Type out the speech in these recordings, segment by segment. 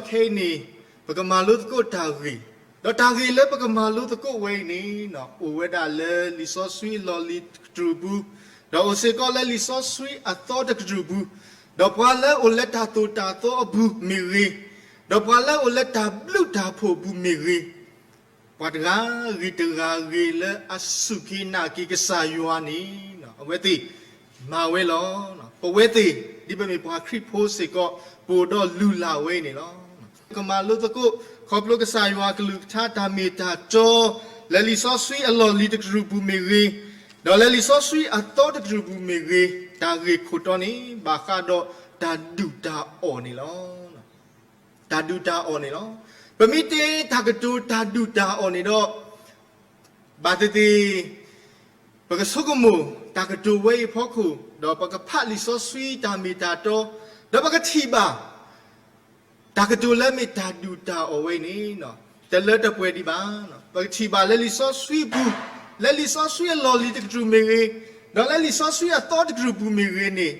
ခဲအံၤန့ၣ် ပကမၤလိသကိးတၢ်ဂ့ၢ်, ဒီးတၢ်ဂ့ၢ်လၢပကမၤလိသကိးဝဲအံၤန့ၣ် အိၣ်ဝဲဒၣ်လၢလံာ်စီဆှံအလီၢ်လံၤတကတြူၢ်ပူၤ, ဒီးအိၣ်စ့ၢ်ကီးလၢလံာ်စီဆှံအသီတကတြူၢ်ပူၤ, ဒီးပှၤလၢအိၣ်လၢတၢ်သိၣ်တၢ်သီအပူၤမ့ၢ်ဂ့ၤ, ဒီးပှၤလၢအိၣ်လၢတၢ်ဘျုးတၢ်ဖှိၣ်အပူၤမ့ၢ်ဂ့ၤ, ပှၤတဂၤဂ့ၤတဂၤဂ့ၤလၢအစူၢ်က့ၤနာ်က့ၤကစၢ်ယွၤန့ၣ် အဝဲသ့ၣ်မၤဝဲလီၤ. ပဝဲသ့ၣ် ဒ်ပမ့ၢ်ပှၤခရံာ်ဖိစ့ၢ်ကီး ပအိၣ်ဒီးလုၢ်လၢ်ဝဲအံၤန့ၣ်လီၤ. ကမၤလိသကိး ခီဖျိကစၢ်ယွၤအကလုၢ်ကထါတၢ်မ့ၢ်တၢ်တီ လၢလံာ်စီဆှံအလီၢ်လံၤတကတြူၢ်ပူၤမ့ၢ်ဂ့ၤ, ဒီးလၢလံာ်စီဆှံအသီတကတြူၢ်ပူၤမ့ၢ်ဂ့ၤ, တၢ်ဂ့ၢ်ခိၣ်တီန့ၣ် ဘၣ်ဃးဒီးတၢ်ဒုၣ်တၢ်အီၣ်န့ၣ်လီၤ. တၢ်ဒုၣ်တၢ်အီၣ်န့ၣ်လီၤ. ပမ့ၢ်တဲတၢ်ကတိၤတၢ်ဒုၣ်တၢ်အီၣ်န့ၣ်ဒီး ဘၣ်သ့ၣ်သ့ၣ် ပကဆိကမိၣ်တၢ်ကတိၤဝဲအံၤအဖီခိၣ် ဒီးပကဖးလံာ်စီဆှံတၢ်မ့ၢ်တၢ်တီ, ဒီးပကထံၣ်ဘၣ် တၢ်ကတိၤလၢမ့ၢ်တၢ်ဒုၣ်တၢ်အီၣ်ဝဲအံၤန့ၣ် တလၢတပှဲၤဒံးဘၣ်. ပကထံၣ်ဘၣ်လၢလံာ်စီဆှံပူၤ, လၢလံာ်စီဆှံအလီၢ်လံၤတကတြူၢ်မ့ၢ်ဂ့ၤ, ဒီးလၢလံာ်စီဆှံအသီတကတြူၢ်ပူၤမ့ၢ်ဂ့ၤန့ၣ်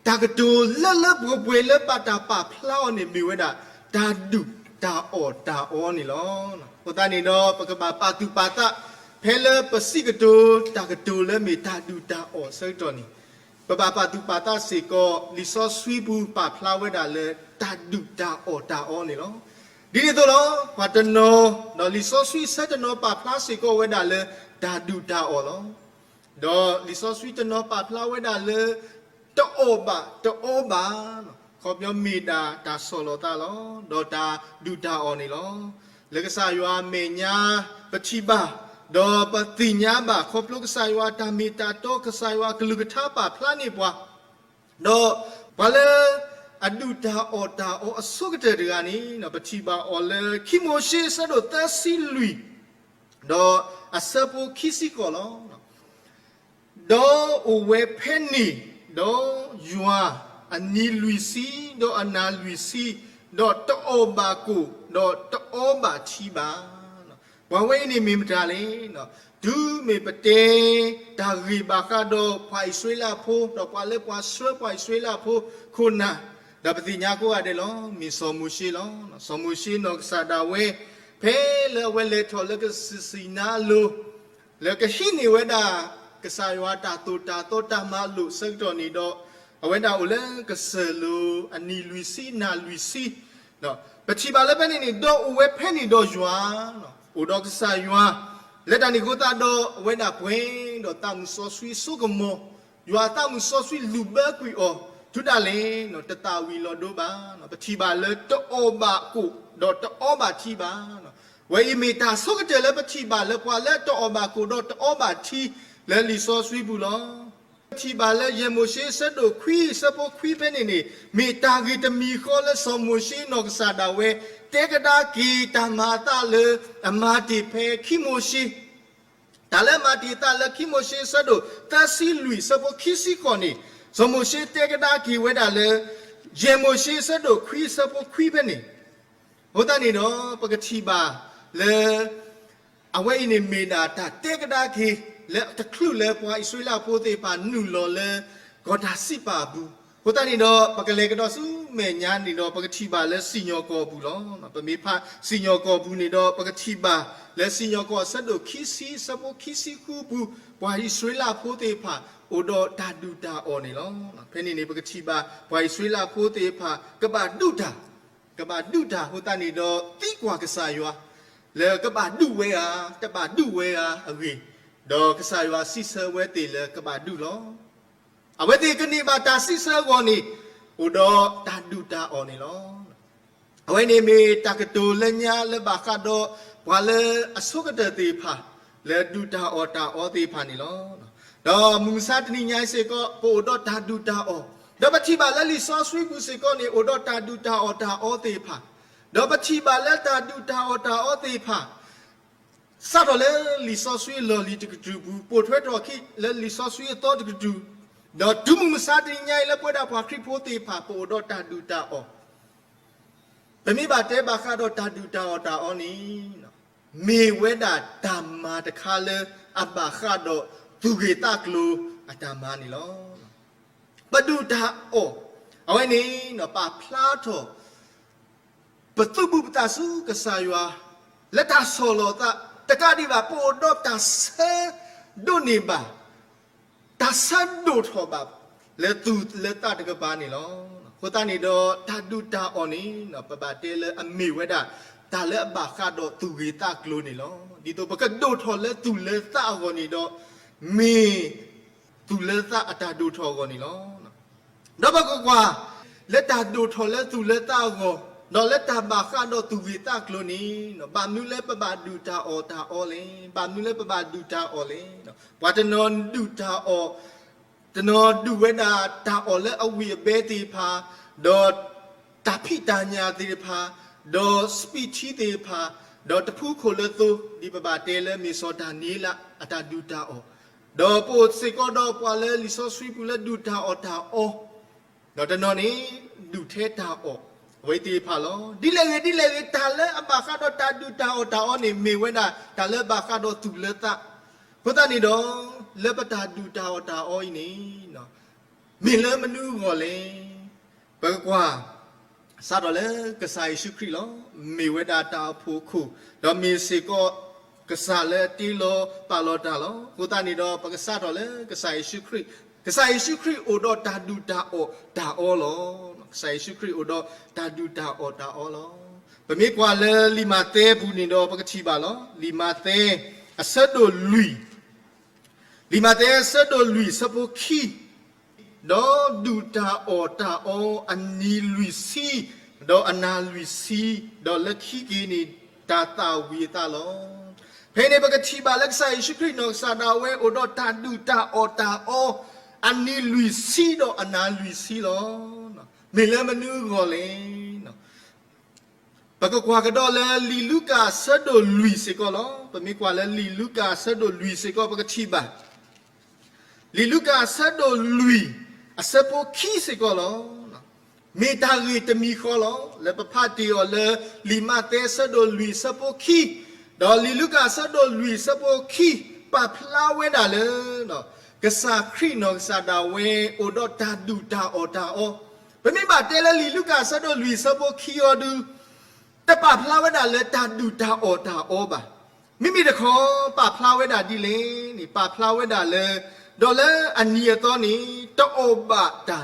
တၢ်ကတိၤလၢလၢပှဲၤပှဲၤလၢဘၣ်တၢ်ပာ်ဖျါအီၤန့ၣ် မ့ၢ်ဝဲဒၣ် တၢ်ဒုၣ်တၢ်အီၣ်တၢ်အီန့ၣ်လီၤ. အဃိသတးန့ၣ်ဒီး ပကဘၣ်ပာ်သူၣ်ပာ်သး ဖဲလၢပစံးကတိၤတၢ်ကတိၤလၢမ့ၢ်တၢ်ဒုၣ်တၢ်အီၣ်အဆၢကတီၢ်န့ၣ် ပဘၣ်ပာ်သူၣ်ပာ်သးစ့ၢ်ကီး လံာ်စီဆှံပူၤပာ်ဖျါဝဲဒၣ်လၢ တၢ်ဒုၣ်တၢ်အီၣ်တၢ်အီန့ၣ်လီၤ. ဒ်န့ၣ်အသိးလီၤ, ပှၤတနီၤ ဒီးလံာ်စီဆှံအဆၢတနီၤပာ်ဖျါစ့ၢ်ကီးဝဲဒၣ်လၢ တၢ်ဒုၣ်တၢ်အီၣ်လီၤ. ဒီးလံာ်စီဆှံတနီၤပာ်ဖျါဝဲဒၣ်လၢ တအီၣ်ဘၣ်တအီဘၣ်, ခီပညီမ့ၢ်ဒၣ်တၢ်ဆီၣ်လီၤသးလီၤ, ဒီးတၢ်ဒုၣ်တၢ်အီၣ်န့ၣ်လီၤ. လၢကစၢ်ယွၤအမဲာ်ညါ ပထံၣ်ဘၣ်, ဒီးပသ့ၣ်ညါဘၣ် ခီဖျိကစၢ်ယွၤအတၢ်မ့ၢ်တၢ်တီ ကစၢ်ယွၤအကလုၢ်ကထါပာ်ဖျါန့ၢ်ပှၤ, ဒီးပှၤလၢ အဒုၣ်တၢ်အီၣ်တၢ်အီအဆိကတၢၢ်တဂၤန့ၣ် ပထံၣ်ဘၣ်အီၤလၢ ခံမိၤၡ့အဆၢဒိၣ်သၢဆံလွံၢ် ဒီးအဆၢဖိခံဆံဃိးလီၤ. ဒီးအိၣ်ဝဲဖဲန့ၣ်, ဒီးယွၤအနံၤလွံၢ်ဆံ, ဒီးအနၤလွံၢ်ဆံ, ဒီးတအီၣ်ဘၣ်ကိၣ်, ဒီးတအီဘၣ်ထံဘၣ်. ပှၤဝဲအံၤန့ၣ်မ့ၢ်မတၤလဲၣ်. တုၤမ့ၢ်ပတဲ တၢ်ဂ့ၢ်ဘၣ်ဃးဒီးပှၤအံၣ်စရ့လးဖိ, ဒီးပှၤလၢပှၤဆှၢပှၤအံၣ်စရ့လးဖိခိၣ်နၢ်, ဒီးပသ့ၣ်ညါကိးဂၤဒဲးလီၤ, မ့ၢ်စီၤမိၤၡ့လီၤ. စီၤမိၤၡ့နီၢ်ကစၢ်ဒၣ်ဝဲ ဖဲလၢအဝဲလဲၤထီၣ်လၢကစၢၢ်စံၤနါအလိၤ လၢကဟံးန့ၢ်ဝဲဒၣ် ကစၢ်ယွၤတၢ်သိၣ်တၢ်သီတၢ်မၤလိာ်အဆၢကတီၢ်န့ၣ်ဒီး, အဝဲဒၣ်အိၣ်လၢကစၢၢ်လိၤအနံၤလွံၢ်ဆံနၤလွံၢ်ဆံ, ပထံၣ်ဘၣ်လၢဖဲန့ၣ်န့ၣ် ဒီးအိၣ်ဝဲဖဲန့ၣ်ဒီးယွၤ, အိၣ်ဒီးကစၢ်ယွၤ, လၢတၢ်န့ၣ်အဃိသတးဒီး အဝဲဒၣ်ပှဲၤဒီးသးမုၢ်စီဆှံစိကမီၤ, ယွၤအသးမုၢ်စီဆှံလူၢ်ဘၢကွံာ်အီၤ, တုၤဒၣ်လဲာ် တသၣ်ဝံၤလီၤဒိဘၣ်. ပထံၣ်ဘၣ်လၢတအီၣ်ဘၣ်ကိၣ်ဒီးတအီဘၣ်ထံဘၣ်. ဝဲအံၤမ့ၢ်တၢ်ဆိကတၢၢ်လၢပထံၣ်ဘၣ်လၢပှၤလၢတအီၣ်ဘၣ်ကိၣ်ဒီးတအီဘၣ်ထံလၢလံာ်စီဆှံပူၤလီၤ. ပထံၣ်ဘၣ်လၢယဲၢ်မိၤၡ့အဆၢဒိၣ်ခွံအဆၢဖိခွံဖဲန့ၣ်န့ၣ် မ့ၢ်တၢ်ဂ့ၢ်တမံၤဃီလၢစီၤမိၤၡ့နီၢ်ကစၢ်ဒၣ်ဝဲ တဲကဒါက့ၤတၢ်မၤအသးလၢအမၤတ့ၢ်ဖဲခံမိၤၡ့ တၢ်လၢမၤတ့ၢ်အသးလၢခံမိၤၡ့အဆၢဒိၣ်သၢဆံလွံၢ်အဆၢဖိခံဆံဃိးန့ၣ်, စီၤမိၤၡ့တဲကဒါက့ၤဝဲဒၣ်လၢ ယဲၢ်မိၤၡ့အဆၢဒိၣ်ခွံအဆၢဖိခွံဖဲန့ၣ်, အဃိသတးန့ၣ်ဒီး ပကထံၣ်ဘၣ်လၢ အဝဲအံၤန့ၣ်မ့ၢ်ဒၣ်တၢ်တဲကဒါက့ၤ လၢတချုးလၢပှၤအံၣ်စရ့လးဖိသ့ၣ်တဖၣ်နုာ်လီၤလၢ ကီၢ်တၢ်စံးပာ်အပူၤ, အဃိသတးန့ၣ်ဒီး ပကလဲၤကဒီးဆူမဲာ်ညါန့ၣ်ဒီး ပကထံၣ်ဘၣ်လၢစံၣ်ညီၣ်ကွီၢ်အပူၤလီၤ. ပမ့ၢ်ဖးစံၣ်ညီၣ်ကွီၢ်အပူၤန့ၣ်ဒီး ပကထံၣ်ဘၣ်လၢစံၣ်ညီၣ်ကွီၢ်အဆၢဒိၣ်ခံဆံအဆၢဖိခံဆံဃုအပူၤ ပှၤအံၣ်စရ့လးဖိသ့ၣ်တဖၣ် အိၣ်ဒီးတၢ်ဒုၣ်တၢ်အီၣ်န့ၣ်လီၤ. ဖဲန့ၣ်န့ၣ် ပကထံၣ်ဘၣ်ပှၤအံၣ်စရ့လးဖိသ့ၣ်တဖၣ် ကဘၣ်ဒုးတၢ်, ကဘၣ်ဒုးတၢ်အဃိသတးန့ၣ်ဒီး သံကွၢ်ကစၢ်ယွၤ လၢကဘၣ်ဒုးဝဲဧါ, တဘၣ်ဒုးဝဲဧါအဂ့ၢ်, ဒီးကစၢ်ယွၤစံးဆၢဝဲသ့ၣ်လၢကဘၣ်ဒုးလီၤ. အဝဲသ့ၣ်ကန့ၢ်ဘၣ်တၢ်စံးဆၢအဂီၢ်န့ၣ် အိၣ်ဒီးတၢ်ဒုၣ်တၢ်အီၣ်န့ၣ်လီၤ. အဝဲန့ၣ်မ့ၢ်တၢ်ကတိၤလၢညါလၢဘၣ်ဃးဒီး ပှၤလၢအဆိကတၢၢ်သ့ၣ်တဖၣ် လၢဒုၣ်တၢ်အီၣ်တၢ်အီသ့ၣ်တဖၣ်န့ၣ်လီၤ. ဒီးမုၢ်မဆါတနံၤညါအံၤစ့ၢ်ကီး ပအိၣ်ဒီးတၢ်ဒုၣ်တၢ်အီၣ်, ဒီးပထံၣ်ဘၣ်လၢလံာ်စီဆှံပူၤစ့ၢ်ကီးန့ၣ် အိၣ်ဒီးတၢ်ဒုၣ်တၢ်အီၣ်တၢ်အီသ့ၣ်တဖၣ်, ဒီးပထံၣ်ဘၣ်လၢတၢ်ဒုၣ်တၢ်အီၣ်တၢ်အီသ့ၣ်တဖၣ် စးထီၣ်လၢလံာ်စီဆှံအလီၢ်လံၤတကတြူၢ်ပူၤ ပိာ်ထွဲထီၣ်အခံလၢလံာ်စီဆှံအသီတကတြူၢ်, ဒီးတုၤမုၢ်မဆါတနံၤညါအံၤလၢပဝဲဒၣ်ပှၤခရံာ်ဖိသ့ၣ်တဖၣ် ပအိၣ်ဒီးတၢ်ဒုၣ်တၢ်အီၣ်, ပမ့ၢ်ဘၣ်တဲဘၣ်ဃးဒီးတၢ်ဒုၣ်တၢ်အီၣ်တၢ်အီန့ၣ် မ့ၢ်ဝဲဒၣ်တၢ်မၤတခါလၢအဘၣ်ဃးဒီးသူၣ်ဂ့ၤသးကျိၤအတၢ်မၤန့ၣ်လီၤ. ပဒုၣ်တၢ်အီၣ်, အဝဲန့ၣ် ပာ်ဖျါထီၣ် ပသူၣ်ဘူၣ်ပသးဆူကစၢ်ယွၤ လၢတၢ်ဆီၣ်လီၤသး, တကးဒံးဘၣ် ပအိၣ်ဒီးတၢ်ဆၢဒိးန့ၢ်ဘၣ်, တၢ်ဆၢဒိၣ်ထီၣ်ဘၣ် လၢသူၣ်လၢသးတကပၤန့ၣ်လီၤ. အဃိသတးန့ၣ်ဒီး တၢ်ဒုၣ်တၢ်အီၣ်န့ၣ် ပဘၣ်တဲလၢအမ့ၢ်ဝဲဒၣ် တၢ်လၢအဘၣ်ဃးဒီးသူၣ်ဂ့ၤသးကျိၤန့ၣ်လီၤ. ဒ်သိးပကဒိၣ်ထီၣ်လၢသူၣ်လၢသးအဂီၢ်န့ၣ်ဒီး မ့ၢ်သူၣ်လၢသးအတၢ်ဒိၣ်ထီၣ်အဂီၢ်န့ၣ်လီၤ. ဒီးပကကွၢ် လၢတၢ်ဒိၣ်ထီၣ်လၢသူၣ်လၢသးအဂီၢ်, ဒီးလၢတၢ်ဘၣ်ဃးဒီးသူၣ်ဂ့ၤသးကျိၤန့ၣ် ဘၣ်မနုၤလၢပဘၣ်ဒုၣ်တၢ်အီၣ်တၢ်အီလဲၣ်, ဘၣ်မနုၤလၢပဘၣ်ဒုၣ်တၢ်အီၣ်လဲၣ်. ပှၤတနီၤဒုၣ်တၢ်အီၣ်, တနီၤဒုၣ်ဝဲဒၣ်တၢ်အီၣ်လၢအဝံၣ်အဘဲသ့ၣ်တဖၣ်, ဒီးတၢ်ဖံးတၢ်ညၣ်သ့ၣ်တဖၣ်, ဒီးစပံးထံသ့ၣ်တဖၣ်, ဒီးတဖုခိၣ်လၢသိ, ဒ်ပဘၣ်တဲလၢမ့ၢ်စီၤဒၤနံးယ့လးအတၢ်ဒုၣ်တၢ်အီၣ်, ဒီးပအိၣ်စ့ၢ်ကီးဒီးပှၤလၢလံာ်စီဆှံပူၤလၢဒုၣ်တၢ်အီၣ်တၢ်အီ, ဒီးတနီၤန့ၣ် ဒုၣ်ထဲတၢ်အီၣ် အဝဲသ့ၣ်တဖၣ်လီၤ. ဒ်လဲၣ်ဂ့ၤ ဒ်လဲၣ်ဂ့ၤ တၢ်လၢအဘၣ်ဃးဒီးတၢ်ဒုၣ်တၢ်အီၣ်တၢ်အီန့ၣ် မ့ၢ်ဝဲဒၣ်တၢ်လၢအဘၣ်ဃးဒီးသူၣ်လၢသး. အဃိသတးန့ၣ်ဒီး လၢပတၢ်ဒုၣ်တၢ်အီၣ်တၢ်အီအံၤန့ၣ် မ့ၢ်လၢမနုၤအဂီၢ်လဲၣ်. ပကကွၢ် စးထီၣ်လၢကစၢ်ယ့ၣ်ၡူးခရံာ်လီၤ. မ့ၢ်ဝဲဒၣ်တၢ်အိၣ်ဖှိၣ်အခိၣ်, ဒီးမ့ၢ်စ့ၢ်ကီး ကစၢ်လၢအတ့လီၤပာ်လီၤတၢ်လီၤ. အဃိသတးန့ၣ်ဒီး ပကစးထီၣ်လၢကစၢ်ယ့ၣ်ၡူးခရံာ်, ကစၢ်ယ့ၣ်ၡူးခရံာ်အိၣ်ဒီးတၢ်ဒုၣ်တၢ်အီၣ်တၢ်အီလီၤ. ကစၢ်ယ့ၣ်ၡူးခရံာ်အိၣ်ဒီးတၢ်ဒုၣ်တၢ်အီၣ်တၢ်အီလီၤ. ပမ့ၢ်ကွၢ်လၢလံာ်မးသဲအပူၤန့ၣ်ဒီး ပကထံၣ်ဘၣ်လီၤ. လံာ်မးသဲ အဆၢဒိၣ်လွံၢ် လံာ်မးသဲအဆၢဒိၣ်လွံၢ်အဆၢဖိခံ, ဒီးဒုၣ်တၢ်အီၣ်တၢ်အီအနံၤလွံၢ်ဆံ, ဒီးအနၤလွံၢ်ဆံ, ဒီးလၢခံက့ၤန့ၣ် တၢ်သၣ်ဝံၤအသးလီၤ. ဖဲန့ၣ်ပကထံၣ်ဘၣ်လၢကစၢ်ယ့ၣ်ၡူးခရံာ်နီၢ်ကစၢ်ဒၣ်ဝဲအိၣ်ဒီးတၢ်ဒုၣ်တၢ်အီၣ်တၢ်အီ အနံၤလွံၢ်ဆံဒီးအနၤလွံၢ်ဆံလီၤ. မ့ၢ်လၢမနုၤအဂီၢ်လဲၣ်. ပကကွၢ်ကဒီးလၢလံာ်လူၤကၣ်အဆၢဒိၣ်လွံၢ်စ့ၢ်ကီးလီၤ. ပမ့ၢ်ကွၢ်လၢလံာ်လူၤကၣ်အဆၢဒိၣ်လွံၢ်စ့ၢ်ကီး ပကထံၣ်ဘၣ် လံာ်လူၤကၣ်အဆၢဒိၣ်လွံၢ် အဆၢဖိခံစ့ၢ်ကီးလီၤ. မ့ၢ်တၢ်ဂ့ၢ်တမံၤဃီလီၤ. လၢပဖးတ့ၢ်အီၤလၢလံာ်မးသဲအဆၢဒိၣ်လွံၢ်အဆၢဖိခံ, ဒီးလံာ်လူၤကၣ်အဆၢဒိၣ်လွံၢ်အဆၢဖိခံ ပာ်ဖျါဝဲဒၣ်လၢ ကစၢ်ခရံာ်နီၢ်ကစၢ်ဒၣ်ဝဲအိၣ်ဒီးတၢ်ဒုၣ်တၢ်အီၣ်တၢ်အီ. ပမ့ၢ်ဘၣ်တဲလၢလံာ်လူၤကၣ်အဆၢဒိၣ်လွံၢ်အဆၢဖိခံအီၤဒု တပာ်ဖျါဝဲဒၣ်လၢတၢ်ဒုၣ်တၢ်အီၣ်တၢ်အီဘၣ်. မ့မ့ၢ်တခီ ပာ်ဖျါဝဲဒၣ်ဒ်လဲၣ်န့ၣ် ပာ်ဖျါဝဲဒၣ်လၢ ဒီးလၢအနံၤအသီန့ၣ် တအီၣ်ဘၣ်တၢ်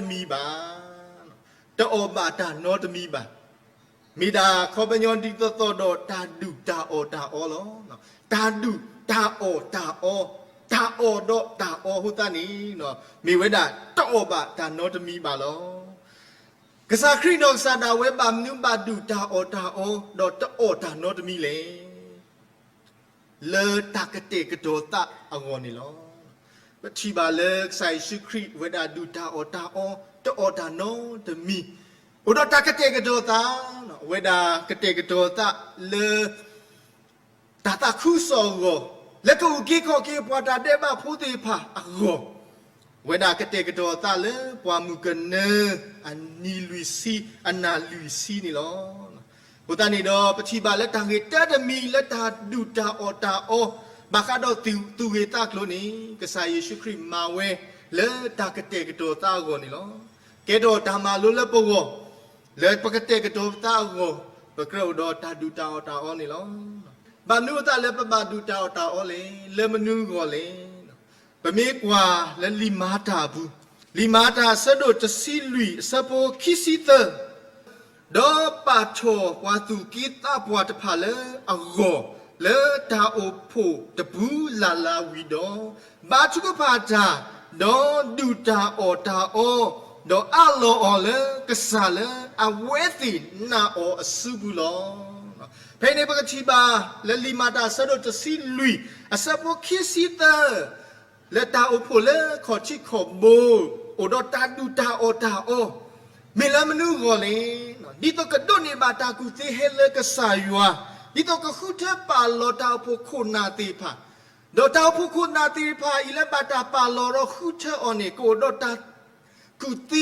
နီတမံၤဘၣ်. တအီၣ်ဘၣ်တၢ်နီတမံၤဘၣ်. မ့ၢ်ဒၣ်အခီပညီဒ်သိးသိးဒီးတၢ်ဒုၣ်တၢ်အီၣ်တၢ်အီလီၤ. တၢ်ဒုၣ်တၢ်အီၣ်တၢ်အီ, တၢ်အီၣ်ဒီးတၢ်အီအဃိသတးန့ၣ် မ့ၢ်ဝဲဒၣ်တအီၣ်ဘၣ်တၢ်နီတမံၤဘၣ်လီၤ. ကစၢ်ခရံာ်နီၢ်ကစၢ်ဒၣ်ဝဲဘၣ်မနုၤဘၣ်ဒုၣ်တၢ်အီၣ်တၢ်အီ ဒီးတအီၣ်တၢ်နီတမံၤလဲၣ်. လၢတၢ်ကတဲာ်ကတီၤသးအဂီၢ်န့ၣ်လီၤ. ပထံၣ်ဘၣ်လၢကစၢ်ယ့ၣ်ၡူးခရံာ်ဝဲဒၣ်ဒုၣ်တၢ်အီၣ်တၢ်အီ တအီၣ်တၢ်နီတမံၤ, အိၣ်ဒီးတၢ်ကတဲာ်ကတီၤသး, ဝဲဒၣ်ကတဲာ်ကတီၤသးလၢ တၢ်သးခုကစီၣ်အဂီၢ်, လၢကအုၣ်က့ၤခီၣ်က့ၤပှၤတၢ်ဒဲးဘးဖိသ့ၣ်တဖၣ်အဂီၢ်, ဝဲဒၣ်ကတဲာ်ကတီၤသးလၢပှၢ်မုၢ်ကနၢ အနံၤလွံၢ်ဆံ အနၤလွံၢ်ဆံန့ၣ်လီၤ. အဃိသတးန့ၣ်ဒီး ပထံၣ်ဘၣ်လၢတၢ်ဂ့ၢ်တၢတမံၤလၢတၢ်ဒုၣ်တၢ်အီၣ်တၢ်အီ ဘၣ်ဃးဒီးသူၣ်ဂ့ၤသးကျိၤန့ၣ် ကစၢ်ယ့ၣ်ၡူးခရံာ်မၤဝဲလၢတၢ်ကတဲာ်ကတီၤသးအဂီၢ်န့ၣ်လီၤ. ကဲထီၣ်တၢ်မၤလိလၢပဂီၢ်, လၢပကတဲာ်ကတီၤသးအဂီၢ်, ပကြၢးအိၣ်ဒီးတၢ်ဒုၣ်တၢ်အီၣ်တၢ်အီန့ၣ်လီၤ. ဘၣ်မနုၤအသးလၢပဘၣ်ဒုၣ်တၢ်အီၣ်တၢ်အီလဲၣ်, လၢမနုၤအဂီၢ်လဲၣ်. ပမ့ၢ်ကွၢ်လၢလံာ်မၤတၢ်အပူၤ, လံာ်မၤတၢ်အဆၢဒိၣ်တဆံလွံၢ်အဆၢဖိခံဆံသၢ, ဒီးပာ်ထီၣ်ပှၤသူၣ်က့သးပှၢ်တဖၣ်လၢအဂီၢ်, လၢတၢ်အိၣ်ဖှိၣ်တပူၤလၢ်လၢ်ဝံၤဒီး, ဘါထုကဖၣ်တၢ်, ဒီးဒုၣ်တၢ်အီၣ်တၢ်အီ, ဒီးအးလီၤအီၤလၢကစၢ်လၢအဝဲသ့ၣ်နာ်အီၤအစုပူၤလီၤ. ဖဲအံၤန့ၣ် ပကထံၣ်ဘၣ်လၢလံာ်မၤတၢ်အဆၢဒိၣ်တဆံလွံၢ် အဆၢဖိခံဆံသၢ, လၢတၢ်အိၣ်ဖှိၣ်လၢခီၣ်ထံးခီၣ်ဘိ, အိၣ်ဒီးတၢ်ဒုၣ်တၢ်အီၣ်တၢ်အီ, မ့ၢ်လၢမနုၤအဂီၢ်လဲၣ်. ဒ်သိးကဒိးန့ၢ်ဘၣ်တၢ်ကူၣ်သ့ဟဲလၢကစၢ်ယွၤ, ဒ်သိးကဃုထၢပာ်လီၤတၢ်အိၣ်ဖှိၣ်ခိၣ်နၢ်သ့ၣ်တဖၣ်, ဒီးတၢ်အိၣ်ဖှိၣ်ခိၣ်နၢ်သ့ၣ်တဖၣ်အံၤလၢဘၣ်တၢ်ပာ်လီၤဒီးဃုထၢအီၤန့ၣ် ကအိၣ်ဒီးတၢ် ကူၣ်သ့,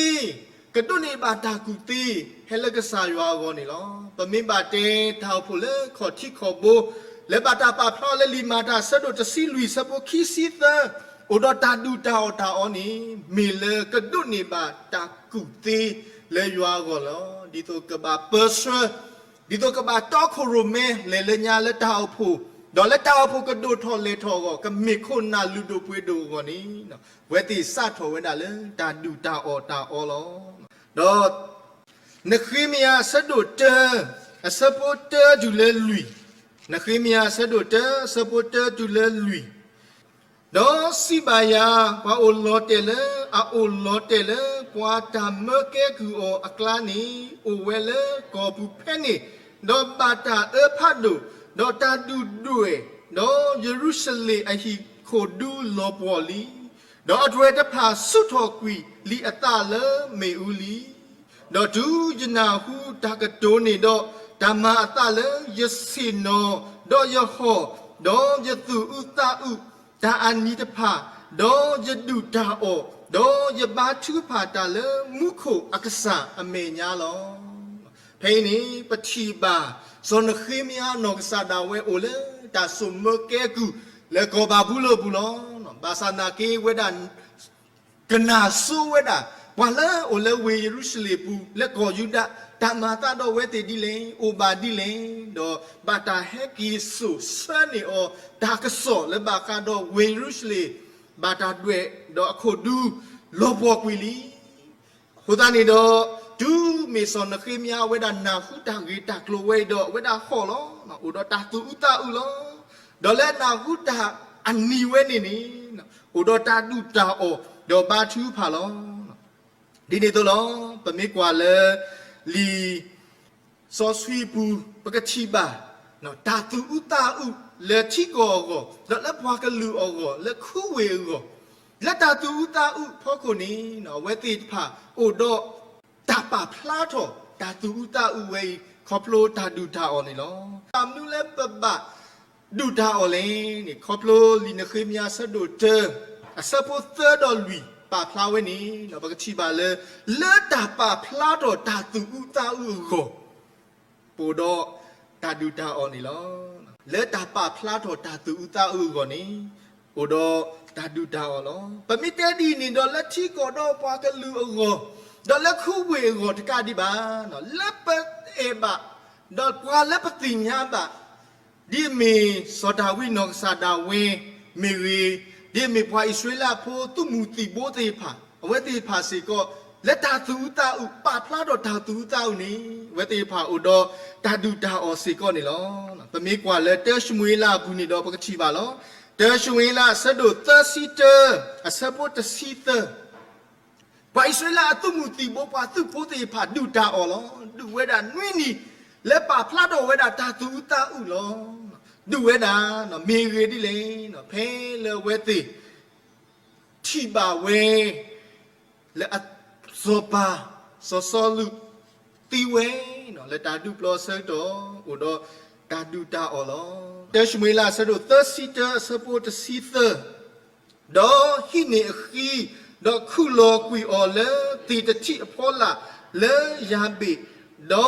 ကဒိးန့ၢ်ဘၣ်တၢ်ကူၣ်သ့ ဟဲလၢကစၢ်ယွၤအဂီၢ်န့ၣ်လီၤ. ပမ့ၢ်ဘၣ်တဲတၢ်အိၣ်ဖှိၣ်လၢခီၣ်ထံးခီၣ်ဘိ, လၢဘၣ်တၢ်ပာ်ဖျါလၢလံာ်မၤတၢ်အဆၢဒိၣ်တဆံလွံၢ်အဆၢဖိခံဆံသၢ, အိၣ်ဒီးတၢ်ဒုၣ်တၢ်အီၣ်တၢ်အီန့ၣ် မ့ၢ်လၢကဒိးန့ၢ်ဘၣ်တၢ်ကူၣ်သ့, လၢယွၤအဂီၢ်လီၤ. ဒ်သိးကဘၣ်ပၢဆှၢ, ဒ်သိးကဘၣ်တီခိၣ်ရိၣ်မဲ လဲၤလၢညါလၢတၢ်အိၣ်ဖှိၣ်, ဒီးလၢတၢ်အိၣ်ဖှိၣ်ကဒိၣ်ထီၣ်လဲၤထီၣ်အဂီၢ် ကမ့ၢ်ခိၣ်နၢ်လုၢ်ဒိၣ်ပှ့ၤဒိၣ်အဂီၢ်န့ၣ်, အဝဲသ့ၣ်စးထီၣ်ဝဲဒၣ်လၢတၢ်ဒုၣ်တၢ်အီၣ်တၢ်အီလီၤ. ဒီး နဃ့မယၤအဆၢဒိၣ်တၢ အဆၢဖိတၢတုၤလၢလွံၢ်, နဃ့မယၤအဆၢဒိၣ်တၢ အဆၢဖိတၢတုၤလၢလွံၢ်, ဒီးစံးဘၣ်ယၤ, ပှၤအိၣ်လီၤတဲာ်လၢအအိၣ်လီၤတဲာ်လၢ ပှၤတၢ်မၢကဲကုၢ်အီၤအကျါန့ၣ် အိၣ်ဝဲလၢကီၢ်ပူၤဖဲန့ၣ်, ဒီးဘၣ်တၢ်အၢဖးဒိၣ်, ဒီးတၢ်ဒုၣ်ဒွဲၣ်, ဒီးယရူၤၡလ့ၣ်အဟံၣ်ခိၣ်ဒူလီၤပှီၢ်လံ. ဒီးအဒွဲၣ်တဖၣ်ဆူၣ်ထီၣ်ကွံာ်လံအသးလၢမ့ၣ်အူလံ. ဒီးတုၤယနၢ်ဟူတၢ်ကတိၤန့ၣ်ဒီး, တၢ်မၤအသးလၢယဆ့ၣ်နီၤ, ဒီးယဟီၣ်, ဒီးယသူၣ်အုးသးအုး, တၢ်အနံၤတဖၣ်, ဒီးယဒုၣ်တၢ်အီၣ်, ဒီးယဘါထုကဖၣ်တၢ်လၢမူခိၣ်အကစၢ်အမဲာ်ညါလီၤ. ဖဲအံၤန့ၣ် ပထံၣ်ဘၣ် စီၤနဃ့မယၤနီၢ်ကစၢ်ဒၣ်ဝဲအိၣ်လၢတၢ်စိာ်မၢကဲကုၢ် လၢကီၢ်ဘၤဘူလိၣ်ပူၤလီၤ. ဘၣ်ဆၣ်နာ်က့ဝဲဒၣ် ကနၣ်စိဝဲဒၣ် ပှၤလၢအိၣ်လၢဝ့ၢ်ယရူၤၡလ့ၣ်ပူၤ လၢကီၢ်ယူဒၤ တၢ်မၤအသးဒီးအဝဲသ့ၣ်ဒ်လဲၣ်, အိၣ်ဘၣ်ဒ်လဲၣ်, ဒီးဘၣ်တၢ်ဟဲက့ၤစိာ်ဆှၢန့ၢ်အီၤ တၢ်ကစီၣ်လၢဘၣ်ဃးဒီးဝ့ၢ်ယရူၤၡလ့ၣ် ဘၣ်တၢ်ဒွဲၣ်ဒီးအခိၣ်ဒူလီၤပှီၢ်ကွံာ်လံ. အဃိသတးန့ၣ်ဒီး တုၤမ့ၢ်စီၤနဃ့မယၤဝဲဒၣ်နၢ်ဟူတၢ်ဂ့ၢ်တၢ်ကျိၤဝဲအံၤဒီး အဝဲဒၣ်ဟီၣ်လီၤ, အိၣ်ဒီးတၢ်သူၣ်အုးသးအုးလီၤ. ဒီးလၢနၢ်ဟူတၢ်အနံၤဝဲန့ၣ်န့ၣ် အိၣ်ဒီးတၢ်ဒုၣ်တၢ်အီၣ် ဒီးဘါထုကဖၣ်လီၤ. ဒ်န့ၣ်အသိးလီၤ. ပမ့ၢ်ကွၢ်လၢ လံာ်စီဆှံအပူၤ ပကထံၣ်ဘၣ် တၢ်သူၣ်အုးသးအုးလၢထံကီၢ်အဂီၢ်, ဒီးလၢပှၤကလုာ်အဂီၢ်, လၢခူဝ့ၢ်အဂီၢ်, လၢတၢ်သူၣ်အုးသးအုးအဖီခိၣ်န့ၣ် အဝဲသ့ၣ်တဖၣ်အိၣ်ဒီးတၢ်ပာ်ဖျါထီၣ် တၢ်သူၣ်အုးသးအုးဝဲအံၤ ခီဖျိတၢ်ဒုၣ်တၢ်အီၣ်န့ၣ်လီၤ. ဘၣ်မနုၤလၢပဘၣ်ဒုၣ်တၢ်အီၣ်လဲၣ်န့ၣ် ခီဖျိလံာ်နဃ့မယၤဆၢဒိၣ်တၢ အဆၢဖိသၢဒီးလွံၢ် ပာ်ဖျါဝဲန့ၣ် ပကထံၣ်ဘၣ်လၢ လၢတၢ်ပာ်ဖျါထီၣ်တၢ်သူၣ်အုးသးအုးအဂီၢ် ပအိၣ်ဒီးတၢ်ဒုၣ်တၢ်အီၣ်န့ၣ်လီၤ. လၢတၢ်ပာ်ဖျါထီၣ်တၢ်သူၣ်အုးသးအုးအဂီၢ်န့ၣ် အိၣ်ဒီးတၢ်ဒုၣ်တၢ်အီၣ်လီၤ. ပမ့ၢ်တဲဒ်အံၤန့ၣ်ဒီး လၢထံကီၢ်ဒီးပှၤကလုာ်အဂီၢ်, ဒီးလၢခူဝ့ၢ်အဂီၢ်တကးဒံးဘၣ်, လၢပအဲၣ်ဘၣ်, ဒီးပှၤလၢပသ့ၣ်ညါဘၣ် ဒ်အမ့ၢ်စီၤဒၤဝံးနီၢ်ကစၢ်ဒၣ်ဝဲမ့ၢ်ဂ့ၤ, ဒ်အမ့ၢ်ပှၤအံၣ်စရ့လးဖိသုးမုၢ်သံၣ်ဘိသ့ၣ်တဖၣ်, အဝဲသ့ၣ်တဖၣ်စ့ၢ်ကီး လၢတၢ်သူၣ်အုးသးအုး ပာ်ဖျါထီၣ်တၢ်သူၣ်အုးသးအုးန့ၣ် အဝဲသ့ၣ်တဖၣ်အိၣ်ဒီးတၢ်ဒုၣ်တၢ်အီၣ်စ့ၢ်ကီးန့ၣ်လီၤ. ပမ့ၢ်ကွၢ်လၢတၢၡမူၤအ့လးအပူၤန့ၣ်ဒီး ပကထံၣ်ဘၣ်လီၤ. တၢၡမူၤအ့လးအဆၢဒိၣ်သၢဆံတၢ အဆၢဖိတဆံသၢ ပှၤအံၣ်စရ့လးအသုးမုၢ်သံၣ်ဘိ ပှၤသုးဖိသ့ၣ်တဖၣ်ဒုၣ်တၢ်အီၣ်လီၤ. ဒုၣ်ဝဲဒၣ်နွံနံၤ လၢပာ်ဖျါထီၣ်ဝဲဒၣ်တၢ်သူၣ်အုးသးအုးလီၤ. ဒုၣ်ဝဲဒၣ် မ့ၢ်ဂ့ၤဒ်လဲၣ်, ဖဲလၢအဝဲသ့ၣ် ထံၣ်ဘၣ်ဝဲ လၢအစီၤပၤစီၤစီလူးသံဝဲ လၢတၢ်ဒုးပျီအဆၢကတီၢ် အိၣ်ဒီးတၢ်ဒုၣ်တၢ်အီၣ်လီၤ. တၢၡမူၤအ့လးအဆၢဒိၣ်သၢဆံတၢ အဆၢဖိတဆံသၢ ဒီးဟံးန့ၢ်အဃံ, ဒီးခူၣ်လီၤကွံာ်အီၤလၢသ့ၣ်တထံၣ်အဖီလာ်လၢယၤဘ့ၣ်,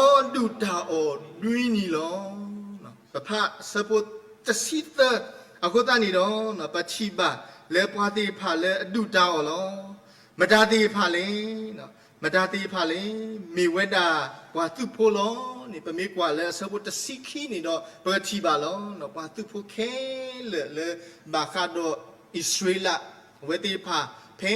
ဒီးဒုၣ်တၢ်အီၣ်နွံနံၤလီၤ. ပဖးအဆၢဖိတဆံသၢ အဃိသတးန့ၣ်ဒီး ပထံၣ်ဘၣ်လၢပှၤသ့ၣ်တဖၣ်လၢအဒုၣ်တၢ်အီၣ်လီၤ. မတၤသ့ၣ်တဖၣ်လဲၣ်, မတၤသ့ၣ်တဖၣ်လဲၣ်, မ့ၢ်ဝဲဒၣ်ပှၤသုးဖိလီၤန့ၣ် ပမ့ၢ်ကွၢ်လၢအဆၢဖိတဆံခံန့ၣ်ဒီး ပကထံၣ်ဘၣ်လီၤ. ပှၤသုးဖိခဲလၢာ်လၢဘၣ်ဃးဒီးအံၣ်စရ့လး အဝဲသ့ၣ်တဖၣ် ဖဲ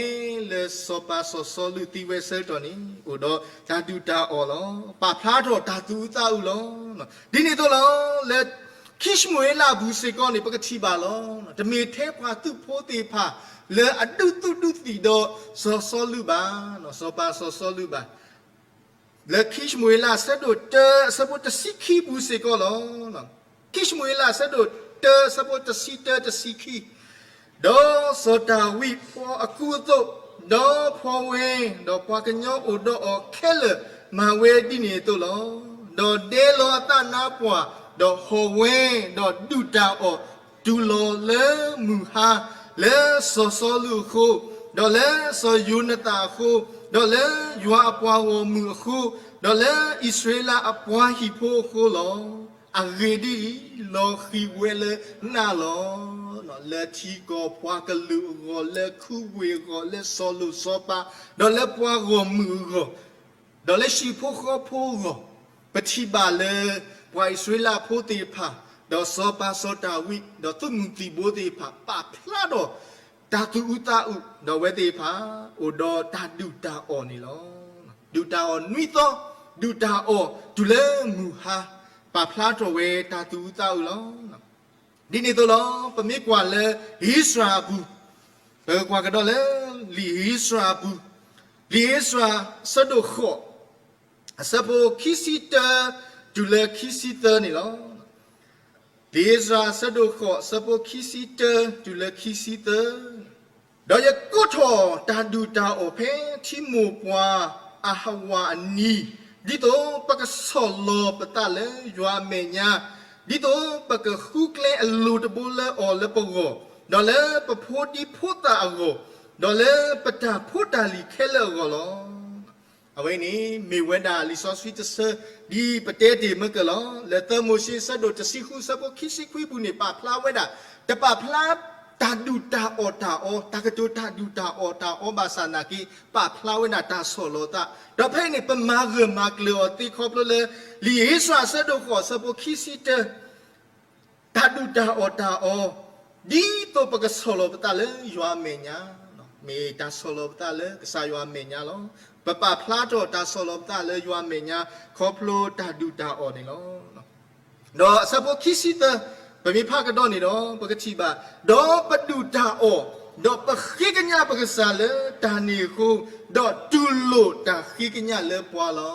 လၢစီၤပၤစီၤစီလူးသံဝဲအဆၢကတီၢ်န့ၣ် အိၣ်ဒီးတၢ်ဒုၣ်တၢ်အီၣ်လီၤ. ပာ်ဖျါထီၣ်တၢ်သူၣ်အုးသးအုးလီၤ. ဒ်န့ၣ်အသိးလီၤ, လၢခံၡမူၤအ့လးအပူၤစ့ၢ်ကီးန့ၣ် ပကထံၣ်ဘၣ်လီၤ. တမ့ၢ်ထဲပှၤသုးဖိသ့ၣ်တဖၣ် လၢအဒုးသုးဒုးသံၣ်ဒီးစီၤစီလူးဘၣ်, စီၤပၤစီၤစီလူးဘၣ်. လၢခံၡမူၤအ့လးအဆၢဒိၣ်တၢ အဆၢဖိတဆံခံပူၤစ့ၢ်ကီးလီၤ. ခံၡမူၤအ့လးအဆၢဒိၣ်တၢ အဆၢဖိတဆံတၢ တဆံခံ ဒီးစီၤဒၤဝံးဖှီၣ်အကူအသိး, ဒီးဖှီၣ်ဝဲ, ဒီးပှၤကညီအိၣ်ဒီးအီၤခဲလၢာ် မၤဝဲဒ်န့ၣ်အသိးလီၤ. ဒီးဒဲလီၤအသးနါပှၢ်, ဒီးဟီၣ်ဝဲ, ဒီးဒုၣ်တၢ်အီၣ် တုၤလီၤလၢမုၢ်ဟါ, လၢစီၤစီလူးအဃိ, ဒီးလၢစီၤယိၤနသၣ်အဃိ, ဒီးလၢယွၤအပှၤဂီၢ်မုၢ်အဃိ, ဒီးလၢအံၣ်စရ့လးအပှၤဟံၣ်ဖိအဃိလီၤ. အဂ့ၢ်ဒ်အံၤ, လီၤဃံၤဝဲလၢနးလီၤ. လၢထံကီၢ်ပှၤကလုာ်အဂီၢ်, လၢခူဝ့ၢ်အဂီၢ်, လၢစီၤလိၣ်စီၤပၤ, ဒီးလၢပှၤဂီၢ်မုၢ်အဂီၢ်, ဒီးလၢဟံၣ်ဖိဃီဖိအဂီၢ်, ပထံၣ်ဘၣ်လၢ ပှၤအံၣ်စရ့လးဖိသ့ၣ်တဖၣ်, ဒီးစီၤပၤစီၤဒၤဝံး, ဒီးသုးမုၢ်သံၣ်ဘိသ့ၣ်တဖၣ် ပာ်ဖျါထီၣ် တၢ်သူၣ်အုးသးအုး, ဒီးအဝဲသ့ၣ်တဖၣ် အိၣ်ဒီးတၢ်ဒုၣ်တၢ်အီၣ်န့ၣ်လီၤ. ဒုၣ်တၢ်အီၣ်နွံသီ, ဒုၣ်တၢ်အီၣ်တုၤလၢမုၢ်ဟါ, ပာ်ဖျါထီၣ်ဝဲတၢ်သူၣ်အုးသးအုးလီၤ. ဒ်န့ၣ်အသိးလီၤ, ပမ့ၢ်ကွၢ်လၢဧ့စြၤအပူၤ, ပကကွၢ်ကဒီးလၢ လံာ်ဧ့စြၤအပူၤ, လံာ်ဧ့စြၤ အဆၢဒိၣ်ဃိး, အဆၢဖိခံဆံတၢ တုၤလၢခံဆံသၢန့ၣ်လီၤ. လံာ်ဧ့စြၤ အဆၢဒိၣ်ဃိး, အဆၢဖိခံဆံတၢ တုၤလၢခံဆံသၢ. ဒီးယကိးထီၣ်တၢ်ဒုၣ်တၢ်အီၣ်ဖဲထံမိၢ်ပှၢ်အဟးဝးအနံၤ, ဒ်သိးပကဆီၣ်လီၤပသးလၢယွၤအမဲာ်ညါ, ဒ်သိးပကဃုကျဲအလိၤတဘိလၢအီၤလၢပဂီၢ်, ဒီးလၢပဖိဒံဖိသၣ်အဂီၢ်, ဒီးလၢပတၢ်ဖိတၢ်လံၤခဲလၢာ်အဂီၢ်လီၤ. အဝဲန့ၣ် မ့ၢ်ဝဲဒၣ်လံာ်စီဆှံတဆၢ ဒ်ပတဲတ့ၢ်မ့ၢ်ကလီၤ. လၢသၢမိၤၡ့ အဆၢဒိၣ်တဆံဃု အဆၢဖိခံဆံခွံပူၤန့ၣ် ပာ်ဖျါဝဲဒၣ်, တပာ်ဖျါ တၢ်ဒုၣ်တၢ်အီၣ်တၢ်အီ, တၢ်ကတိၤတၢ်ဒုၣ်တၢ်အီၣ်တၢ်အီဘၣ်ဆၣ်နာ်က့ ပာ်ဖျါဝဲဒၣ်တၢ်ဆီၣ်လီၤသး, ဒီးဖဲအံၤန့ၣ် ပမၤဂၢၢ်မၤကျၢၤအီၤသ့ခီဖျိလၢ လံာ်ဧ့စြၤ အဆၢဒိၣ်ဃိး အဆၢဖိခံဆံတၢ တၢ်ဒုၣ်တၢ်အီၣ်တၢ်အီ, ဒ်သိးပကဆီၣ်လီၤပသးလၢယွၤအမဲာ်ညါ, မ့ၢ်တၢ်ဆီၣ်လီၤပသးလၢကစၢ်ယွၤအမဲာ်ညါလီၤ. ပပာ်ဖျါထီၣ်တၢ်ဆီၣ်လီၤပသးလၢယွၤအမဲာ်ညါ ခီဖျိတၢ်ဒုၣ်တၢ်အီၣ်န့ၣ်လီၤ. ဒီးအဆၢဖိခံဆံသၢ, ပမ့ၢ်ဖးကဒီးန့ၣ်ဒီး ပကထံၣ်ဘၣ်, ဒီးပဒုၣ်တၢ်အီၣ်, ဒီးပဃ့ကညးပကစၢ်လၢတၢ်န့ၣ်အဃိ, ဒီးတူၢ်လိာ်တၢ်ဃ့ကညးလၢပှၤလီ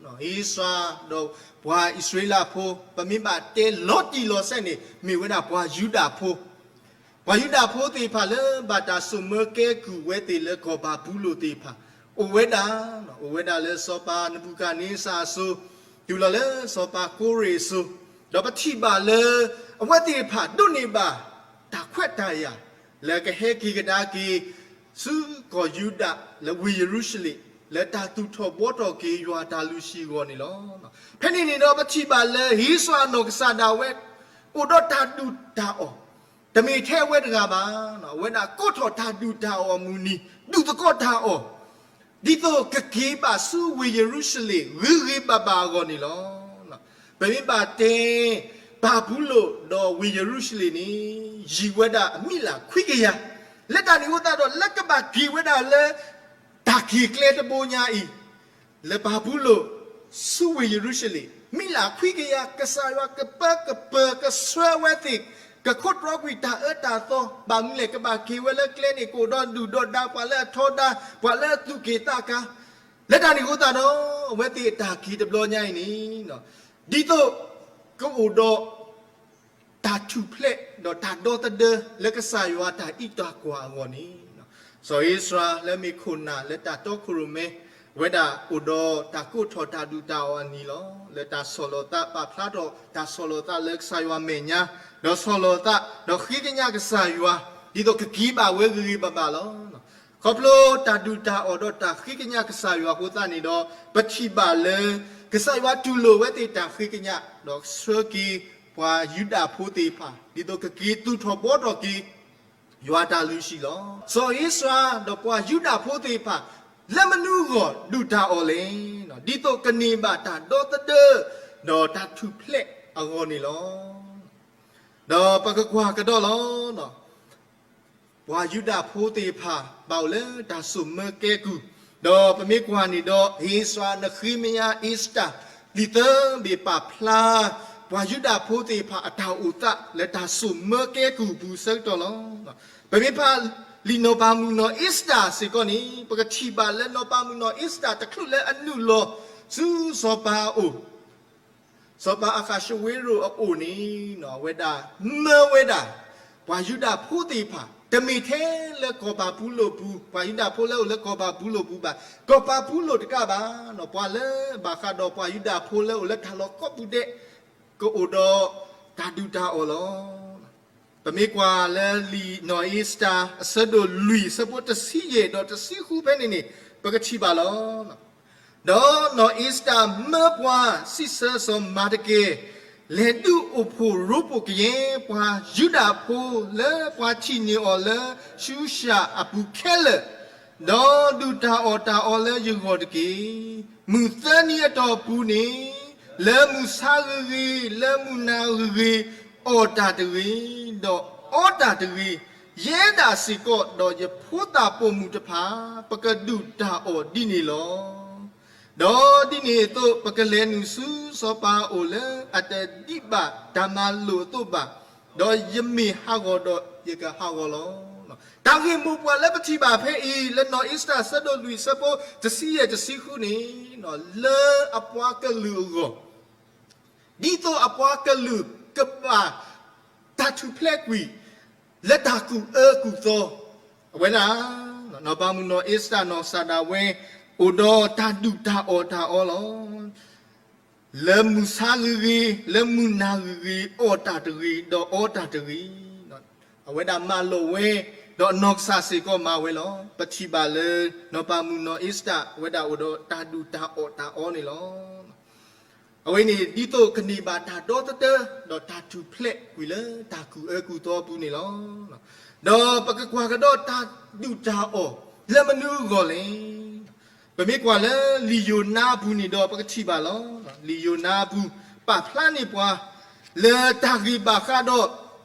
ၤ. ဧ့စြၤဒီးပှၤအံၣ်စရ့လးဖိ, ပမ့ၢ်ဘၣ်တဲလီၤတံၢ်လီၤဆဲးန့ၣ် မ့ၢ်ဝဲဒၣ်ပှၤယူဒၤဖိ, ပှၤယူဒၤဖိသ့ၣ်တဖၣ်လၢဘၣ်တၢ်စိာ်မၢကဲကုၢ်ဝဲသ့ၣ်လၢကီၢ်ဘၤဘူလိၣ်သ့ၣ်တဖၣ်, အိၣ်ဝဲဒၣ်, အိၣ်ဝဲဒၣ်လၢစီၤပၤနဘူၤခၣ်န့စၢ်အစိၤ, တုၤလီၤလၢစီၤပၤကိရ့ၣ်အစိၤ, ဒီးပထံၣ်ဘၣ်လၢ အဝဲသ့ၣ်တဖၣ်ဒိးန့ၢ်ဘၣ် တၢ်ခွဲးတၢ်ယာ် လၢကဟဲက့ၤကဒါက့ၤ ဆူကီၢ်ယူဒၤ လၢဝ့ၢ်ယရူၤၡလ့ၣ် လၢတၢ်သူၣ်ထီၣ်ဘှီထီၣ်က့ၤယွၤတၢ်လုၢ်ဟံၣ်အဂီၢ်န့ၣ်လီၤ. ဖဲန့ၣ်န့ၣ်ဒီး ပထံၣ်ဘၣ်လၢဧ့စြၤအနီၢ်ကစၢ်ဒၣ်ဝဲ အိၣ်ဒီးတၢ်ဒုၣ်တၢ်အီၣ်, တမ့ၢ်ထဲအဝဲတဂၤဘၣ်, အဝဲဒၣ်ကိးထီၣ်တၢ်ဒုၣ်တၢ်အီၣ်အမုၢ်နံၤ ဒုၣ်သကိးတၢ်အီၣ် ဒ်သိးကက့ၤဘၣ်ဆူဝ့ၢ်ယရူၤၡလ့ၣ် ဂ့ၤဂ့ၤဘၣ်ဘၣ်အဂီၢ်န့ၣ်လီၤ. ပမ့ၢ်ဘၣ်တဲ ဘၤဘူလိၣ်ဒီးဝ့ၢ်ယရူၤၡလ့ၣ်န့ၣ် ယံာ်ဝဲဒၣ်အမံးလးခွံကယၤ, လၢတၢ်န့ၣ်အဃိသတးဒီး လၢကဘၣ်က့ၤဝဲဒၣ်လၢ တၢ်က့ၤကျဲတဘိညါအံၤ လၢဘၤဘူလိၣ် ဆူဝ့ၢ်ယရူၤၡလ့ၣ် မံးလးခွံကယၤ ကစၢ်ယွၤကပၢကပၢၤ ကဆှၢဝဲသ့ၣ် ကခိးတြီကွံာ်တၢ်အၢတၢ်သီ ဘၣ်မနုၤလဲၣ် ကဘၣ်က့ၤဝဲလၢကျဲန့ၣ် ကအိၣ်ဒီးဒုၣ်ဒီးဒါ ပှၤလၢအထီဒါ ပှၤလၢအသူၣ်က့ၣ်သးကါ, လၢတၢ်န့ၣ်အဃိသတးဒီး အဝဲသ့ၣ်အတၢ်က့ၤတဘျီညါအံၤန့ၣ် ဒ်သိး ကအိၣ်ဒီး တၢ်ထူၣ်ဖျဲး ဒီးတၢ်ဒီသဒၢ လၢကစၢ်ယွၤတၢ်အံးတၢ်ကွၢ်အဂီၢ်န့ၣ်, စီၤဧ့စြၤလၢမ့ၢ်ခိၣ်နၢ်လၢတၢ်တီခိၣ်ရိၣ်မဲ ဝဲဒၣ်အိၣ်ဒီးတၢ်ကိးထီၣ်တၢ်ဒုၣ်တၢ်အီၣ်အနံၤလီၤ. လၢတၢ်ဆီၣ်လီၤသး ပာ်ဖျါထီၣ်တၢ်ဆီၣ်လီၤသးလၢကစၢ်ယွၤမဲာ်ညါ, ဒီးဆီၣ်လီၤသး ဒီးဃ့ကညးကစၢ်ယွၤ ဒ်သိးကက့ၤဘၣ်ဝဲဂ့ၤဂ့ၤဘၣ်ဘၣ်လီၤ. ခီဖျိတၢ်ဒုၣ်တၢ်အီၣ်ဒီးတၢ်ဃ့ကညးကစၢ်ယွၤအဃိသတးန့ၣ်ဒီး ပထံၣ်ဘၣ်လၢ ကစၢ်ယွၤတူၢ်လိာ်ဝဲသ့ၣ်တၢ်ဃ့ကညး ဒီးဆှၢက့ၤပှၤယူဒၤဖိသ့ၣ်တဖၣ် ဒ်သိးကက့ၤသူၣ်ထီၣ်ဘှီထီၣ်က့ၤ ယွၤတၢ်လုၢ်ဟံၣ်လီၤ. စီၤဧ့စြၤဒီးပှၤယူဒၤဖိသ့ၣ်တဖၣ် လၢမနုၤအဂီၢ်ဒုၣ်တၢ်အီၣ်လဲၣ်, ဒ်သိးကန့ၢ်ဘၣ်တၢ်ဒီသဒၢ ဒီးတၢ်ထူၣ်ဖျဲးအဂီၢ်န့ၣ်လီၤ. ဒီးပကကွၢ်ကဒီးလီၤ. ပှၤယူဒၤဖိသ့ၣ်တဖၣ် ဘၣ်အိၣ်လၢတၢ်စိာ်မၢကဲကုၢ်, ဒီးပမ့ၢ်ကွၢ်န့ၣ်ဒီး ဧ့စြၤ နဃ့မယၤ အ့စတၢ် လံာ်သၢဘ့ၣ်ပာ်ဖျါ ပှၤယူဒၤဖိသ့ၣ်တဖၣ်အတၢ်အိၣ်သးလၢတၢ်စိာ်မၢကဲကုၢ်အပူၤအဆၢကတီၢ်လီၤ. ပမ့ၢ်ဖးလံာ်နီၢ်ပၤမုၣ်နီၢ်အ့စတၢ်စ့ၢ်ကီးန့ၣ် ပကထံၣ်ဘၣ်လၢနီၢ်ပၤမုၣ်နီၢ်အ့စတၢ်တချုးလၢအနုာ်လီၤဆူစီၤပၤအအိၣ် စီၤပၤအဃးၡဝ့ရိၣ်အအိၣ်န့ၣ် အဝဲဒၣ်မၢဝဲဒၣ် ပှၤယူဒၤဖိသ့ၣ်တဖၣ် တမ့ၢ်ထဲလၢကီၢ်ဘၤဘူလိၣ်ပူၤ ပှၤယူဒၤဖိလၢအိၣ်လၢကီၢ်ဘၤဘူလိၣ်ပူၤဘၣ်, ကီၢ်ဘၤဘူလိၣ်တကးဘၣ်, ပှၤလၢဘၣ်ဃးဒီးပှၤယူဒၤဖိလၢအိၣ်လၢတၢ်လီၢ်ကိးပူၤဒဲး ကအိၣ်ဒီးတၢ်ဒုၣ်တၢ်အီၣ်လီၤ. ပမ့ၢ်ကွၢ်လၢလံာ်နီၢ်အ့စတၢ် အဆၢဒိၣ်လွံၢ် အဆၢဖိတဆံယဲၢ်ဒီးတဆံဃုဖဲန့ၣ်န့ၣ် ပကထံၣ်ဘၣ်လီၤ. ဒီးနီၢ်အ့စတၢ်မၢပှၤစံးဆၢစီၤမၤတကဲ လဲၤဒုးအိၣ်ဖှိၣ်ရိဖှိၣ်ကယဲၢ်ပှၤယူဒၤဖိလၢပှၤထံၣ်န့ၢ်အီၤလၢၡူၡၣ်အပူၤခဲလၢာ်, ဒီးဒုၣ်တၢ်အီၣ်တၢ်အီလၢယဂီၢ်တက့ၢ်. မုၢ်သၢနံၤအတီၢ်ပူၤန့ၣ်, လၢမုၢ်ဆါဂ့ၤဂ့ၤ, လၢမုၢ်နၤဂ့ၤဂ့ၤ, အီၣ်တၢ်တဂ့ၤ, ဒီးအီတၢ်တဂ့ၤ, ယဲဒၣ်စ့ၢ်ကီး, ဒီးယဖိသၣ်ပိာ်မုၣ်တဖၣ်, ပကဒုၣ်တၢ်အီၣ်ဒ်န့ၣ်လီၤ. ဒီးဒ်န့ၣ်အသိး, ပကလဲၤနုာ်ဆူစီၤပၤအအိၣ်လၢအတဒံးဘၣ်တၢ်မၤလိာ်အသိးဘၣ်, ဒီးယမ့ၢ်ဟးဂီၤဒီးယကဟးဂီၤလီၤ. တၢ်ဂ့ၢ်မိၢ်ပှၢ်လၢပထံၣ်ဘၣ်ဖဲအံၤ လၢနီၢ်အ့စတၢၣ်အဆၢဒိၣ်လွံၢ်အဆၢဖိတဆံယဲၢ် တဆံဃုန့ၣ်, လၢအပှၤကလုာ်အဂီၢ်, ဒ်သိးအပှၤကလုာ်ကဘၣ်တၢ်ထူၣ်ဖျဲးကွံာ် လၢတၢ်ကူၣ်အၢကူၣ်သီ, အဝဲဒၣ် နီၢ်ပၤမုၣ်နီၢ်အ့စတၢၣ်နီၢ်ကစၢ်ဒၣ်ဝဲ အိၣ်ဒီးတၢ်ဒုၣ်တၢ်အီၣ်တၢ်အီလီၤ. လၢမုၢ်ဆါဂ့ၤဂ့ၤ, လၢမုၢ်နၤဂ့ၤဂ့ၤ, အီၣ်တၢ်တဂ့ၤ, ဒီးအီတၢ်တဂ့ၤ, အဝဲဒၣ်မၤလိာ်ဝဲ, ဒီးနီၢ်ကစၢ်စ့ၢ်ကီးမၤဝဲလီၤ. ပထံၣ်ဘၣ်လၢ နီၢ်ပၤမုၣ်နီၢ်အ့စတၢၣ် အဝဲဒၣ်အိၣ်ဒီးတၢ်ဒုၣ်တၢ်အီၣ်တၢ်အီန့ၣ်လီၤ. အဝဲန့ၣ်ဒ်သိးကန့ၢ်ဘၣ်တၢ်ဒီသဒၢ, ဒီးတၢ်ထူၣ်ဖျဲးကွံာ်လၢတၢ်ကူၣ်အၢကူၣ်သီအပူၤန့ၣ်လီၤ. ဒီးပကကွၢ်ကဒီးတၢ်ဒုၣ်တၢ်အီၣ်လၢမနုၤအဂီၢ်လဲၣ်. ပမ့ၢ်ကွၢ်လၢလံာ်ယိၤနါအပူၤန့ၣ်ဒီးပကထံၣ်ဘၣ်လီၤ. လံာ်ယိၤနါအပူၤ ပာ်ဖျါန့ၢ်ပှၤ လၢတၢ်ဂ့ၢ်ဘၣ်ဃးဒီး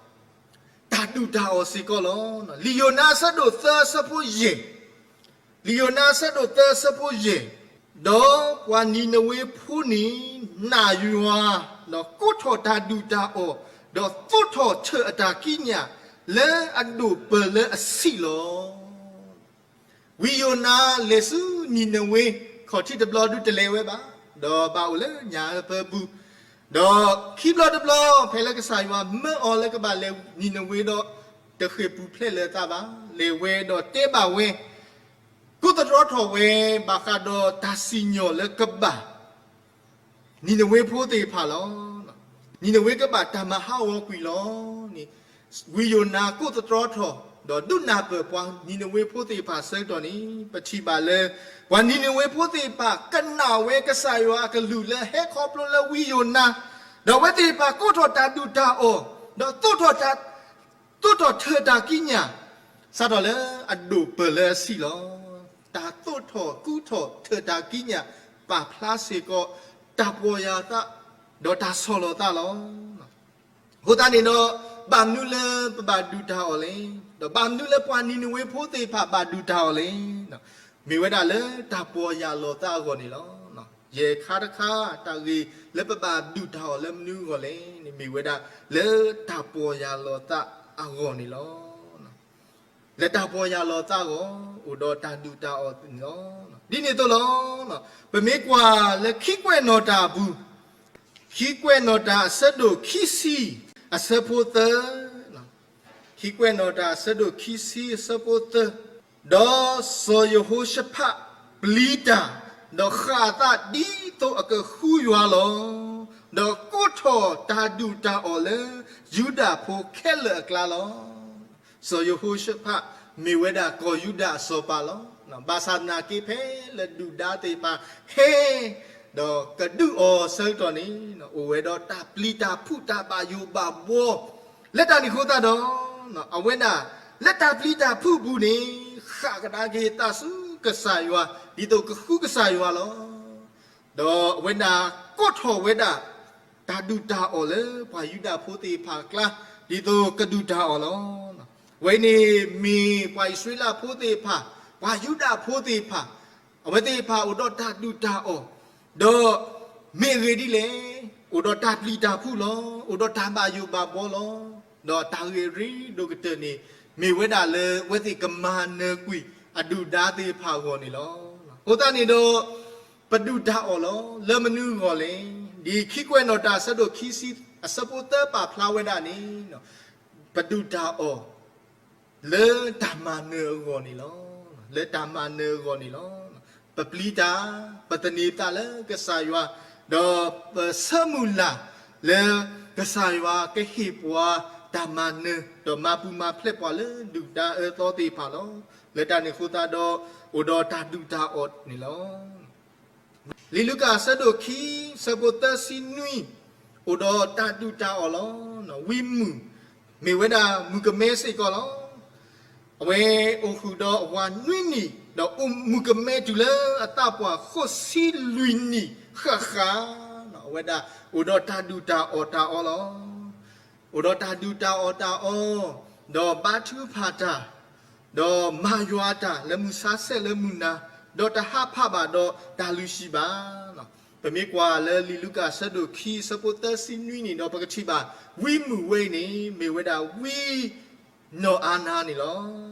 တၢ်ဒုၣ်တၢ်အီၣ်စ့ၢ်ကီးလီၤ. လံာ်ယိၤနါအဆၢဒိၣ်သၢအဆၢဖိယဲၢ်, လံာ်ယိၤနါအဆၢဒိၣ်သၢအဆၢဖိယဲၢ်, ဒီးပှၤနံၤနဝ့ဖိန့ၣ် နာ်ယွၤ, ဒီးကိးထီၣ်တၢ်ဒုၣ်တၢ်အီၣ်, ဒီးသိးထီၣ်ထၢၣ်အတၢ်ကံးညာ် လၢအဒိၣ်ပၢၢ်လၢအဆံးလီၤ. ဝံယိၤနါလဲၤဆူနံၤနဝ့ ခီၣ်ထံးတဘျီဒုးတလဲၤဝဲဘၣ်, ဒီးဘၣ်အိၣ်လၢညၣ်အၢပၢပူၤ, ဒီးခံဘျီတဘျီ ဖဲလၢကစၢ်ယွၤမၢအီၤလၢကဘၣ်လဲၤနံၤနဝ့ဒီး တဃ့ၢ်ပူၤဖျဲးလၢၤအသးဘၣ်, လဲၤဝဲဒီးတဲဘၣ်ဝဲ, ကိးသတြီထီၣ်ဝဲ ဘၣ်ဃးဒီးတၢ်စံၣ်ညီၣ်လၢကဘၣ် နံၤနဝ့ဖိသ့ၣ်တဖၣ်လီၤ. နံၤနဝ့ကဘၣ်တၢ်မၤဟးဂီၤကွံာ်လီၤန့ၣ်, ဝံယိၤနါကိးသတြီထီၣ် ဒီးဒုးနၢ်ပၢၢ်ပှၤနံၤနဝ့ဖိသ့ၣ်တဖၣ်အဆၢကတီၢ်န့ၣ်, ပထံၣ်ဘၣ်လၢ ပှၤနံၤနဝ့ဖိသ့ၣ်တဖၣ် ကနၣ်ဝဲကစၢ်ယွၤအကလုၢ်လၢဟဲခီဖျိလၢဝံယိၤနါ, ဒီးအဝဲသ့ၣ်တဖၣ်ကိးထီၣ်တၢ်ဒုၣ်တၢ်အီၣ်, ဒီးသိးထီၣ် သိးထီၣ်ထၢၣ်တၢ်ကံးညာ်, စးထီၣ်လၢအဒိၣ်ပၢၢ်လၢအဆံးလီၤ. တၢ်သိးထီၣ်ကူးထီၣ်ထၢၣ်တၢ်ကံးညာ် ပာ်ဖျါစ့ၢ်ကီး တၢ်ပီၢ်ယၢ်သး ဒီးတၢ်ဆီၣ်လီၤသးလီၤ. အဃိသတးန့ၣ်ဒီး ဘၣ်မနုၤလၢပဘၣ်ဒုၣ်တၢ်အီၣ်လဲၣ်, ဒီးဘၣ်မနုၤလၢပှၤနံၤနဝ့ဖိသ့ၣ်တဖၣ်ဘၣ်ဒုၣ်တၢ်အီၣ်လဲၣ်, မ့ၢ်ဝဲဒၣ်လၢတၢ်ပီၢ်ယၢ်လီၤသးအဂီၢ်န့ၣ်လီၤ. ယဲၢ်ခါတခါ တၢ်ဂ့ၢ်လၢပဘၣ်ဒုၣ်တၢ်အီၣ်လၢမနုၤအဂီၢ်လဲၣ်န့ၣ် မ့ၢ်ဝဲဒၣ်လၢတၢ်ပီၢ်ယၢ်လီၤသးအဂီၢ်န့ၣ်လီၤ. လၢတၢ်ပီၢ်ယၢ်လီၤသးအဂီၢ် အိၣ်ဒီးတၢ်ဒုၣ်တၢ်အီၣ်န့ၣ်လီၤ. ဒ်န့ၣ်အသိးလီၤ. ပမ့ၢ်ကွၢ်လၢခံကွဲးနီၣ်တၢ်အပူၤ, ခံကွဲးနီၣ်တၢ်အဆၢဒိၣ်ခံဆံ အဆၢဖိသၢ, ခံကွဲးနီၣ်တၢ်အဆၢဒိၣ်ခံဆံအဆၢဖိသၢ, ဒီးစီၤယဟိၤၡဖးပျံၤတၢ်, ဒီးဃၣ်အသးဒ်သိးအကဃုယွၤလီၤ. ဒီးကိးထီၣ်တၢ်ဒုၣ်တၢ်အီၣ်လၢယူဒၤဖိခဲလၢာ်အကျါလီၤ. စီၤယဟိၤၡဖး မ့ၢ်ဝဲဒၣ်ကီၢ်ယူဒၤအစီၤပၤလီၤ. ဘၣ်ဆၣ်သနာ်က့ ဖဲလၢဒုၣ်ဒါသ့ၣ်တဖၣ်ဟဲ ဒီးကဒုးအီၤအဆၢကတီၢ်န့ၣ် အိၣ်ဝဲဒီးတၢ်ပျံၤတၢ်ဖုး တၢ်ဘၣ်ယိၣ်ဘၣ်ဘှီ, လၢတၢ်န့ၣ်အဃိသတးဒီး အဝဲဒၣ် လၢတၢ်ပျံၤတၢ်ဖုးအပူၤန့ၣ် ဃၣ်ကဒါက့ၤသးဆူကစၢ်ယွၤ ဒ်သိးကဃုကစၢ်ယွၤလီၤ. ဒီးအဝဲဒၣ်ကိးထီၣ်ဝဲဒၣ် တၢ်ဒုၣ်တၢ်အီၣ်လၢပှၤယူဒၤဖိသ့ၣ်တဖၣ်အကျါ ဒ်သိးကဒုၣ်တၢ်အီၣ်လီၤ. အဝဲန့ၣ်မ့ၢ်ပှၤအံၣ်စရ့လးဖိသ့ၣ်တဖၣ်, ပှၤယူဒၤဖိသ့ၣ်တဖၣ်, အဝဲသ့ၣ်တဖၣ်အိၣ်ဒီးတၢ်ဒုၣ်တၢ်အီၣ်, ဒီးမ့ၢ်အဂ့ၢ်ဒ်လဲၣ်, အိၣ်ဒီးတၢ်ပျံၤတၢ်ဖုးလီၤ, အိၣ်ဒီးတၢ်ဘၣ်ယိၣ်ဘၣ်ဘှီလီၤ. ဒီးတၢ်ဂ့ၢ်အရ့ဒိၣ်ကတၢၢ်န့ၣ် မ့ၢ်ဝဲဒၣ်လၢအဝဲသ့ၣ်ကမၤနၢၤကွံာ်အဒုၣ်ဒါသ့ၣ်တဖၣ်အဂီၢ်န့ၣ်လီၤ. အဃိသတးန့ၣ်ဒီး ပဒုၣ်တၢ်အီၣ်လီၤ လၢမနုၤအဂီၢ်လဲၣ်. ဒ်ခံကွဲးနီၣ်တၢ်အဆၢဒိၣ်ခံဆံ အဆၢဖိသၢပာ်ဖျါဝဲဒၣ်န့ၣ် ပဒုၣ်တၢ်အီၣ် လၢတၢ်မၤနၢၤအဂီၢ်န့ၣ်လီၤ. လၢတၢ်မၤနၢၤအဂီၢ်န့ၣ်လီၤ. ပပျံၤတၢ်, ပသန့ၤသးလၢကစၢ်ယွၤ, ဒီးပဆၢမုၢ်လၢ်လၢကစၢ်ယွၤကဟ့ၣ်ပှၤတၢ်မၤနၢၤ, ဒီးမၤပူၤမၤဖျဲးပှၤလၢဒုၣ်ဒါအၢသီသ့ၣ်တဖၣ်လီၤ. လၢတၢ်န့ၣ်အဃိသတးဒီး အိၣ်ဒီးတၢ်ဒုၣ်တၢ်အီၣ်န့ၣ်လီၤ. လံာ်လူၤကၣ်အဆၢဒိၣ်ခံ အဆၢဖိသၢဆံနွံ, အိၣ်ဒီးတၢ်ဒုၣ်တၢ်အီၣ်လီၤ. ဝံမုၣ် မ့ၢ်ဝဲဒၣ်မုၣ်ကမဲစ့ၢ်ကီးလီၤ. အဝဲအိၣ်ဃုာ်ဒီးအဝၤနွံနံၣ် ဒီးအိၣ်မုၣ်ကမဲတုၤလၢအသးပှၢ်ဃိးဆံလွံၢ်နံၣ်ဃၣ်ဃၣ်, အဝဲဒၣ်အိၣ်ဒီးတၢ်ဒုၣ်တၢ်အီၣ်တၢ်အီလီၤ. အိၣ်ဒီးတၢ်ဒုၣ်တၢ်အီၣ်တၢ်အီ, ဒီးဘါထုကဖၣ်တၢ်, ဒီးမၤယွၤတၢ်လၢမုၢ်ဆါဆဲးလၢမုၢ်နၤ, ဒီးတဟးဖးဘၣ်ဒီးတၢ်လုၢ်ဟံၣ်ဘၣ်. ပမ့ၢ်ကွၢ်လၢလံာ်လူၤကၣ်အဆၢဒိၣ်ခံအဆၢဖိသၢဆံနွံန့ၣ်ဒီး ပကထံၣ်ဘၣ် ဝံမုၣ်ဝဲအံၤန့ၣ် မ့ၢ်ဝဲဒၣ်ဝံနီၢ်အၤနၤန့ၣ်လီၤ.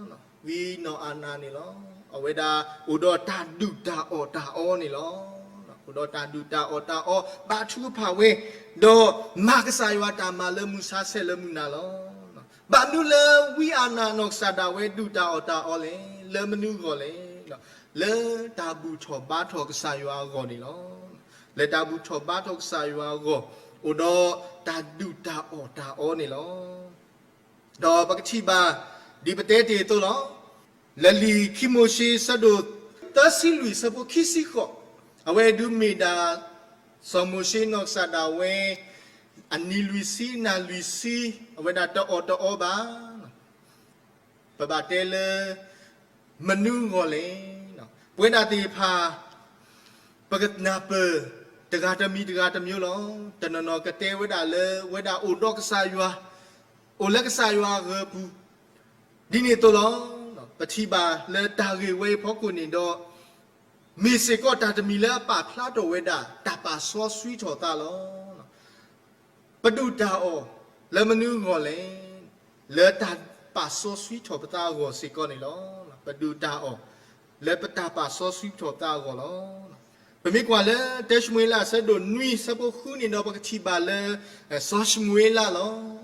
ဝံနီၢ်အၤနၤန့ၣ်လီၤ. အဝဲဒၣ်အိၣ်ဒီးတၢ်ဒုၣ်တၢ်အီၣ်တၢ်အီန့ၣ်လီၤ. အိၣ်ဒီးတၢ်ဒုၣ်တၢ်အီၣ်တၢ်အီ ဘါထုကဖၣ်ဝဲ, ဒီးမၤကစၢ်ယွၤတၢ်မၤလၢမုၢ်ဆါဆဲးလၢမုၢ်နၤလီၤ. ဘၣ်မနုၤလၢဝံအၤနၤနီၢ်ကစၢ်ဒၣ်ဝဲဒုၣ်တၢ်အီၣ်တၢ်အီလဲၣ်, လၢမနုၤအဂီၢ်လဲၣ်. လၢတၢ်ဘူၣ်ထီၣ်ဘါထီၣ်ကစၢ်ယွၤအဂီၢ်န့ၣ်လီၤ. လၢတၢ်ဘူၣ်ထီၣ်ဘါထီၣ်ကစၢ်ယွၤအဂီၢ် အိၣ်ဒီးတၢ်ဒုၣ်တၢ်အီၣ်တၢ်အီန့ၣ်လီၤ. ဒီးပကထံၣ်ဘၣ် ဒ်ပတဲတ့ၢ်အသိးလီၤ. လၢလံာ်ခံမိၤၡ့အဆၢဒိၣ်သၢဆံလွံၢ်အဆၢဖိခံဆံဃိး, အဝဲဒုးမ့ၢ်ဒၣ် စီၤမိၤၡ့နီၢ်ကစၢ်ဒၣ်ဝဲ အနံၤလွံၢ်ဆံနၢ်လွံၢ်ဆံ, အဝဲဒၣ်တအီၣ်တအီဘၣ်. ပဘၣ်တဲလၢ မနုၤအဂီၢ်လဲၣ်. ပဝဲဒၣ်သ့ၣ်တဖၣ် ပကနၢ်ပၢၢ် တဂၤတမံၤတဂၤတမံၤလီၤ. တနီၤနီၤကတဲဝဲဒၣ်လၢ ဝဲဒၣ်အိၣ်ဒီးကစၢ်ယွၤ, အိၣ်လၢကစၢ်ယွၤအဂၢၤအပူၤ, ဒ်န့ၣ်အသိးလီၤ. ပထံၣ်ဘၣ်လၢတၢ်ဂ့ၢ်ဝဲအံၤဖီခိၣ်န့ၣ်ဒီး မ့ၢ်စ့ၢ်ကီးတၢ်တမံၤလၢအပာ်ဖျါထီၣ်ဝဲဒၣ် တၢ်ပာ်စီဆှံထီၣ်သးလီၤ. ပဒုၣ်တၢ်အီၣ်လၢမနုၤအဂီၢ်လဲၣ်. လၢတၢ်ပာ်စီဆှံထီၣ်ပသးအဂီၢ်စ့ၢ်ကီးန့ၣ်လီၤ. ပဒုၣ်တၢ်အီၣ်လၢပတၢ်ပာ်စီဆှံထီၣ်ပသးအဂီၢ်လီၤ. ပမ့ၢ်ကွၢ်လၢ တၢၡမူၤအ့လးအဆၢဒိၣ်နွံအဆၢဖိဃုန့ၣ်ဒီး ပကထံၣ်ဘၣ်လၢ စီၤၡမူၤအ့လးလီၤ.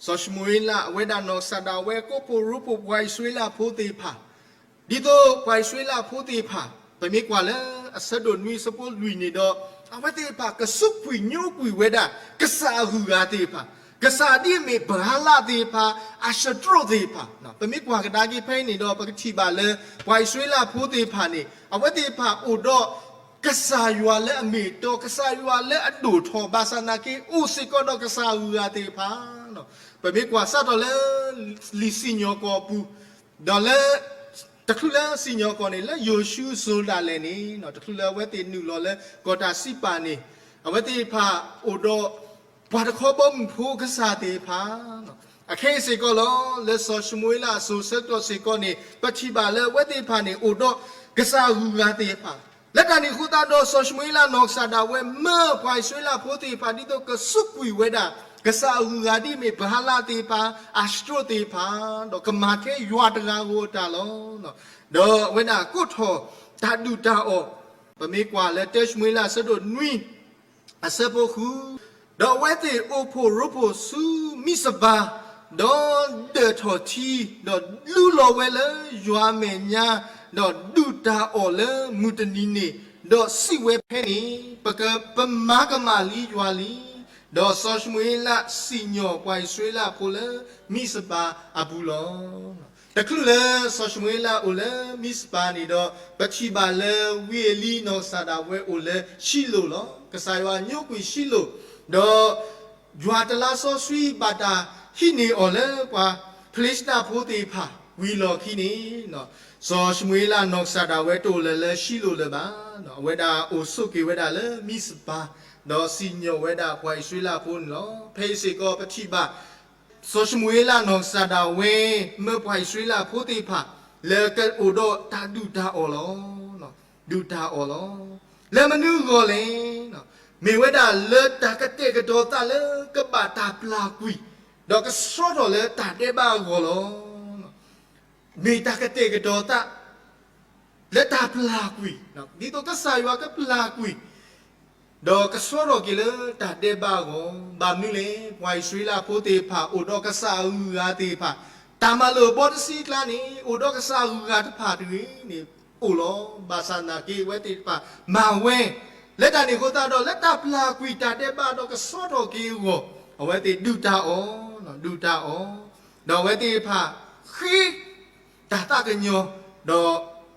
စီၤၡမူၤအ့လး အဝဲဒၣ်နီၢ်ကစၢ်ဒၣ်ဝဲကိးဖှိၣ်ရိဖှိၣ်ပှၤအံၣ်စရ့လးဖိသ့ၣ်တဖၣ် ဒ်သိးပှၤအံၣ်စရ့လးဖိသ့ၣ်တဖၣ် ပမ့ၢ်ကွၢ်လၢအဆၢဒိၣ်နွံအဆၢဖိလွံၢ်န့ၣ်ဒီး အဝဲသ့ၣ်တဖၣ်ကစူးကွံာ်ညိကွံာ်ဝဲဒၣ် ကစၢ်အဂုၤအဂၤသ့ၣ်တဖၣ်, ကစၢ်ဒ်အမ့ၢ်ဘၤလးသ့ၣ်တဖၣ်, အၤစတြိာ်သ့ၣ်တဖၣ်, ပမ့ၢ်ကွၢ်ကဒါက့ၤဖဲအံၤန့ၣ်ဒီး ပကထံၣ်ဘၣ်လၢ ပှၤအံၣ်စရ့လးဖိသ့ၣ်တဖၣ်န့ၣ် အဝဲသ့ၣ်တဖၣ်အိၣ်ဒီး ကစၢ်ယွၤလၢအမ့ၢ်အတီ, ကစၢ်ယွၤလၢအဒိၣ်ထီၣ် ဘၣ်ဆၣ်သနာ်က့ အိၣ်စ့ၢ်ကီးဒီးကစၢ်အဂုၤအဂၤသ့ၣ်တဖၣ် ပမ့ၢ်ကွၢ်စးထီၣ်လၢ လံာ်စံၣ်ညီၣ်ကွီၢ်အပူၤ, ဒီးလၢ တချုးလၢစံၣ်ညီၣ်ကွီၢ်န့ၣ် လၢယိၤၡူအစိၤဒၣ်လဲာ်န့ၣ် တချုးလၢအဝဲသ့ၣ်နုာ်လီၤလၢကီၢ်တၢ်စံးပာ်န့ၣ် အဝဲသ့ၣ်တဖၣ်အိၣ်ဒီး ပှၤတခီဘီမုၢ်ဖိကစၢ်သ့ၣ်တဖၣ် အခဲအံၤစ့ၢ်ကီးလီၤ. လၢစီၤၡမူၤအ့လးအစိၤဆၢကတီၢ်စ့ၢ်ကီးန့ၣ် ပထံၣ်ဘၣ်လၢအဝဲသ့ၣ်တဖၣ်န့ၣ် အိၣ်ဒီးကစၢ်အဂုၤအဂၤသ့ၣ်တဖၣ်, လၢတၢ်န့ၣ်အဃိသတးဒီး စီၤၡမူၤအ့လးနီၢ်ကစၢ်ဒၣ်ဝဲ မၢပှၤအံၣ်စရ့လးဖိသ့ၣ်တဖၣ် ဒ်သိးကစူးကွံာ်ဝဲဒၣ် ကစၢ်အဂုၤအဂၤဒ်အမ့ၢ် ဘၤလးသ့ၣ်တဖၣ်, အၤစတြိာ်သ့ၣ်တဖၣ်, ဒီးကမၤထဲယွၤတဂၤဧိၤအတၢ်လီၤ. ဒီးအဝဲဒၣ်ကိးထီၣ်တၢ်ဒုၣ်တၢ်အီၣ်, ပမ့ၢ်ကွၢ်လၢတၢၡမူၤအ့လးအဆၢဒိၣ်နွံ အဆၢဖိဃု, ဒီးအဝဲသ့ၣ်အိၣ်ဖှိၣ်ရိဖှိၣ်ဆူမံးစဘၤ, ဒီးဒၢးထီၣ်ထံ, ဒီးလူလီၤဝဲလၢယွၤအမဲာ်ညါ, ဒီးဒုၣ်တၢ်အီၣ်လၢမုၢ်တနံၤန့ၣ်, ဒီးစံးဝဲဖဲန့ၣ်, ပက, ပမၤကမၣ်လံယွၤလံ. ဒီးစီၤၡမူၤအ့လးစံၣ်ညီၣ်ပှၤအံၣ်စရ့လးဖိလၢမံးစဘၤအပူၤလီၤ. တချုးလၢစီၤၡမူၤအ့လးအိၣ်လၢမံးစဘၤန့ၣ်ဒီး ပထံၣ်ဘၣ်လၢဝံအ့လံနီၢ်ကစၢ်ဒၣ်ဝဲအိၣ်လၢၡံလိၣ်လီၤ. ကစၢ်ယွၤညိကွံာ်ၡံလိၣ်, ဒီး ယွၤတလါစီဆှံဘၣ်တၢ်ဟံးန့ၢ်အီၤလၢပှၤဖလ့ၡတၢ်ဖိသ့ၣ်တဖၣ်ဝံၤလီၢ်ခံန့ၣ်, စီၤၡမူၤအ့လးနီၢ်ကစၢ်ဒၣ်ဝဲတအိၣ်လၢၤလၢၡံလိၣ်လၢၤဘၣ်. အဝဲဒၣ်အိၣ်ဆိးက့ၤဝဲဒၣ်လၢမံးစဘၤ, ဒီးစံၣ်ညီၣ်ဝဲဒၣ်ပှၤအံၣ်စရ့လးဖိန့ၣ်လီၤ. ဖဲအံၤစ့ၢ်ကီးပထံၣ်ဘၣ် စီၤၡမူၤအ့လးနီၢ်ကစၢ်ဒၣ်ဝဲ မၢပှၤအံၣ်စရ့လးဖိသ့ၣ်တဖၣ် လၢကအိၣ်ဒီးတၢ်ဒုၣ်တၢ်အီၣ်လီၤ. ဒုၣ်တၢ်အီၣ်လီၤ. လၢမနုၤအဂီၢ်လဲၣ်. မ့ၢ်ဝဲဒၣ်လၢတၢ်ကတဲာ်ကတီၤသးလၢကဘၣ်တၢ်ပျၢ်ကွံာ်, ဒီးကဆှီထီၣ်လၢတၢ်ဒဲးဘးအဂီၢ်လီၤ. မ့ၢ်တၢ်ကတဲာ်ကတီၤသး လၢတၢ်ပျၢ်ကွံာ်, ဒ်သိးကစၢ်ယွၤကပျၢ်ကွံာ် ဒီးကဆှီထီၣ်က့ၤလၢတၢ်ဒဲးဘးအဂီၢ်, ဘၣ်မနုၤလဲၣ်, ပှၤအံၣ်စရ့လးဖိသ့ၣ်တဖၣ် အိၣ်ဒီးကစၢ်အဂုၤအဂၤသ့ၣ်တဖၣ်, တၢ်မၤလိာ်အဘီတဆံအကျါန့ၣ် အိၣ်ဒီးကစၢ်အဂုၤအဂၤတဖၣ်တဂ့ၤန့ၣ် အိၣ်လီၤ. ဘၣ်ဆၣ်သနာ်က့ အဝဲသ့ၣ်တဖၣ်မၤဝဲ, လၢတၢ်န့ၣ်အဃိသတးဒီး လၢတၢ်ပျၢ်ကွံာ်တၢ်ဒဲးဘးဒီးကဆှီထီၣ်က့ၤအဂီၢ်, အဝဲသ့ၣ်ဒုၣ်တၢ်အီၣ်, ဒုၣ်တၢ်အီၣ်, ဒီးအဝဲသ့ၣ်တဖၣ်ဃ့ တၢ်သးကညီၤ, ဒီး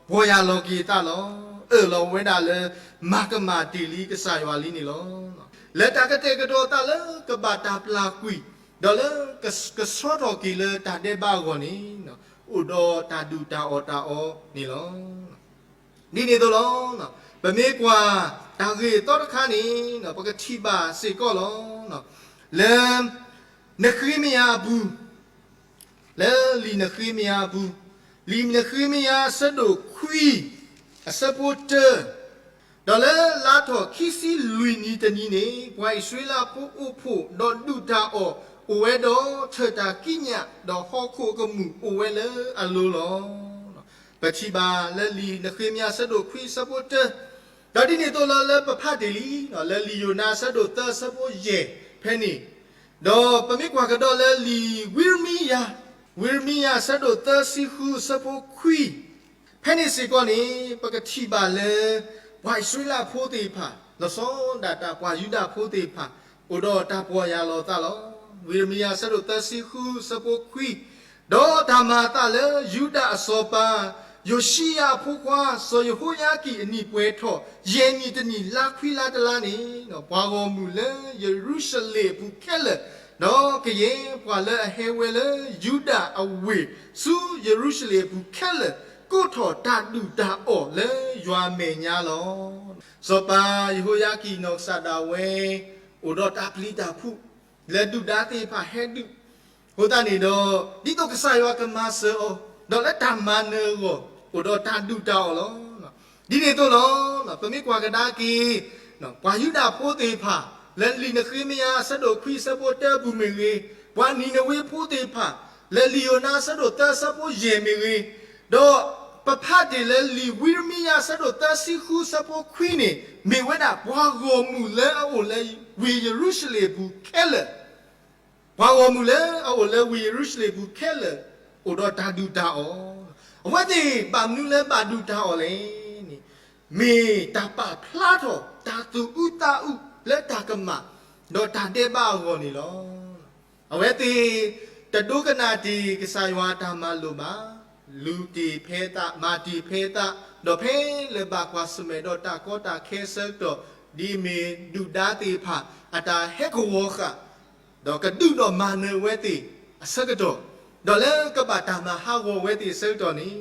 ပီၢ်ယၢ်လီၤက့ၤအသးလီၤ. အၢၣ်လီၤဝဲဒၣ်လၢ မၤကမၣ်တ့ၢ်လံကစၢ်ယွၤလံန့ၣ်လီၤ. လၢတၢ်ကတဲာ်ကတီၤသးလၢကဘၣ်တၢ်ပျၢ်ကွံာ်, ဒီးလၢက, ကဆှီထီၣ်က့ၤလၢတၢ်ဒဲးဘးအဂီၢ်န့ၣ်, အိၣ်ဒီးတၢ်ဒုၣ်တၢ်အီၣ်တၢ်အီန့ၣ်လီၤ. ဒ်န့ၣ်အသိးလီၤ. ပမ့ၢ်ကွၢ်တၢ်ဂ့ၢ်အသီတခါန့ၣ် ပကထံၣ်ဘၣ်စ့ၢ်ကီးလီၤ. လၢ နဃ့မယၤအပူၤ လၢလံာ်နဃ့မယၤအပူၤ, လံာ်နဃ့မယၤအဆၢဒိၣ်ခွံ အဆၢဖိတၢ, ဒီးလၢလါထီၣ်ခံဆံလွံၢ်နံၤတနံၤန့ၣ် ပှၤအံၣ်စရ့လးဖိအိၣ်ဖှိၣ်ဒီးဒုၣ်တၢ်အီၣ်အိၣ်ဝဲဒီးထၢၣ်တၢ်ကံးညာ် ဒီးဟီၣ်ခိၣ်အကမူၣ်အိၣ်ဝဲလၢအလိၤလီၤ. ပထံၣ်ဘၣ်လၢလံာ်နဃ့မယၤအဆၢဒိၣ်ခွံအဆၢဖိတၢ, ဒီးဒ်န့ၣ်အသိးလီၤ လၢပဖးတ့ၢ်လံ လၢလံာ်ယိၤနါအဆၢဒိၣ်သၢအဆၢဖိယဲၢ်ဖဲန့ၣ်, ဒီးပမ့ၢ်ကွၢ်ကဒီးလၢလံာ်ဝံရမံယၤ, ဝံရမံယၤအဆၢဒိၣ်သၢဆံဃုအဆၢဖိခွံ ဖဲန့ၣ်စ့ၢ်ကီးန့ၣ် ပကထံၣ်ဘၣ်လၢ ပှၤအံၣ်စရ့လးဖိသ့ၣ်တဖၣ် လီၤဆီဒၣ်တၢ်ပှၤယူဒၤဖိသ့ၣ်တဖၣ် အိၣ်ဒီးတၢ်ပီၢ်ယၢ်လီၤအသးလီၤ. ဝံရမံယၤအဆၢဒိၣ်သၢဆံဃုအဆၢဖိခွံ, ဒီးတၢ်မၤအသးလၢယူဒၤအစီၤပၤ ယိၤၡံယၤအဖိခွါ စီၤယဟိယၤကံၣ်အနံၣ်ပှဲၤထီၣ် ယဲၢ်နံၣ်တနံၣ် လါခွံလါတလါန့ၣ် ပှၤဂီၢ်မုၢ်လၢယရူၤၡလ့ၣ်အပူၤခဲလၢာ် ဒီးကယဲၢ်ပှၤလၢအဟဲဝဲလၢယူဒၤအဝ့ၢ် ဆူယရူၤၡလ့ၣ်အပူၤခဲလၢာ် ကိးထီၣ်တၢ်ဒုၣ်တၢ်အီၣ်လၢယွၤအမဲာ်ညါလီၤ. စီၤပၤယဟိယၤကံၣ်နီၢ်ကစၢ်ဒၣ်ဝဲ အိၣ်ဒီးတၢ်ပျံၤတၢ်ဖုး လၢဒုၣ်ဒါသ့ၣ်တဖၣ်ဟဲဒုး အဃိသတးန့ၣ်ဒီး ဒ်သိးကစၢ်ယွၤကမၤစၢၤအီၤ ဒီးလၢတၢ်မၤနၢၤအဂီၢ် အိၣ်ဒီးတၢ်ဒုၣ်တၢ်အီၣ်လီၤ. ဒ်န့ၣ်အသိးလီၤ. ပမ့ၢ်ကွၢ်ကဒါက့ၤ ပှၤယူဒၤဖိသ့ၣ်တဖၣ် လၢလံာ်နဃ့မယၤအဆၢဒိၣ်ခွံအဆၢဖိတၢအပူၤမ့ၢ်ဂ့ၤ, ပှၤနံၤနဝ့ဖိသ့ၣ်တဖၣ် လၢလံာ်ယိၤနါအဆၢဒိၣ်သၢအဆၢဖိယဲၢ်မ့ၢ်ဂ့ၤ, ဒီးပဖးတ့ၢ်လၢလံာ်ဝံရမံယၤအဆၢဒိၣ်သၢဆံဃုအဆၢဖိခွံန့ၣ် မ့ၢ်ဝဲဒၣ်ပှၤဂီၢ်မုၢ်လၢအအိၣ်လၢဝ့ၢ်ယရူၤၡလ့ၣ်အပူၤခဲလၢာ် ပှၤဂီၢ်မုၢ်လၢအအိၣ်လၢဝ့ၢ်ယရူၤၡလ့ၣ်အပူၤခဲလၢာ် အိၣ်ဒီးတၢ်ဒုၣ်တၢ်အီၣ်, အဝဲသ့ၣ်ဘၣ်မနုၤလၢဘၣ်ဒုၣ်တၢ်အီၣ်လဲၣ်န့ၣ်, မ့ၢ်တၢ်ပာ်ဖျါထီၣ်တၢ်သူၣ်အုးသးအုးလၢတၢ်ကမၣ် ဒီးတၢ်ဒဲးဘးအဂီၢ်န့ၣ်လီၤ. အဝဲသ့ၣ် တဒိကနၣ်တ့ၢ်ကစၢ်ယွၤအတၢ်မၤလိာ်ဘၣ်, လူၤတ့ၢ်ဖဲသး မၤတ့ၢ်ဖဲသး, ဒီးဖဲလၢဘၣ်ကွၢ်ဆၢၣ်မဲာ်ဒီးတၢ်ကီတၢ်ခဲအဆၢကတီၢ် ဒ်အမ့ၢ်ဒုၣ်ဒါသ့ၣ်တဖၣ် အတၢ်ဟဲကဝီၤဃာ် ဒီးကဒုးဒီးမၤနၢၤဝဲသ့ၣ်အဆၢကတီၢ်, ဒီးလၢကဘၣ်တၢ်မၤဟးဂီၤဝဲသ့ၣ်အဆၢကတီၢ်န့ၣ်,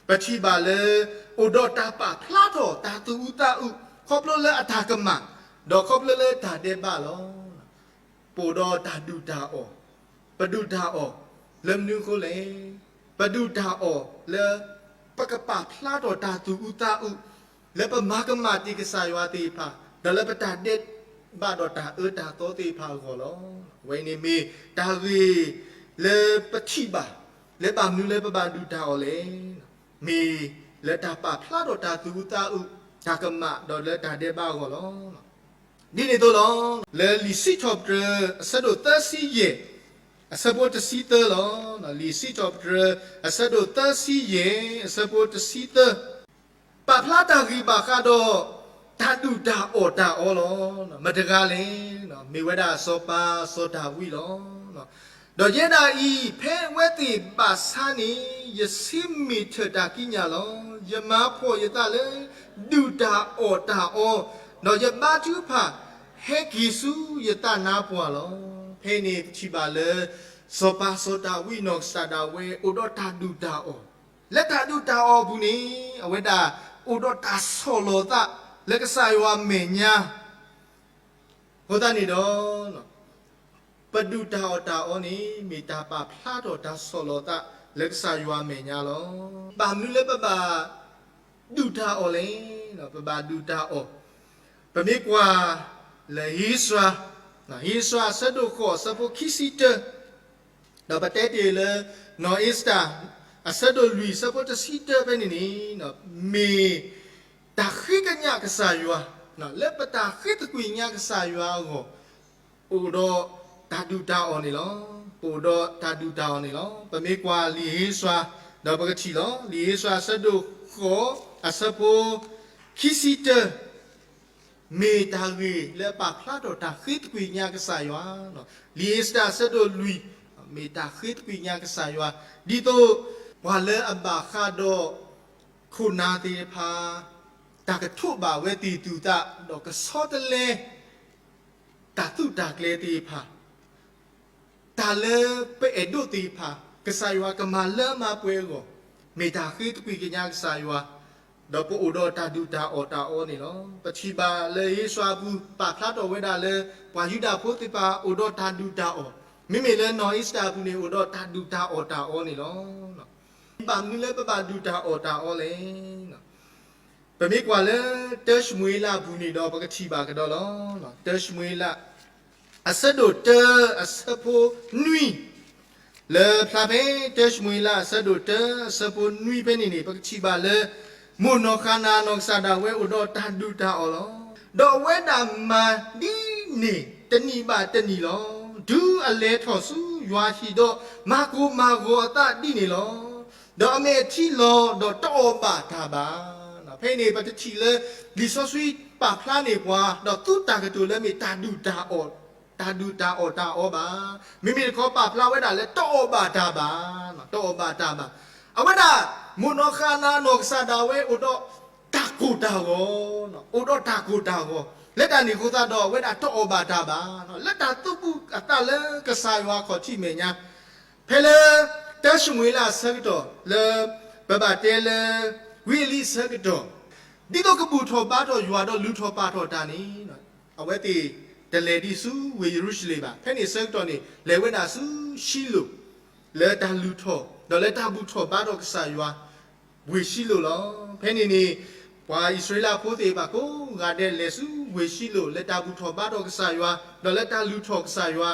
ပထံၣ်ဘၣ်လၢ အိၣ်ဒီးတၢ်ပာ်ဖျါထီၣ်တၢ်သူၣ်အုးသးအုး ခီဖျိလၢအတၢ်ကမၣ်, ဒီးခီဖျိလၢတၢ်ဒဲးဘးလီၤ. ပအိၣ်ဒီးတၢ်ဒုၣ်တၢ်အီၣ်, ပဒုၣ်တၢ်အီၣ် လၢမနုၤအဃိလဲၣ်. ပဒုၣ်တၢ်အီၣ်လၢ ပကပာ်ဖျါထီၣ်တၢ်သူၣ်အုးသးအုး လၢပမၤကမၣ်တ့ၢ်ကစၢ်ယွၤသ့ၣ်တဖၣ် ဒီးလၢပတၢ်ဒဲးဘးဒီးတၢ်အၢတၢ်သီသ့ၣ်တဖၣ်အဂီၢ်လီၤ. အဝဲန့ၣ်မ့ၢ်တၢ်ဂ့ၢ်လၢပထံၣ်ဘၣ် လၢဘၣ်မနုၤလၢပဘၣ်ဒုၣ်တၢ်အီၣ်လဲၣ်. မ့ၢ်လၢတၢ်ပာ်ဖျါထီၣ်တၢ်သူၣ်အုးသးအုး တၢ်ကမၣ်ဒီးလၢတၢ်ဒဲးဘးအဂီၢ်လီၤ. ဒ်န့ၣ်အသိးလီၤ. လၢလံာ်စံးထီၣ်ပတြၢၤ အဆၢဒိၣ်သၢဆံယဲၢ် အဆၢဖိတဆံသၢလီၤ. လံာ်စံးထီၣ်ပတြၢၤ အဆၢဒိၣ်သၢဆံယဲၢ် အဆၢဖိတဆံသၢ, ပာ်ဖျါတၢ်ဂံၢ်ဘၣ်ဃးဒီး တၢ်ဒုၣ်တၢ်အီၣ်တၢ်အီလီၤ. မတဂၤလဲၣ်. မ့ၢ်ဝဲဒၣ်စီၤပၤစီၤဒၤဝံးလီၤ. ဒီးယဲဒၣ်အံၤ ဖဲအဝဲသ့ၣ်ဘၣ်ဆါန့ၣ် ယဆ့မ့ၢ်ထၢၣ်တၢ်ကံးညာ်လီၤ. ယမၤဖှီၣ်ယသးလၢ ဒုၣ်တၢ်အီၣ်တၢ်အီ, ဒီးယဘါထုကဖၣ် ဟဲက့ၤဆူယသးနါပှၢ်လီၤ. ဖဲန့ၣ်ပထံၣ်ဘၣ်လၢ စီၤပၤစီၤဒၤဝံးနီၢ်ကစၢ်ဒၣ်ဝဲ အိၣ်ဒီးတၢ်ဒုၣ်တၢ်အီၣ်, လၢတၢ်ဒုၣ်တၢ်အီၣ်အပူၤန့ၣ် အဝဲဒၣ်အိၣ်ဒီးတၢ်ဆီၣ်လီၤသး လၢကစၢ်ယွၤအမဲာ်ညါ အဃိသတးန့ၣ်ဒီး ပဒုၣ်တၢ်အီၣ်တၢ်အီန့ၣ် မ့ၢ်တၢ်ပာ်ဖျါထီၣ်တၢ်ဆီၣ်လီၤသးလၢကစၢ်ယွၤအမဲာ်ညါလီၤ. ဘၣ်မနုၤလၢပဘၣ် ဒုၣ်တၢ်အီၣ်လဲၣ်, ပဘၣ်ဒုၣ်တၢ်အီၣ်, ပမ့ၢ်ကွၢ်လၢဧ့စြၤ, ဧ့စြၤအဆၢဒိၣ်ဃိးအဆၢဖိခံဆံတၢ, ဒီးပတဲတ့ၢ်လၢ နီၢ်အ့စတၢ် အဆၢဒိၣ်လွံၢ်အဆၢဖိတဆံတၢဖဲန့ၣ်န့ၣ် မ့ၢ် တၢ်ဃ့ကညးကစၢ်ယွၤ, လၢပတၢ်ဃ့သကွံာ်ညါကစၢ်ယွၤအဂီၢ် အိၣ်ဒီးတၢ်ဒုၣ်တၢ်အီၣ်န့ၣ်လီၤ. ပအိၣ်ဒီးတၢ်ဒုၣ်တၢ်အီၣ်န့ၣ်လီၤ. ပမ့ၢ်ကွၢ်လံာ်ဧ့စြၤ ဒီးပကထံၣ်လီၤ. လံာ်ဧ့စြၤအဆၢဒိၣ်ဃိး အဆၢဖိခံဆံတၢ မ့ၢ်တၢ်ဂ့ၢ်လၢအပာ်ဖျါထီၣ်တၢ်ဃ့သကွံာ်ညါကစၢ်ယွၤ, လံာ်အ့စတၢ်အဆၢဒိၣ်လွံၢ် မ့ၢ်တၢ်ဃ့သကွံာ်ညါကစၢ်ယွၤ, ဒ်သိးပှၤလၢအဘၣ်ဃးဒီး ခိၣ်နၢ်သ့ၣ်တဖၣ် တၢ်ကထိးဘၣ်ဝဲသ့ၣ်သူၣ်သး ဒီးကဆီတလဲ တၢ်သူၣ်တၢ်ကျဲသ့ၣ်တဖၣ် တၢ်လၢပအဲၣ်ဒိးသ့ၣ်တဖၣ် ကစၢ်ယွၤကမၤလၢမၤပှဲၤအဂီၢ် မ့ၢ်တၢ်ဃ့သကွံာ်ကညးကစၢ်ယွၤ, ဒီးပအိၣ်ဒီးတၢ်ဒုၣ်တၢ်အီၣ်တၢ်အီန့ၣ်လီၤ. ပထံၣ်ဘၣ်လၢယ့ၣ်ၡူးအပူၤ ပာ်ဖျါထီၣ်ဝဲဒၣ်လၢ ပှၤယူဒၤဖိသ့ၣ်တဖၣ်အိၣ်ဒီးတၢ်ဒုၣ်တၢ်အီၣ်, မ့မ့ၢ်လၢနီၢ်အ့ၤစတၢၣ်အပူၤန့ၣ် အိၣ်ဒီးတၢ်ဒုၣ်တၢ်အီၣ်တၢ်အီန့ၣ်လီၤ. ဘၣ်မနုၤလၢပဘၣ်ဒုၣ်တၢ်အီၣ်တၢ်အီလဲၣ်. ပမ့ၢ်ကွၢ်လၢ တၢၡမူၤအ့လးအပူၤန့ၣ်ဒီး ပကထံၣ်ဘၣ်ကဒီးလီၤ. တၢၡမူၤအ့လး အဆၢဒိၣ်တၢ အဆၢဖိနွံ, လၢဖျါဖဲ တၢၡမူၤအ့လး အဆၢဒိၣ်တၢ အဆၢဖိနွံဖဲန့ၣ်န့ၣ် ပကထံၣ်ဘၣ်လၢ မိၢ်နီၢ်ဃၤနၤအနီၢ်ကစၢ်ဒၣ်ဝဲအိၣ်ဒီးတၢ်ဒုၣ်တၢ်အီၣ်လီၤ. ဒီးအဝဲဒၣ်မၤဒ်န့ၣ်တနံၣ်ဘၣ်တနံၣ်လီၤ. တုၤအလဲၤထီၣ်ဆူယွၤဟံၣ်ဒီး မၤကိၢ်မၤဂီၤအသးဒ်န့ၣ်လီၤ. ဒီးအမဲာ်ထံလီၤဒီးတအီၣ်ဘၣ်တၢ်ဘၣ်. ဖဲအံၤန့ၣ် ပတထံၣ်လၢ လံာ်စီဆှံပာ်ဖျါန့ၢ်ပှၤ ဒီးသူတၢ်ကတိၤလၢမ့ၢ်တၢ်ဒုၣ်တၢ်အီၣ်, တၢ်ဒုၣ်တၢ်အီၣ်တၢ်အီဘၣ်. မ့မ့ၢ်တခီပာ်ဖျါဝဲဒၣ်လၢတအီၣ်ဘၣ်တၢ်ဘၣ်, တအီၣ်ဘၣ်တၢ်ဘၣ်. အဝဲဒၣ် မိၢ်နီၢ်ဃၤနၤအနီၢ်ကစၢ်ဒၣ်ဝဲအိၣ်ဒီးတၢ်ကိၢ်တၢ်ဂီၤ, အိၣ်ဒီးတၢ်ကိၢ်တၢ်ဂီၤ, လၢတၢ်န့ၣ်အဃိသတးဒီး အဝဲဒၣ်တအီၣ်ဘၣ်တၢ်ဘၣ်. လၢတၢ်သူၣ်ဘူၣ်အသးလၢကစၢ်ယွၤခီၣ်ထံးမဲာ်ညါ ဖဲလၢ တၢၡမူၤအ့လးအဆၢကတီၢ် လၢပဘၣ်တဲလၢ ဝံအလံအဆၢကတီၢ်, ဒ်သိးကဘူၣ်ထီၣ်ဘါထီၣ်ယွၤဒီးလုၢ်ထီၣ်ပာ်ထီၣ်တၢ်န့ၣ်, အဝဲသ့ၣ်တလဲၤဒံးဆူဝ့ၢ်ယရူၤၡလ့ၣ်ဘၣ်. ဖဲန့ၣ်အဆၢကတီၢ်န့ၣ် လဲၤဝဲဒၣ်ဆူၡံလိၣ်, လၢတၢ်လုၢ်ထီၣ် ဒီးလၢတၢ်ဘူၣ်ထီၣ်ဘါထီၣ်ကစၢ်ယွၤ ဝ့ၢ်ၡံလိၣ်လီၤ. ဖဲန့ၣ်န့ၣ် ပှၤအံၣ်စရ့လးဖိသ့ၣ်တဖၣ်ကိးဂၤဒဲးလဲၤဆူဝ့ၢ်ၡံလိၣ် လၢတၢ်ဘူၣ်ထီၣ်ဘါထီၣ်ကစၢ်ယွၤ ဒီးလၢတၢ်လုၢ်ထီၣ်ကစၢ်ယွၤ,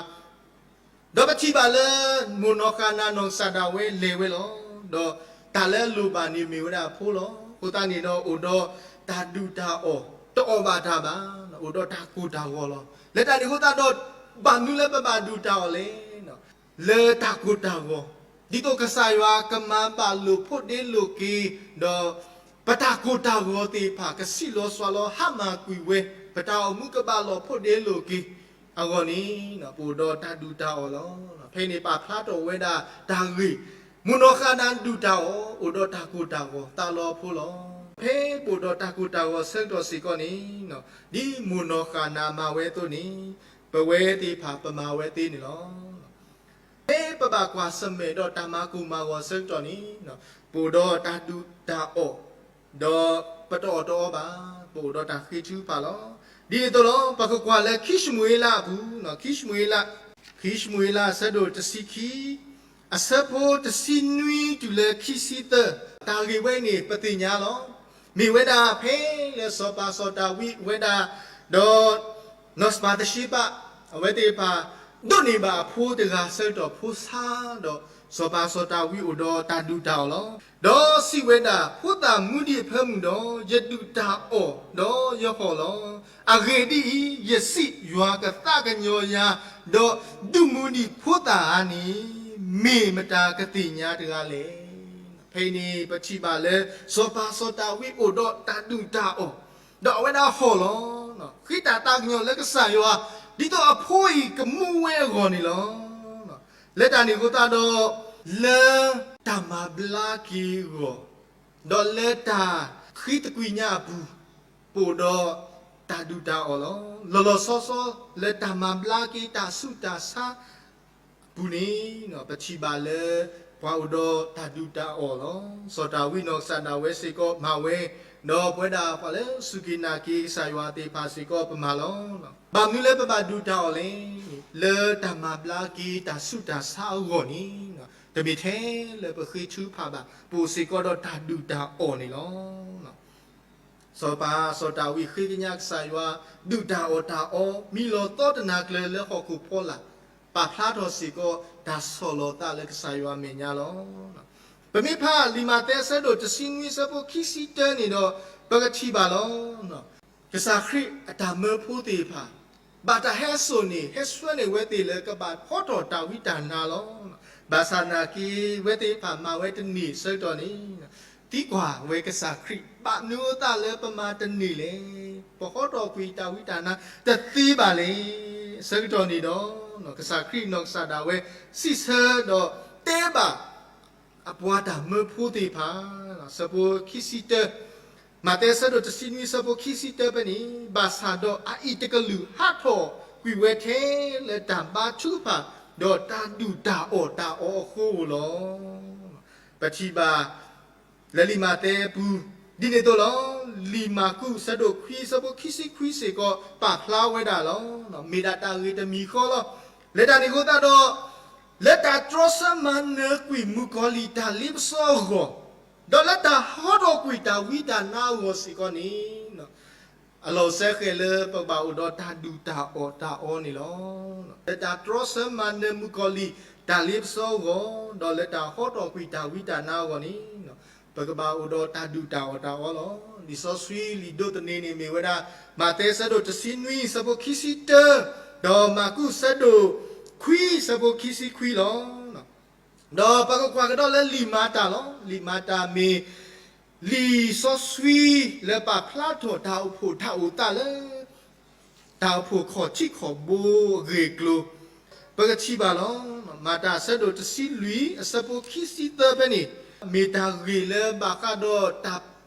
ဒီးပထံၣ်ဘၣ်လၢ မိၢ်နီၢ်ဃၤနၤနီၢ်ကစၢ်ဒၣ်ဝဲလဲၤဝဲလီၤ. ဒီးတၢ်လၢအလိၣ်ဘၣ်န့ၣ်မ့ၢ်ဝဲဒၣ်အဖိလီၤ. အဃိသတးန့ၣ်ဒီးအိၣ်ဒီးတၢ်ဒုၣ်တၢ်အီၣ်, တအီၣ်ဘၣ်တၢ်ဘၣ်, အိၣ်ဒီးတၢ်ကိၢ်တၢ်ဂီၤလီၤ. လၢတၢ်န့ၣ်အဃိသတးဒီး ဘၣ်မနုၤလၢပဘၣ်ဒုၣ်တၢ်အီၣ်လဲၣ် လၢတၢ်ကိၢ်တၢ်ဂီၤ, ဒ်သိးကစၢ်ယွၤကမၤဘၣ်လိာ်ဖိးဒ့လိာ်က့ၤ, ဒီးပတၢ်ကိၢ်တၢ်ဂီၤသ့ၣ်တဖၣ် ကဆံးလီၤစွၤလီၤဟါမၢ်ကွံာ်ဝဲ, ပတၢ်အိၣ်မူကဘၣ်လီၤဖိးဒ့လိာ်က့ၤအဂီၢ်န့ၣ်, ပအိၣ်ဒီးတၢ်ဒုၣ်တၢ်အီၣ်လီၤ. ဖဲန့ၣ်ပာ်ဖျါထီၣ်ဝဲဒၣ်တၢ်ဂ့ၢ်, မိၢ်နီၢ်ဃၤနၤဒုၣ်တၢ်အီၣ် အိၣ်ဒီးတၢ်ကိၢ်တၢ်ဂီၤသးလီၤဖိလီၤ. ဖဲပအိၣ်ဒီးတၢ်ကိၢ်တၢ်ဂီၤဆၢကတီၢ်စ့ၢ်ကီးန့ၣ်, ဒ်မိၢ်နီၢ်ဃၤနၤမၤဝဲအသိးန့ၣ်, ပဝဲသ့ၣ်တဖၣ်ပမၤဝဲသ့န့ၣ်လီၤ. ဖဲပဘၣ်ကွၢ်ဆၢၣ်မဲာ်ဒီးတၢ်မၤကိၢ်မၤဂီၤဆၢကတီၢ်န့ၣ်, ပအိၣ်ဒီးတၢ်ဒုၣ်တၢ်အီၣ်, ဒီးပတအီၣ်တအီဘၣ်, ပအိၣ်ဒီးတၢ်ဃ့ထုကဖၣ်လီၤ. ဒ်န့ၣ်အသိးလီၤ. ပကကွၢ်လၢခံၡမူၤအ့လးအပူၤ, ခံၡမူၤအ့လး, ခံၡမူၤအ့လးအဆၢဒိၣ်တဆံခံ, အဆၢဖိတဆံနွံတုၤလၢခံဆံသၢ, တၢ်ဂ့ၢ်ဝဲန့ၣ်ပသ့ၣ်ညါလီၤ. မ့ၢ်ဝဲဒၣ်ဖဲလၢစီၤပၤစီၤဒၤဝံးဝဲဒၣ်, ဒီး နီၢ်ဘၤသရှ့ဘၣ်, အဝဲသ့ၣ်တဖၣ် ဒိးန့ၢ်ဘၣ်အဖိတဂၤဆၢကတီၢ်ဖိဆါ, ဒီးစီၤပၤစီၤဒၤဝံးအိၣ်ဒီးတၢ်ဒုၣ်တၢ်အီၣ်လီၤ. ဒီးစံးဝဲဒၣ်, ဖိသၣ်မူဒံးအဖၢမုၢ်ဒီး ယဒုၣ်တၢ်အီၣ်ဒီးယဟီၣ်လီၤ. အဂ့ၢ်ဒ်အံၤ, ယစံး, ယွၤကသးကညီၤယၤ, ဒီးဒုးမူဒံးဖိသၣ်ဧါန့ၣ်, မ့ၢ်မတၤကသ့ၣ်ညါတဂၤလဲၣ်. ဖဲအံၤန့ၣ် ပထံၣ်ဘၣ်လၢ စီၤပၤစီၤဒၤဝံးအိၣ်ဒီးတၢ်ဒုၣ်တၢ်အီၣ်, ဒီးအဝဲဒၣ်ဟီၣ်လီၤ. ဃ့တၢ်သးကညီၤလၢကစၢ်ယွၤ, ဒ်သိးအဖိအံၤကမူဝဲအဂီၢ်န့ၣ်လီၤ. လၢတၢ်န့ၣ်အဃိသတးဒီး, လၢတၢ်မၤဘျါက့ၤအဂီၢ်, ဒီးလၢတၢ်ဃ့သကွံာ်ညါအပူၤ, ပအိၣ်ဒီးတၢ်ဒုၣ်တၢ်အီၣ်လီၤ. လီၤလီၤဆီဆီလၢတၢ်မၤဘျါက့ၤတၢ်ဆူးတၢ်ဆါ ပူၤန့ၣ်, ပထံၣ်ဘၣ်လၢ ပှၤအိၣ်ဒီးတၢ်ဒုၣ်တၢ်အီၣ်လီၤ. စီၤဒၤဝံးနီၢ်ကစၢ်ဒၣ်ဝဲစ့ၢ်ကီးမၤဝဲ, ဒီးပဝဲဒၣ်ပှၤလၢစူၢ်က့ၤနာ်က့ၤကစၢ်ယွၤသ့ၣ်တဖၣ်စ့ၢ်ကီးပမၤလီၤ. ဘၣ်မနုၤလၢပဘၣ်ဒုၣ်တၢ်အီၣ်လဲၣ်, လၢတၢ်မၤဘျါက့ၤတၢ်ဆူးတၢ်ဆါအဂီၢ်န့ၣ်, တမ့ၢ်ထဲလၢပဃ့ထုကဖၣ်ဘၣ်, ပအိၣ်စ့ၢ်ကီးဒီးတၢ်ဒုၣ်တၢ်အီၣ်န့ၣ်လီၤ. စီၤပၤစီၤဒၤဝံးဃ့ကညးကစၢ်ယွၤ, ဒုၣ်တၢ်အီၣ်တၢ်အီ, မံလီၤသီတနၤကျၢၤလၢဟီၣ်ခိၣ်ဖီလာ်, ပာ်ဖျါထီၣ်စ့ၢ်ကီးတၢ်ဆီၣ်လီၤသးလၢကစၢ်ယွၤအမဲာ်ညါလီၤ. ပမ့ၢ်ဖးလံာ်မးသဲအဆၢဒိၣ်တဆံနွံအဆၢဖိခံဆံတၢန့ၣ်ဒီး, ပကထံၣ်ဘၣ်လီၤ. ကစၢ်ခရံာ်အတၢ်မၢဖိသ့ၣ်တဖၣ်, ဘၣ်တၢ်ဟဲစိာ်န့ၢ် ဟဲဆှၢန့ၢ်ဝဲသ့ၣ်လၢကဘၣ်ဖီထီၣ်တၢ်ဝံတၢ်နါလီၤ. ဘၣ်ဆၣ်နာ်က့ ဝဲသ့ၣ်တဖၣ်မၤဝဲတန့ၢ်အဆၢကတီၢ်န့ၣ်, သံကွၢ်ဝဲကစၢ်ခရံာ်, ဘၣ်မနုၤအသးလၢပမၤတန့ၢ်လဲၣ်, ပဖီထီၣ်ကွံာ်တၢ်ဝံတၢ်နါတသ့ဘၣ်လဲၣ်. အဆၢကတီၢ်န့ၣ်ဒီး, ကစၢ်ခရံာ်နီၢ်ကစၢ်ဒၣ်ဝဲ စံးဆၢဒီးတဲဘၣ် အပှၤတၢ်မၢဖိသ့ၣ်တဖၣ်, ဆၢဖိခံဆံတၢ, မးသဲအဆၢဒိၣ်တဆံနွံအဆၢဖိခံဆံတၢဖဲန့ၣ်, ဘၣ်ဆၣ်ဒီးအအံၤတကလုာ်ဟးထီၣ်ကွံာ်ဝဲထဲလၢတၢ်ဘါထုကဖၣ်, ဒီးတၢ်ဒုၣ်တၢ်အီၣ်တၢ်အီအဃိဧိၤလီၤ. ပထံၣ်ဘၣ် လၢလံာ်မးသဲအပူၤ ဒ်န့ၣ်အသိးလီၤ. လံာ်မၢ်ကူး အဆၢဒိၣ်ခွံ အဆၢဖိခံဆံခွံစ့ၢ်ကီး ပာ်ဖျါဝဲဒၣ်လီၤ. မ့ၢ်ဒၣ်တၢ်ဂ့ၢ်တမံၤဃီလီၤ. လၢတၢ်န့ၣ်အဃိသတးဒီး, လၢတၢ်တြီဆၢမၤနၢၤကွံာ်မုၣ်ကီၤလံၢ်တၢ်လ့ပစီအဂီၢ်, ဒီးလၢတၢ်ဟီထီၣ်ကွံာ်တၢ်ဝံတၢ်နါအဂီၢ်စ့ၢ်ကီးန့ၣ်, အလီၢ်စဲဃဲၤလၢပကဘၣ်အိၣ်ဒီးတၢ်ဒုၣ်တၢ်အီၣ်တၢ်အီန့ၣ်လီၤ. လၢတၢ်တြီဆၢမၤနၢၤမုၣ်ကီၤလံၢ်တၢ်လ့ပစီအဂီၢ်, ဒီးလၢတၢ်ဟီထီၣ်ကွံာ်တၢ်ဝံတၢ်နါအဂီၢ်န့ၣ်, ပကဘၣ်အိၣ်ဒီးတၢ်ဒုၣ်တၢ်အီၣ်တၢ်အီလီၤ. လံာ်စီဆှံလံာ်ဒိးသန့ၤန့ၣ်မ့ၢ်ဝဲဒၣ် မးသဲအဆၢဒိၣ်တဆံနွံ အဆၢဖိခံဆံတၢ, ဒီးမၢ်ကူးအဆၢဒိၣ်ခွံ အဆၢဖိခံဆံခွံလီၤ. ဒီးပကကွၢ်ကဒီးလၢလံာ်မၤတၢ်လီၤ. လံာ်မၤတၢ်မ့ၢ်လံာ်စီဆှံလၢပာ်ဖျါထီၣ်တၢ်အိၣ်ဖှိၣ်တၢ်အိၣ်သးလၢ တၢ်အိၣ်ဖှိၣ်ခီၣ်ထံးခီၣ်ဘိအဂ့ၢ်အကျိၤ, ပကထံၣ်ဘၣ်လီၤ. မၤတၢ်အဆၢဒိၣ်တဆံလွံၢ် အဆၢဖိခံဆံသၢဖဲန့ၣ်, မ့ၢ်တၢ်ဂ့ၢ်လၢဘၣ်ဃးဒီးတၢ်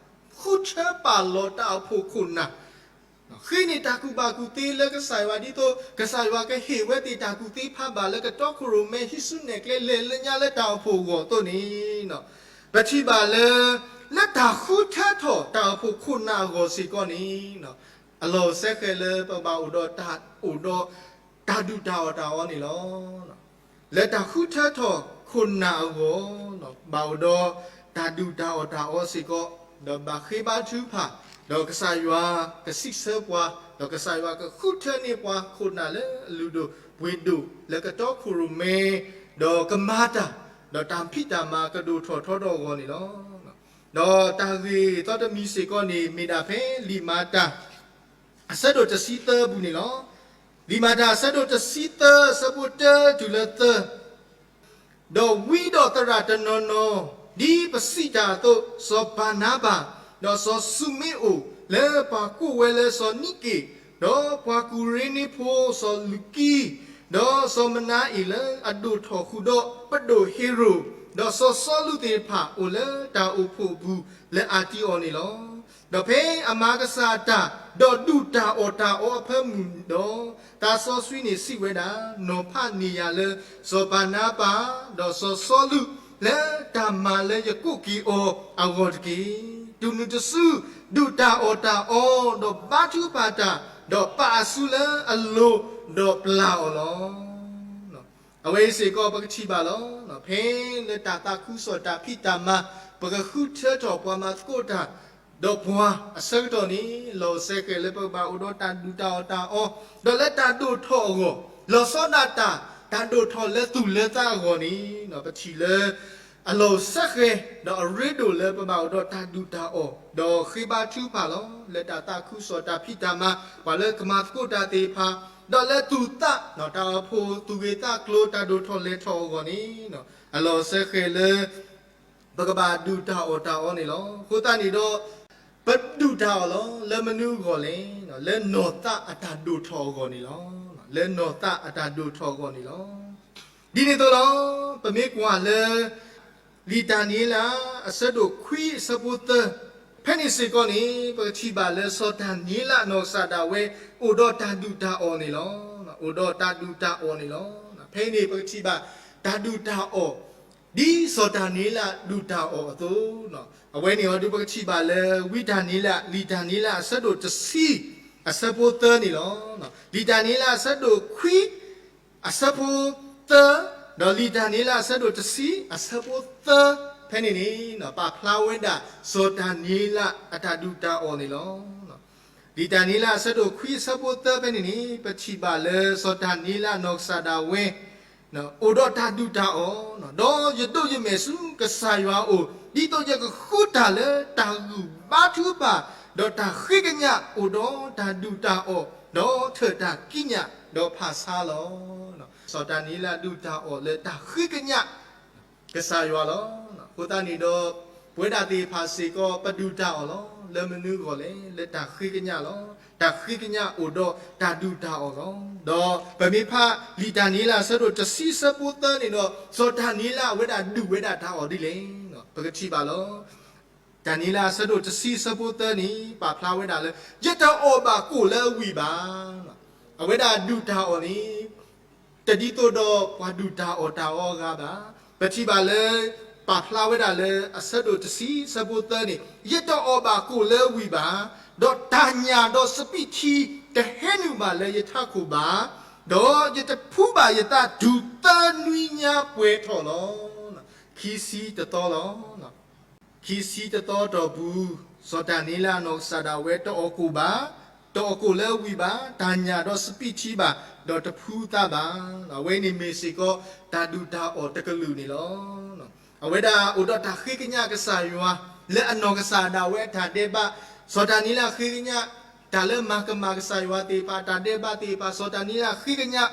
ဃုထၢပာ်လီၤတၢ်အိၣ်ဖှိၣ်ခိၣ်နၢ် ဃ့န့ၢ်တၢ်ကူၣ်ဘၣ်ကူၣ်သ့လၢကစၢ်ယွၤ ဒ်သိးကစၢ်ယွၤကဟ့ၣ်ဝဲသ့ၣ်တၢ်ကူၣ်သ့ဖးဘၣ်လၢကတီခိၣ်ရိၣ်မဲ ဟံးစုနဲၣ်ကျဲလဲၤလၢညါလၢတၢ်အိၣ်ဖှိၣ်အဂီၢ်အသိးန့ၣ်, ပထံၣ်ဘၣ်လၢ လၢတၢ်ဃုထၢထီၣ်တၢ်အိၣ်ဖှိၣ်ခိၣ်နၢ်အဂီၢ်စ့ၢ်ကီးန့ၣ်, အလီၢ်စဲဃဲၤလၢပဘၣ်အိၣ်ဒီးတၢ်အိၣ်ဒီး တၢ်ဒုၣ်တၢ်အီၣ်တၢ်အီန့ၣ်လီၤ. လၢတၢ်ဃုထၢထီၣ်ခိၣ်နၢ်အဂီၢ်, ဘၣ်အိၣ်ဒီးတၢ်ဒုၣ်တၢ်အီၣ်တၢ်အီစ့ၢ်ကီး, ဒီးဘၣ်ဃ့ဘါထုကဖၣ်, ဒီးကစၢ်ယွၤကစံးဆၢပှၤ, ဒီးကစၢ်ယွၤကဃုထၢန့ၢ်ပှၤခိၣ်နၢ်လၢအလုၢ်ဒိၣ်ပှ့ၤဒိၣ်လၢကတီခိၣ်ရိၣ်မဲ, ဒီးကမၤတၢ်, ဒီးတၢ်ဖံးတၢ်မၤကဒိၣ်ထီၣ်ထီထီၣ်အဂီၢ်န့ၣ်လီၤ. ဒီးတၢ်ဂ့ၢ်သီတမံၤစ့ၢ်ကီးန့ၣ် မ့ၢ်ဒၣ်ဖဲလံာ်မၤတၢ် အဆၢဒိၣ်တဆံသၢအပူၤန့ၣ်လီၤ. လံာ်မၤတၢ်အဆၢဒိၣ်တဆံသၢ အဆၢဖိတၢတုၤလၢသၢ, ဒီးဝံဒီးသရၣ်တနီၤနီၤ, ဒ်ပစံးတၢ်အသိး, စီၤဘၤနါဘၤ, ဒီးစီၤၡူမ့အိၣ်, လၢပှၤကိးဝဲလၢစီၤနံက့ၣ်, ဒီးပှၤကူၤရ့နံဖိစီၤလူၤကံ, ဒီးစီၤမနၤအ့ၣ်လၢအဒိၣ်ထီၣ်ဃုာ်ဒီးပဒိၣ်ဟ့ရိၣ်, ဒီးစီၤစီလူးသ့ၣ်တဖၣ်အိၣ်လၢတၢ်အိၣ်ဖှိၣ်အပူၤလၢအတံအီၤန့ၣ်လီၤ. ဒီးဖဲအမၤကစၢ်တၢ်, ဒီးဒုၣ်တၢ်အီၣ်တၢ်အီအဖၢမုၢ်ဒီး, သးစီဆှံန့ၣ်စံးဝဲဒၣ်, နီၤဖးန့ၢ်ယၤလၢစီၤဘၤနါဘၤ, ဒီးစီၤစီလူး, လၢတၢ်မၤလၢယကိးက့ၤအီၤအဂီၢ်တက့ၢ်. တုၤနုၤတစု, ဒုၣ်တၢ်အီၣ်တၢ်အီ, ဒီးဘါထုကဖၣ်တၢ်, ဒီးပာ်အစုလၢအလိၤ, ဒီးပျၢ်အီၤလီၤ. အဝဲအံၤစ့ၢ်ကီးပကထံၣ်ဘၣ်လီၤ. ဖဲလၢတၢ်သးခုကစီၣ်တၢ်ဖံးတၢ်မၤ, ပကဃုထၢထီၣ်ပှၤမၤသကိးတၢ်, ဒီးပှၤအဆၢကတီၢ်န့ၣ်, လီၤစဲဃဲၤလၢပကဘၣ်အိၣ်ဒီးတၢ်ဒုၣ်တၢ်အီၣ်တၢ်အီ, ဒီးလၢတၢ်ဒိၣ်ထီၣ်အဂီၢ်, လီၤဆီဒၣ်တၢ်, တၢ်ဒိၣ်ထီၣ်လၢသူၣ်လၢသးအဂီၢ်န့ၣ်, ပထံၣ်လၢ အလီၤစဲဃဲၤ, ဒီးအရ့ဒိၣ်လၢပဘၣ်အိၣ်ဒီးတၢ်ဒုၣ်တၢ်အီၣ်, ဒီးဃ့ဘါထုကဖၣ်လီၤ. လၢတၢ်သးခုကစီၣ်တၢ်ဖံးတၢ်မၤ, ပှၤလၢကမၤသကိးတၢ်သ့ၣ်တဖၣ်, ဒီးလၢသူၣ်သး, တၢ်အိၣ်ဖှိၣ်သူၣ်ဂ့ၤသးကျိၤတၢ်ဒိၣ်ထီၣ်လဲၤထီၣ်အဂီၢ်န့ၣ်, အလီၤစဲဃဲၤလၢ ပကဘၣ်ဒုၣ်တၢ်အီၣ်တၢ်အီန့ၣ်လီၤ. အဃိသတးန့ၣ်ဒီး, ပဒုၣ်တၢ်အီၣ်လီၤ. လၢမနုၤအဂီၢ်လဲၣ်. လၢနီၢ်သးအတၢ်ဒိၣ်ထီၣ်အဂီၢ်န့ၣ်လီၤ. လၢနီၢ်သးအတၢ်ဒိၣ်ထီၣ်အဂီၢ်န့ၣ်လီၤ. ဒ်န့ၣ်အသိးလီၤ. ပမ့ၢ်ကွၢ်လၢ လံာ်တၢ်နံၤလၢ် အဆၢဒိၣ်ခွံ အဆၢဖိသၢ, ဖဲန့ၣ်စ့ၢ်ကီးန့ၣ် ပကထံၣ်ဘၣ်လၢစီၤတၢ်နံၤလၢ်နီၢ်ကစၢ်ဒၣ်ဝဲ အိၣ်ဒီးတၢ်ဒုၣ်တၢ်အီၣ်န့ၣ်လီၤ. အိၣ်ဒီးတၢ်ဒုၣ်တၢ်အီၣ်န့ၣ်လီၤ. ဖဲအံၤန့ၣ် ပကထံၣ်ဘၣ် တၢ်ဒုၣ်တၢ်အီၣ် ဒ်စီၤတၢ်နံၤလၢ်ဒုၣ်တၢ်အီၣ်အသိး, အဝဲန့ၣ်အီၤဒုး ပကထံၣ်ဘၣ်လၢ ဝံတၢ်နံၤလၢ် လံာ်တၢ်နံၤလၢ် အဆၢဒိၣ်တဆံ အဆၢဖိသၢန့ၣ်လီၤ. လံာ်တၢ်နံၤလၢ် အဆၢဒိၣ်ခွံ အဆၢဖိသၢ, ဒီးလံာ်တၢ်နံၤလၢ် အဆၢဒိၣ်တဆံ အဆၢဖိသၢ ဖဲန့ၣ်န့ၣ် ပာ်ဖျါဝဲဒၣ် စီၤတၢ်နံၤလၢ် အတၢ်ဒုၣ်တၢ်အီၣ်န့ၣ်လီၤ. လံာ်တၢ်နံၤလၢ် အဆၢဒိၣ်ခွံ အဆၢဖိသၢ ဖဲန့ၣ်န့ၣ် ပထံၣ်ဘၣ်လၢ စီၤတၢ်နံၤလၢ်နီၢ်ကစၢ်ဒၣ်ဝဲ အိၣ်ဒီးတၢ်ဒုၣ်တၢ်အီၣ်, ဒီးယဒိးယမဲာ်ဆူကစၢ်ယွၤအအိၣ်, ဒ်သိးယကဃုတၢ်လၢတၢ်ဂံၢ်ဘါထုကဖၣ်, ဒီးတၢ်ဃ့ကညးအိၣ်ဒီးတၢ်ဒုၣ်တၢ်အီၣ်, ဒီးထၢၣ်တၢ်ကံးညာ်, ဒီးဖးဆါလီၤ. စီၤတၢ်နံၤလၢ်ဒုၣ်တၢ်အီၣ်လၢတၢ်ဃ့ကညး ကစၢ်ယွၤလီၤ. အဃိသတးန့ၣ်ဒီး ပဝဲဒၣ်သ့ၣ်တဖၣ်စ့ၢ်ကီး ပဒုၣ်တၢ်အီၣ်လီၤ. လၢမနုၤအဂီၢ်လဲၣ်. လၢတၢ်ဃ့ကညးလီၤ. တၢ်ဃ့ကညးအိၣ်ဒီးတၢ်ဒုၣ်တၢ်အီၣ်လီၤ. ဒီးပမ့ၢ်ဖးလံာ်တၢ်နံၤလၢ် အဆၢဒိၣ်တဆံ အဆၢဖိသၢန့ၣ်ဒီး စီၤတၢ်နံၤလၢ်အဝဲဒၣ်ဒုၣ်ဝဲဒၣ်တၢ်အီၣ်ဒ်လဲၣ်. ပကထံၣ်ဘၣ်လီၤ. တၢ်နံၤလၢ် အဆၢဒိၣ်တဆံ အဆၢဖိသၢန့ၣ် ပာ်ဖျါဝဲဒၣ်လၢ ယတအီၣ်ဘၣ်ကိၣ်လၢအဝံၣ်ဘၣ်. အဝဲဒၣ်ဒုၣ်တၢ်အီၣ်န့ၣ် တဒ်သိးဒီးပှၤဒုၣ်တၢ်အီၣ်တၢ်အီအဂၤဘၣ်. ပထံၣ်ဘၣ်လၢ ပာ်ဖျါဝဲဒၣ်လၢအဆၢဒိၣ်တဆံ အဆၢဖိသၢန့ၣ်, ယတအီၣ်ဘၣ်ကိၣ်လၢဝံၤဘၣ်, ဒီးတၢ်ညၣ်ဒီးစပံးထံတဟဲနုာ်ဘၣ်လၢယထးခိၣ်ဘၣ်, ဒီးယတဖှူဘၣ်ယသးတုၤသၢနွံညါပှဲၤထီၣ်လီၤ. ခံဆံတသီလီၤ. ခံဆံတသီအတီၢ်ပူၤ, စီၤဒၤနံးယ့လးအနီၢ်ကစၢ်ဒၣ်ဝဲ တအီၣ်ကိၣ်ဘၣ်, တအီၣ်ကိၣ်လၢဝံၤဘၣ်, တၢ်ညၣ်ဒီးစပံးထံဘၣ်, ဒီးတဖှူသးဘၣ်. အဝဲန့ၣ်မ့ၢ်စ့ၢ်ကီးတၢ်ဒုၣ်တၢ်အီၣ်တကလုာ်န့ၣ်လီၤ. အဝဲဒၣ်အိၣ်ဒီးတၢ်ဃ့ကညးကစၢ်ယွၤ လၢအနီၢ်ကစၢ်ဒၣ်ဝဲအတၢ်ဒဲးဘး, စီၤဒၤနံးယ့လးဃ့ကညး တၢ်လၢမၤကမၣ်ကစၢ်ယွၤသ့ၣ်တဖၣ် တၢ်ဒဲးဘးသ့ၣ်တဖၣ်, စီၤဒၤနံးယ့လးဃ့ကညး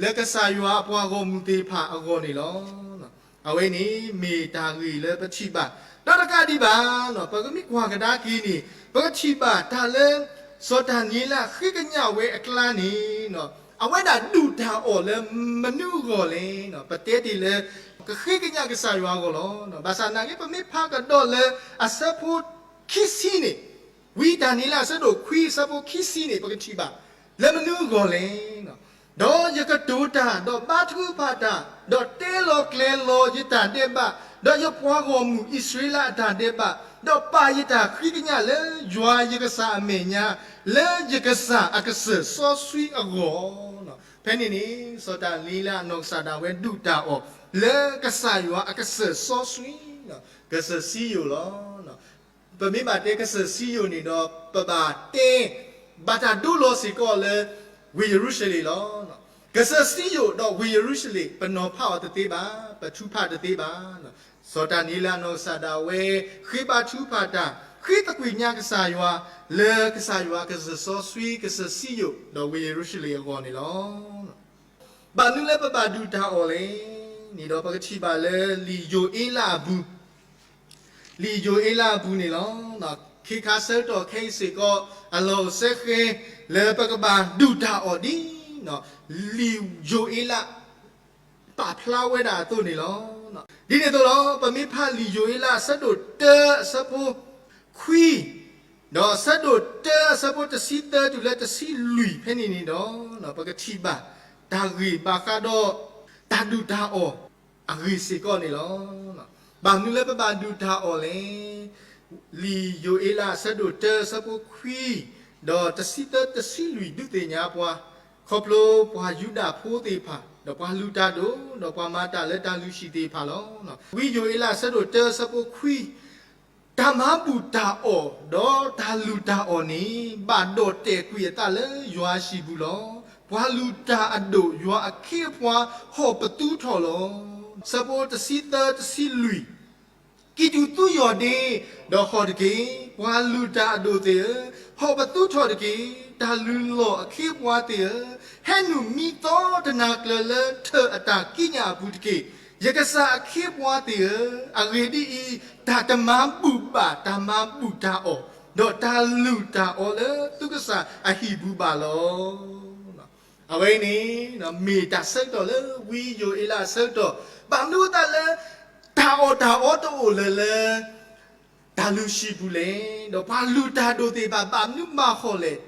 လၢကစၢ်ယွၤအပှၤဂီၢ်မုၢ်သ့ၣ်တဖၣ်အဂီၢ်န့ၣ်လီၤ. အဝဲန့ၣ်မ့ၢ်တၢ်ဂ့ၢ်လၢပထံၣ်ဘၣ်, ဒီးတကးဒံးဘၣ်, ပကမ့ၢ်ကွၢ်ကဒါက့ၤန့ၣ် ပကထံၣ်ဘၣ်တၢ်လၢ စီၤဒၤနံးယ့လးဃ့ကညးဝဲအကျါန့ၣ် အဝဲဒၣ်ဒုၣ်တၢ်အီၣ်လၢမနုၤအဂီၢ်လဲၣ်. ပတဲတ့ၢ်လၢ ကဃ့ကညးကစၢ်ယွၤအဂီၢ်လီၤ. ဘၣ်ဆၣ်နာ်က့ ပမ့ၢ်ဖးကဒီးလၢအဆၢဖိခံဆံန့ၣ်, ဝံဒၤနံးယ့လးအဆၢဒိၣ်ခွံအဆၢဖိခံဆံန့ၣ် ပကထံၣ်ဘၣ် လၢမနုၤအဂီၢ်လဲၣ်. ဒီးယကတိၤတၢ်, ဒီးဘါထုကဖၣ်တၢ်, ဒီးတဲလီၤကျဲၤလီၤယတၢ်ဒဲးဘး, ဒီးယပှၤဂီၢ်မုၢ်အံၣ်စရ့လးအတၢ်ဒဲးဘး, ဒီးပာ်ယတၢ်ဃ့ကညးလၢယွၤယကစၢ်အမဲာ်ညါ, လၢယကစၢ်အကစၢၢ်စီဆှံအဂီၢ်. ဖဲန့ၣ်န့ၣ် စီၤဒၤနံးယ့လးအနီၢ်ကစၢ်ဒၣ်ဝဲဒုၣ်တၢ်အီၣ် လၢကစၢ်ယွၤအကစၢၢ်စီဆှံ, ကစၢၢ်စံယိၣ်လီၤ. ပမ့ၢ်ဘၣ်တဲကစၢၢ်စံယိၣ်န့ၣ်ဒီး ပဘၣ်တဲ ဘၣ်တၢ်ဒိလီၤစ့ၢ်ကီးလၢ ဝ့ၢ်ယရူၤၡလ့ၣ်လီၤ. ကစၢၢ်စံယိၣ်ဒီးဝ့ၢ်ယရူၤၡလ့ၣ် ပနီၤဖးအီၤတသ့ဘၣ်, ပထုကဖၣ်တသ့ဘၣ်. စီၤဒၤနံးယ့လးအနီၢ်ကစၢ်ဒၣ်ဝဲ ဃ့ဘါထုကဖၣ်တၢ်, ဃ့သကွံာ်ညါကစၢ်ယွၤ လၢကစၢ်ယွၤအကစၢၢ်စီဆှံ ကစၢၢ်စံယိၣ် ဒီးဝ့ၢ်ယရူၤၡလ့ၣ်အဂီၢ်န့ၣ်လီၤ. ဘၣ်မနုၤလၢပဘၣ်ဒုၣ်တၢ်အီၣ်လဲၣ်န့ၣ်ဒီး ပကထံၣ်ဘၣ်လၢလံာ်ယိၤအ့လးအပူၤ, လံာ်ယိၤအ့လးအပူၤန့ၣ်လီၤ. ခ့ခါဆၢကတီၢ်ခဲအံၤစ့ၢ်ကီး အလီၢ်အိၣ်စဲဃဲ လၢပကဘၣ်ဒုၣ်တၢ်အီၣ်ဒ် လံာ်ယိၤအ့လး ပာ်ဖျါဝဲဒၣ်အသိးန့ၣ်လီၤ. ဒ်န့ၣ်အသိးလီၤ. ပမ့ၢ်ဖးလံာ်ယိၤအ့လးအဆၢဒိၣ်တၢအဆၢဖိခွံ ဒီးအဆၢဒိၣ်တၢအဆၢဖိတဆံသၢတုၤလၢတဆံလွံၢ်ဖဲန့ၣ်န့ၣ်ဒီး ပကထံၣ်ဘၣ် တၢ်ဂ့ၢ်ဘၣ်ဃးဒီး တၢ်ဒုၣ်တၢ်အီၣ်အဂ့ၢ်စ့ၢ်ကီးန့ၣ်လီၤ. ဘၣ်မနုၤလၢပဘၣ်ဒုၣ်တၢ်အီၣ်လဲၣ်. လံာ်ယိၤအ့လးအဆၢဒိၣ်တၢအဆၢဖိခွံ ဒီးတဆံသၢတဆံလွံၢ်ဒုးသ့ၣ်ညါပှၤ, ခီဖျိပှၤယူဒၤဖိသ့ၣ်တဖၣ်, ဒီးပှၤလုၢ်တၢ်ဒိၣ်, ဒီးပှၤမၤတၢ်လၢတၢ်လုၢ်ဟံၣ်သ့ၣ်တဖၣ်လီၤ. ဝံယိၤအ့လးအဆၢဒိၣ်တၢအဆၢဖိခွံ တၢ်မၤဘူၣ်တၢ်အီၣ် ဒီးတၢ်လုၢ်တၢ်အီၣ်န့ၣ် ဘၣ်ဒီၣ်တဲာ်ကွံာ်အသးလၢယွၤအဟံၣ်ပူၤလီၤ. ပှၤလုၢ်တၢ်အဒိၣ် ယွၤအခ့အပှၤဟီၣ်ပသူထီၣ်လီၤ. ဆၢဖိတဆံသၢတဆံလွံၢ် ကံၢ်တူာ်သူယီၢ်ဒ့ ဒီးဟီၣ်တက့ၢ်. ပှၤလုၢ်တၢ်အဒိၣ်သ့ၣ်ဧၢ, ဟီၣ်ပသူထီၣ်တက့ၢ်. တၢ်လုၢ်လီၢ်အခ့အပှၤသ့ၣ်ဧၢ, ဟဲနုာ်မံသီတနၤကျၢၤလၢထၢၣ်အတၢ်ကံးညာ်အပူၤတက့ၢ်. ယကစၢ်အခ့အပှၤသ့ၣ်ဧၢ, အဂ့ၢ်ဒ်အံၤ, တၢ်တမၤဘူၣ်ဘၣ်တၢ်မၤဘူၣ်တၢ်အီၣ်, ဒီးတၢ်လုၢ်တၢ်အီလၢသုကစၢ်အဟံၣ်ပူၤဘၣ်လီၤ. အဝဲအံၤန့ၣ် မ့ၢ်တၢ်ဆၢကတီၢ်လၢဝံယိၤအ့လးအဆၢကတီၢ်, ဘၣ်မနုၤအသးလၢ တၢ်အီၣ်တၢ်အီတအိၣ်လၢၤလၢ တၢ်လုၢ်ဟံၣ်ပူၤလဲၣ်, ဒီးပှၤလုၢ်တၢ်ဒိၣ်သ့ၣ်တဖၣ် ဘၣ်မနုၤမၤဟီၣ်လဲၣ်,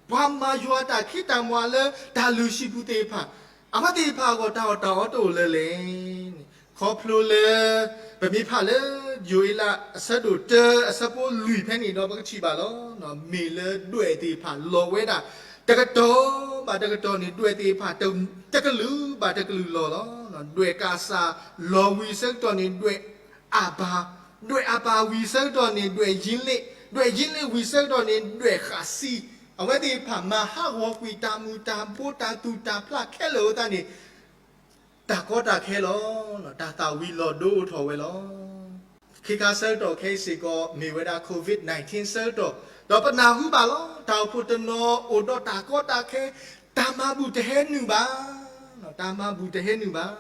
ပှၤမၤယွၤတၢ်ခ့တၢ်မွၤလၢတၢ်လုၢ်ဟံၣ်ပူၤသ့ၣ်တဖၣ်, အဝဲသ့ၣ်တဖၣ်အဂီၢ် တၢ်အီၣ်တၢ်အီတအိၣ်လၢၤလဲၣ်န့ၣ်, ခီဖျိလၢ ပမ့ၢ်ဖးလၢ ယိၤအ့လးအဆၢဒိၣ်တၢအဆၢဖိလွံၢ်ဖဲန့ၣ်ဒီး ပကထံၣ်ဘၣ်လီၤ. မ့ၢ်လၢဒွဲၣ်သ့ၣ်တဖၣ်လီၤဝဲဒၣ် တကတီၢ်ဘၣ်တကတီၢ်န့ၣ် ဒွဲၣ်သ့ၣ်တဖၣ် တကလုာ်ဘၣ်တကလုာ်လီၤလီၤ. ဒွဲၣ်ကးစၢ်လီၤဝံၤဆၢကတီၢ်န့ၣ် ဒွဲၣ်အၢ်ပၢ်, ဒွဲၣ်အၢ်ပၢ်ဝံၤဆၢကတီၢ်န့ၣ် ဒွဲၣ်ယံလ့ၣ်, ဒွဲၣ်ယံလ့ၣ်ဝံၤဆၢကတီၢ်န့ၣ် ဒွဲၣ်ဃးစံ, အဝဲသ့ၣ်တဖၣ်မၤဟးဂီၤကွံာ်တၢ်မုာ်တၢ်ဘိတၢ်သူၣ်တၢ်ဖျးခဲလၢာ်အသးန့ၣ် တၢ်ကီတၢ်ခဲလီၤ. တၢ်သၣ်ဝံၤလီၤဒိအိၣ်ထီၣ်ဝဲလီၤ. ခ့ခါဆၢကတီၢ်ခဲအံၤစ့ၢ်ကီး မ့ၢ်ဝဲဒၣ် COVID nineteen ဆၢကတီၢ်, ဒီးပနၢ်ဟူဘၣ်လီၤ. တၢ်အိၣ်ဖှိၣ်တနီၤအိၣ်ဒီးတၢ်ကီတၢ်ခဲ, တၢ်မၤဘူၣ်တဟဲနုာ်ဘၣ်, တၢ်မၤဘူၣ်တဟဲနုာ်ဘၣ်.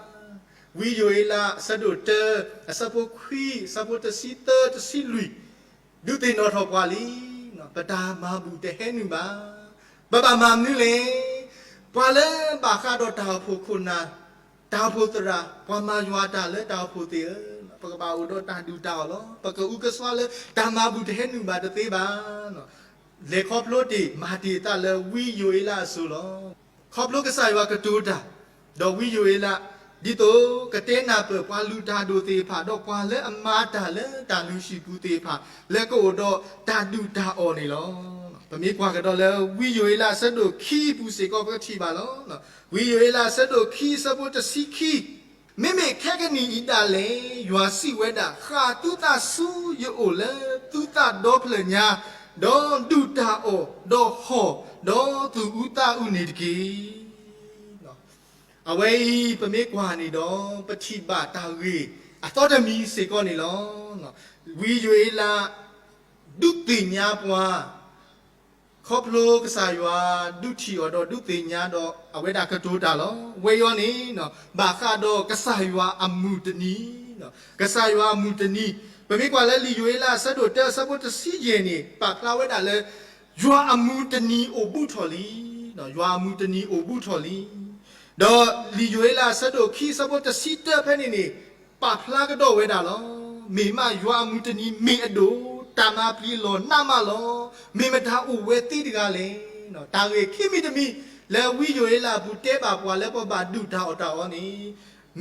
ဝံယိၤအ့လးအဆၢဒိၣ်တၢ အဆၢဖိခွံ, အဆၢဖိတဆံသၢ တဆံလွံၢ် ဒုးသ့ၣ်နီၣ်ထီၣ်ပှၤလံ, ပတၢ်မၤဘူၣ်တဟဲနုာ်ဘၣ်. ပဘၣ်မၤမနုၤလဲၣ်. ပှၤလၢဘၣ်ဃးဒီးတၢ်အိၣ်ဖှိၣ်ခိၣ်နၢ်, တၢ်အိၣ်ဖှိၣ်သရၣ်, ပှၤမၤယွၤတၢ်လၢတၢ်အိၣ်ဖှိၣ်သ့ၣ်ဧၢ, ပကဘၣ်အိၣ်ဒီးတၢ်ဒုၣ်တၢ်အီၣ်လီၤ. ပကအုကစွါလၢတၢ်မၤဘူၣ်တဟဲနုာ်ဘၣ်တသ့ဘၣ်. လဲၤခီဖျိတ့ၢ် မၤတ့ၢ်အသးလၢဝံယိၤအ့လးအစိၤလီၤ. ခီဖျိကစၢ်ယွၤကတိၤတၢ်, ဒီးဝံယိၤအ့လး ဒ်သိးကတဲနၢ်ပၢၢ်ပှၤလုၢ်တၢ်ဒိၣ်သ့ၣ်တဖၣ် ဒီးပှၤလၢအမၤတၢ်လၢတၢ်လုၢ်ဟံၣ်ပူၤသ့ၣ်တဖၣ် လၢကအိၣ်ဒီးတၢ်ဒုၣ်တၢ်အီၣ်န့ၣ်လီၤ. ပမ့ၢ်ကွၢ်ကဒီးလၢ ဝံယိၤအ့လးအဆၢဒိၣ်ခံပူၤစ့ၢ်ကီး ပကထံၣ်ဘၣ်လီၤ. ဝံယိၤအ့လးအဆၢဒိၣ်ခံအဆၢဖိတဆံခံ, မ့မ့ၢ်ခဲကနံၣ်အံၤဒၣ်လဲာ် ယွၤစံးဝဲဒၣ်, ဃၣ်သုသးဆူယအိၣ်လၢသုသးဒီဖျၢၣ်ညါ, ဒီးဒုၣ်တၢ်အီၣ်, ဒီးဟီၣ်, ဒီးသူၣ်အုးသးအုးန့ၣ်တက့ၢ်. အဝဲအံၤ ပမ့ၢ်ကွၢ်န့ၣ်ဒီး ပထံၣ်ဘၣ်တၢ်ဂ့ၢ်အသီတမံၤစ့ၢ်ကီးန့ၣ်လီၤ. ဝံယိၤအ့လး ဒုးသ့ၣ်ညါပှၤ ခီဖျိကစၢ်ယွၤဒုးထံၣ်အီၤဒီးဒုးသ့ၣ်ညါဒီး အဝဲဒၣ်ကတိၤတၢ်လီၤ. ဝဲအံၤန့ၣ် ဘၣ်ဃးဒီးကစၢ်ယွၤအမုၢ်တနံၤ, ကစၢ်ယွၤအမုၢ်တနံၤ, ပမ့ၢ်ကွၢ်လၢလံာ်ယိၤအ့လးအဆၢဒိၣ်တၢအဆၢဖိတဆံယဲၢ်န့ၣ် ပာ်ဖျါဝဲဒၣ်လၢ ယွၤအမုၢ်တနံၤအိၣ်ဘူးထီၣ်လံ, ယွၤအမုၢ်တနံၤအိၣ်ဘူးထီၣ်လံ. ဒီးလံာ်ယိၤအ့လးအဆၢဒိၣ်ခံအဆၢဖိတဆံတၢဖဲန့ၣ်န့ၣ် ပာ်ဖျါကဒီးဝဲဒၣ်လီၤ. မ့ၢ်မးယွၤအမုၢ်တနံၤမ့ၢ်အဒိၣ်, တၢ်မၤပျံၤလီၤနးမးလီၤ. မ့ၢ်မတၤအိၣ်ဝဲသ့တဂၤလဲၣ်. တၢ်ဂ့ၢ်ခံမံၤတမံၤ လၢဝံယိၤအ့လးအပူၤတဲဘၣ်ပှၤလၢပဘၣ်ဒုၣ်တၢ်အီၣ်တၢ်အီန့ၣ်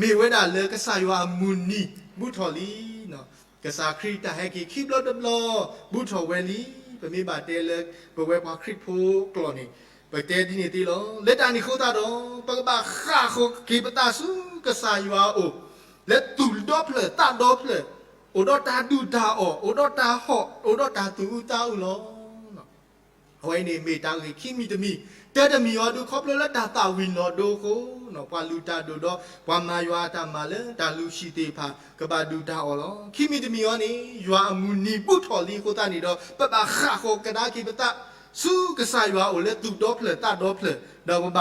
မ့ၢ်ဝဲဒၣ်လၢကစၢ်ယွၤအမုၢ်နံၤဘူးထီၣ်လံ. ကစၢ်ခရံာ်တၢ်ဟဲက့ၤခံဘျီတဘျီ ဘူးထီၣ်ဝဲလံ. ပမ့ၢ်ဘၣ်တဲလၢ ပဝဲပှၤခရံာ်ဖိကျိာ်န့ၣ် ပတဲဒ်န့ၣ်သ့လီၤ. လၢတၢ်န့ၣ်အဃိသတးဒီး ပကဘၣ်ဃၣ်ဃီၤက့ၤပသးဆူကစၢ်ယွၤအအိၣ် လၢသူၣ်ဒီဖျၢၣ်သးဒီဖျၢၣ်, အိၣ်ဒီးတၢ်ဒုၣ်တၢ်အီၣ်, အိၣ်ဒီးတၢ်ဟီၣ်, အိၣ်ဒီးတၢ်သူၣ်အုးသးအုးလီၤ. အဝဲအံၤန့ၣ်မ့ၢ်တၢ်ဂ့ၢ်ခံမံၤတမံၤ, တၢတမံၤအံၤဒုးခီဖျိလၢတၢ်သၣ်ဝံၤလီၤဒိအဃိ, ပှၤလုၢ်တၢ်ဒိၣ်ဒီး ပှၤမၤယွၤအတၢ်မၤလၢတၢ်လုၢ်ဟံၣ်သ့ၣ်တဖၣ် ကဘၣ်ဒုၣ်တၢ်အီၣ်လီၤ. ခံမံၤတမံၤအံၤန့ၣ် ယွၤအမုၢ်နံၤဘူးထီၣ်လံအဃိသတးန့ၣ်ဒီး ပဘၣ်ဃၣ်ဃီၤကဒါက့ၤပသး ဆူကစၢ်ယွၤအအိၣ်လၢသူၣ်ဒီဖျၢၣ်သးဒီဖျၢၣ်, ဒီးပဘၣ်အိၣ်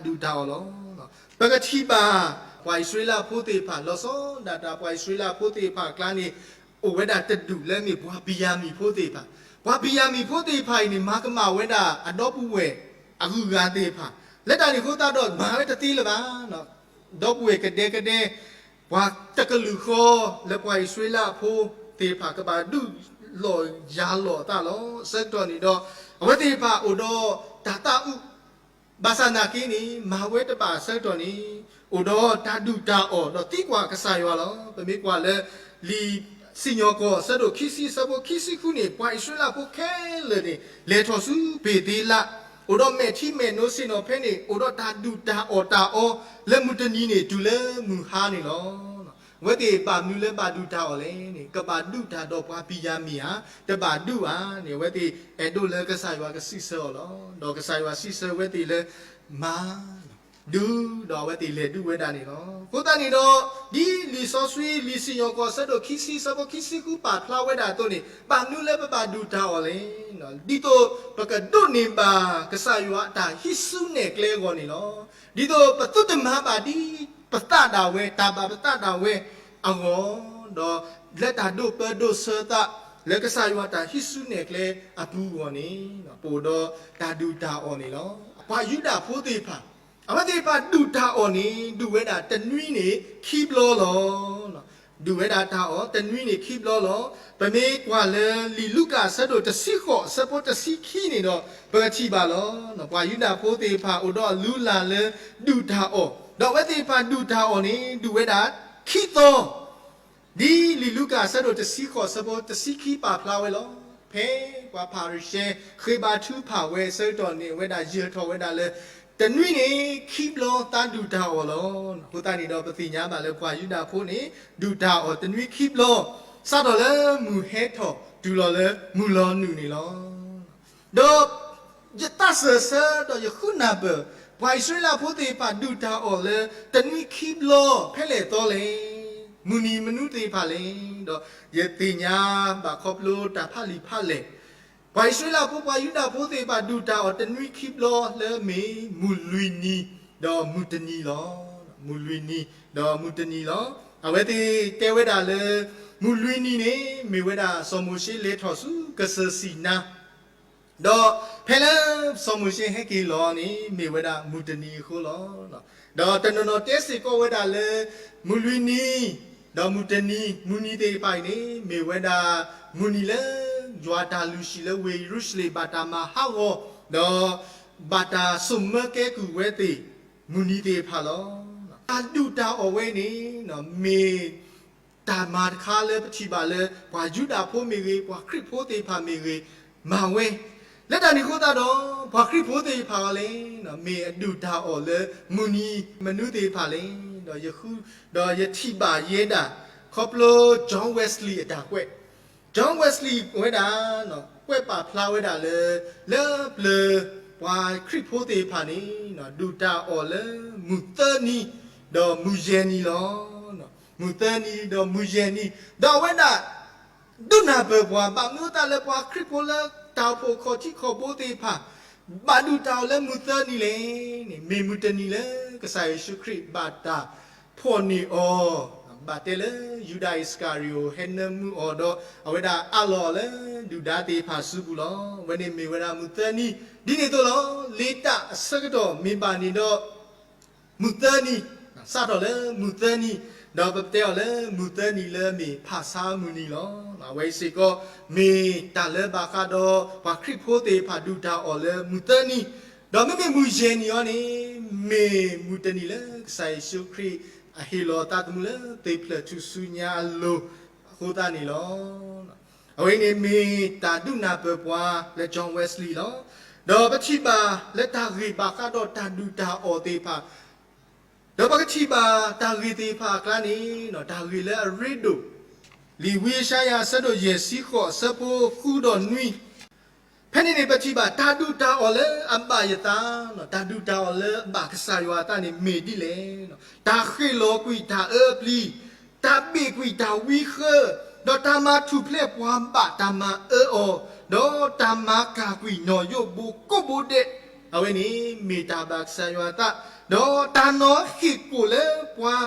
ဒီးတၢ်ဒုၣ်တၢ်အီၣ်လီၤ. ပကထံၣ်ဘၣ် ပှၤအံၣ်စရ့လးဖိသ့ၣ်တဖၣ် လီၤဆီဒၣ်တၢ် ပှၤအံၣ်စရ့လးဖိသ့ၣ်တဖၣ်အကျါန့ၣ် အိၣ်ဝဲဒၣ်တဒူၣ်လၢမ့ၢ်ပှၤဘံၣ်ယၤမံၣ်ဖိသ့ၣ်တဖၣ်, ပှၤဘံၣ်ယၤမံၣ်ဖိသ့ၣ်တဖၣ်အံၤန့ၣ် မၤကမၣ်ဝဲဒၣ်အဒီပုၢ်ဝဲၢ်အဂုၤအဂၤသ့ၣ်တဖၣ်, လၢတၢ်န့ၣ်အဃိသတးဒီး မၤဝဲတသ့လၢၤဘၣ်. ဒီပုၢ်ဝဲၢ်ကဒဲကဒဲ ပှၤတကလုာ်ဃီ လၢပှၤအံၣ်စရ့လးဖိသ့ၣ်တဖၣ်ကဘၣ်ဒုးလီၤယၤလီၤအသးလီၤ. အဆၢကတီၢ်န့ၣ်ဒီး အဝဲသ့ၣ်တဖၣ်အိၣ်ဒီးတၢ်သးအုး ဘၣ်ဆၣ်နာ်က့န့ၣ် မၤဝဲတဘၣ်အဆၢကတီၢ်န့ၣ် အိၣ်ဒီးတၢ်ဒုၣ်တၢ်အီၣ်ဒီးသံကွၢ်ကစၢ်ယွၤလီၤ. ပမ့ၢ်ကွၢ်လၢ လံာ်စံၣ်ညီၣ်ကွီၢ်အဆၢဒိၣ်ခံဆံအဆၢဖိခံဆံဃုန့ၣ် ပှၤအံၣ်စရ့လးဖိခဲလၢာ်န့ၣ် လဲၤထီၣ်ဆူဘ့ၤသ့လး, အိၣ်ဒီးမဲာ်ထံမဲာ်နိဆ့ၣ်နီၤဖဲန့ၣ် အိၣ်ဒီးတၢ်ဒုၣ်တၢ်အီၣ်တၢ်အီ လၢမုၢ်တနံၤန့ၣ် တုၤလၢမုၢ်ဟါန့ၣ်လီၤ. အဝဲသ့ၣ်ဘၣ်မနုၤလၢဘၣ်ဒုၣ်တၢ်အီၣ်လဲၣ်န့ၣ် ကဘၣ်ဒုၣ်တၢ်ဒီးပှၤဘံၣ်ယၤမံၣ်ဧါ, တဘၣ်ဒုၣ်ဧါန့ၣ် အဝဲသ့ၣ်အဲၣ်ဒိးလၢကစၢ်ယွၤကစံးဆၢအီၤလီၤ. ဒီးကစၢ်ယွၤစံးဆၢဝဲသ့ၣ်လၢ မၤ ဒုး ဒီးအဝဲသ့ၣ်လဲၤဒုးဝဲဒၣ်န့ၣ်လီၤ. အဃိသတးန့ၣ်ဒီး ဒ်လံာ်စီဆှံ လံာ်စံၣ်ညီၣ်ကွီၢ်အဆၢဒိၣ်ခံဆံအဆၢဖိခံဆံဃုပာ်ဖျါဝဲဒၣ်အသိးန့ၣ် ဘၣ်မနုၤလၢပဘၣ်ဒုၣ်တၢ်အီၣ်လဲၣ်. ဒ်သိးပကဒိးန့ၢ်ဘၣ်ကစၢ်ယွၤအတၢ်ဟံးစုနဲၣ်ကျဲအဂီၢ်န့ၣ်လီၤ. ဒ်သိးပသုတမၤဘၣ်ဒ်ပသးဒၣ်ဝဲ တၢ်ဘၣ်ပသးဒၣ်ဝဲအဂီၢ်, ဒီးလၢတၢ်ဒိးပၢဒိးဆှၢသး လၢကစၢ်ယွၤတၢ်ဟံးစုနဲၣ်ကျဲအပူၤအဂီၢ်န့ၣ် ပအိၣ်ဒီးတၢ်ဒုၣ်တၢ်အီၣ်န့ၣ်လီၤ. ပှၤယူဒၤဖိသ့ၣ်တဖၣ် အဝဲသ့ၣ်တဖၣ်ဒုၣ်တၢ်အီၣ်န့ၣ် ဒုၣ်ဝဲဒၣ်တနွံန့ၣ်ခံဘျီလီၤ. ဒုၣ်ဝဲဒၣ်တၢ်အီၣ်တနွံန့ၣ်ခံဘျီလီၤ. ပမ့ၢ်ကွၢ်လၢလံာ်လူၤကၣ်အဆၢဒိၣ်တဆံဃိးအဆၢဖိတဆံခံန့ၣ်ဒီး ပကထံၣ်ဘၣ်လီၤ. ပှၤယူဒၤဖိသ့ၣ်တဖၣ်အိၣ်ဒီးအလုၢ်အလၢ်လၢဒုၣ်တၢ်အီၣ်, ဒီးအဝဲသ့ၣ်တဖၣ်ဒုၣ်တၢ်အီၣ်န့ၣ် ဒုၣ်ဝဲဒၣ်ခံသီ ဒ်လံာ်လူၤကၣ်အဆၢဒိၣ်တဆံဃိးအဆၢဖိတဆံခံပာ်ဖျါဝဲလီၤ. ဖဲပှၤဖၤရံၤၡဲဃ့ဘါထုကဖၣ်ဝဲအဆၢကတီၢ်န့ၣ် အဝဲဒၣ်ယၢၤထီၣ်ဝဲဒၣ်လၢ တနွံန့ၣ်ခံဘျီသးဒုၣ်တၢ်အီၣ်လီၤ. အဃိသတးန့ၣ်ဒီး ပသ့ၣ်ညါဘၣ်လၢပှၤယူဒၤဖိန့ၣ် ဒုၣ်တၢ်အီၣ်တနွံခံဘျီ, စးထီၣ်လၢမုၢ်ဟဲထီၣ်တုၤလီၤလၢမုၢ်လီၤနုာ်န့ၣ်လီၤ. ဒီးယသးစၢၢ်ဆၢဒီးယဃုနၢ်ပၢၢ် ပှၤအံၣ်စရ့လးဖိသ့ၣ်တဖၣ်ဒုၣ်တၢ်အီၣ်လၢတနွံခံဘျီဖဲလဲၣ်သီလဲၣ်, မုၢ်နံၤမနုၤသ့ၣ်တဖၣ်လဲၣ်, ဒီးယသ့ၣ်ညါဘၣ်ခီဖျိတၢ်ဖးလံာ်ဖးလဲၢ်, ပှၤအံၣ်စရ့လးဖိ ပှၤယူဒၤဖိသ့ၣ်တဖၣ်ဒုၣ်တၢ်အီၣ်တနွံခံဘျီလၢမ့ၢ်မုၢ်လွံၢ်နံၤ ဒီးမုၢ်တနံၤလီၤ. မုၢ်လွံၢ်နံၤ ဒီးမုၢ်တနံၤလီၤ. အဝဲသ့ၣ်တဲဝဲဒၣ်လၢ မုၢ်လွံၢ်နံၤန့ၣ် မ့ၢ်ဝဲဒၣ်စီၤမိၤၡ့လဲၤထီၣ်ဆူကစၢၢ်စံၤနါ ဒီးဖဲလၢစီၤမိၤၡ့ဟဲက့ၤလီၤန့ၣ် မ့ၢ်ဝဲဒၣ်မုၢ်တနံၤအဃိလီၤ. ဒီးတနီၤနီၤတဲစ့ၢ်ကီးဝဲဒၣ်လၢ မုၢ်လွံၢ်နံၤ ဒီးမုၢ်တနံၤ မုၢ်နံၤသ့ၣ်တဖၣ်အံၤန့ၣ် မ့ၢ်ဝဲဒၣ်မုၢ်နံၤလၢ ယွၤတၢ်လုၢ်ဟံၣ်လၢဝ့ၢ်ယရူၤၡလ့ၣ် ဘၣ်တၢ်မၤဟးဂီၤ ဒီးဘၣ်တၢ်စိာ်မၢကဲကုၢ်ဝဲသ့ၣ် မုၢ်နံၤသ့ၣ်တဖၣ်လီၤ. တၢ်ဒုၣ်တၢ်အီၣ်ဝဲန့ၣ် မ့ၢ်တၢ်မၤတခါလၢပထံၣ်ဘၣ်လၢ ပှၤယူဒၤဖိမ့ၢ်ဂ့ၤ, ပှၤခရံာ်ဖိသ့ၣ်တဖၣ်မ့ၢ်ဂ့ၤ, မၤဝဲ. လၢတၢ်န့ၣ်အဃိသတးဒီး ပှၤခရံာ်ဖိသ့ၣ်တဖၣ်အီၤလဲၣ်, မ့ၢ်အဒုၣ်တၢ်အီၣ်လၢမုၢ်နံၤမနုၤသ့ၣ်တဖၣ်လဲၣ်, ဒီးယဃု, ဒီးယထံၣ်ဘၣ်ယဲဒၣ် ခီဖျိ John Wesley အတၢ်ကွဲး John Wesley ဝဲဒၣ် ကွဲးပာ်ဖျါဝဲဒၣ်လၢ လၢပျၢၤပှၤခရံာ်ဖိသ့ၣ်တဖၣ်န့ၣ် ဒုၣ်တၢ်အီၣ်လၢမုၢ်သၢနံၤ ဒီးမုၢ်ယဲၢ်နံၤလီၤ. မုၢ်သၢနံၤ ဒီးမုၢ်ယဲၢ်နံၤ, ဒီးအဝဲဒၣ် ဒုးနၢ်ပၢၢ်ပှၤ ဘၣ်မနုၤအသးလၢပှၤခရံာ်ဖိလၢတၢ်အိၣ်ဖှိၣ်ခီၣ်ထံးခီၣ်ဘိသ့ၣ်တဖၣ် ဘၣ်ဒုၣ်တၢ်အီၣ်လၢမုၢ်သၢနံၤလဲၣ်န့ၣ် မ့ၢ်မုၢ်တနံၤလၢကစၢ်ယ့ၣ်ၡူးခရံာ်ဘၣ်တၢ်ဖီၣ်န့ၢ်အီၤ, ဘၣ်တဲလၢယူဒၤအံးစကၤရံၤအိၣ် ဟဲနၢမူအီၤဒီး အဝဲဒၣ်အးလီၤအီၤလၢဒုၣ်ဒါသ့ၣ်တဖၣ်စုပူၤလီၤ. အဝဲန့ၣ်မ့ၢ်ဝဲဒၣ်မုၢ်သၢနံၤ, ဒ်န့ၣ်အသိးလီၤ. လ့တၢ်အဆၢကတီၢ်မ့ၢ်ဘၣ်န့ၣ်ဒီး မုၢ်သၢနံၤ, စးထီၣ်လၢမုၢ်သၢနံၤ, ဒီးပတဲအီၤလၢမုၢ်သၢနံၤလၢမ့ၢ်ဖၣ်ဆါမုၢ်နံၤလီၤ. အဝဲစ့ၢ်ကီး မ့ၢ်တၢ်လၢဘၣ်ဃးဒီး ပှၤခရံာ်ဖိသ့ၣ်တဖၣ်ဒုၣ်တၢ်အီၣ်လၢမုၢ်သၢနံၤ, ဒီးမ့မ့ၢ်မုၢ်ယဲၢ်နံၤအံၤန့ၣ် မ့ၢ်မုၢ်တနံၤလၢကစၢ်ယ့ၣ်ၡူးခရံာ် အဟ့ၣ်လီၤအသးသမူလၢသ့ၣ်ဖျၢၣ်ထူၣ်စုညါအလိၤအဃိသတးန့ၣ်လီၤ. အဝဲန့ၣ်မ့ၢ်တၢ်ဒုးနၢ်ပၢၢ်ပှၤလၢ John Wesley လီၤ. ဒီးပထံၣ်ဘၣ်လၢတၢ်ဂ့ၢ်ဘၣ်ဃးဒီးတၢ်ဒုၣ်တၢ်အီၣ်သ့ၣ်တဖၣ်, ဒီးပကထံၣ်ဘၣ်တၢ်ဂ့ၢ်သ့ၣ်တဖၣ်အကျါန့ၣ် တၢ်ဂ့ၢ်လၢအရ့ဒိၣ်, လံာ်ဝံယၡါယၤအဆၢဒိၣ်ယဲၢ်ဆံဃိး အဆၢဖိဃုဒီးနွံ, ဖဲန့ၣ်န့ၣ် ပထံၣ်ဘၣ်တၢ်ဒုၣ်တၢ်အီၣ်လၢအဘၣ်ယသး, တၢ်ဒုၣ်တၢ်အီၣ်လၢအဘၣ်ကစၢ်ယွၤအသးန့ၣ်မ့ၢ်ဒ်လဲၣ်, တၢ်ဃ့ၣ်လီၤကွံာ်တၢ်အၢအပျံၤ, တၢ်ဘ့ၣ်ကွံာ်တၢ်ဝံဃၢ, ဒီးတၢ်မၤထူၣ်ဖျဲးပှၤဘၣ်တၢ်မၤအၢအီၤ, ဒီးတၢ်မၤကၢ်ကွံာ်နီၢ်ယိးဘိကိးဘိဒဲး, အဝဲန့ၣ်မ့ၢ်တၢ်ဘၣ်ကစၢ်ယွၤအသး, ဒီးတၢ်နီၤဟ့ၣ်ကိၣ်လၢပှၤ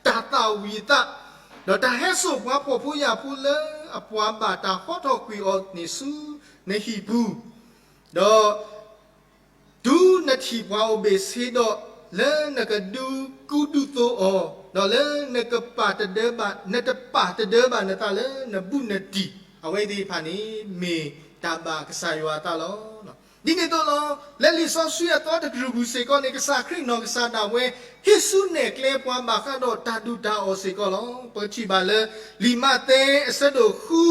တၢ်သၣ်ဝံၤအသး, ဒီးတၢ်ဟဲစိာ်ပှၤဖှီၣ်ဖိယာ်ဖိလၢအပှၤဘၣ်တၢ်ဟီထီၣ်ကွံာ်အီၤန့ၣ်ဆူနဟံၣ်ပူၤ, ဒီး တုၤနထံၣ်ပှၤအိၣ်ဘ့ၣ်ဆ့ဒီး, လၢနကဒုးကူဒုးသိးအီၤ, ဒီးလၢနကပာ်တဒၢဘၣ်, နတပာ်တဒၢဘၣ်နသးလၢနဘူးနတံၢ်, အဝဲသ့ၣ်တဖၣ်န့ၣ် မ့ၢ်တၢ်ဘၣ်ကစၢ်ယွၤအသးလီၤ. ဒ်န့ၣ်အသိးလီၤ, လၢလံာ်စီဆှံအသီတကတြူၢ်ပူၤစ့ၢ်ကီးန့ၣ် ကစၢ်ခရံာ်နီၢ်ကစၢ်ဒၣ်ဝဲ ဟံးစုနဲၣ်ကျဲပှၤဘၣ်ဃးဒီးတၢ်ဒုၣ်တၢ်အီၣ်စ့ၢ်ကီးလီၤ. ပကထံၣ်ဘၣ်လၢ လံာ်မးသဲအဆၢဒိၣ်ဃု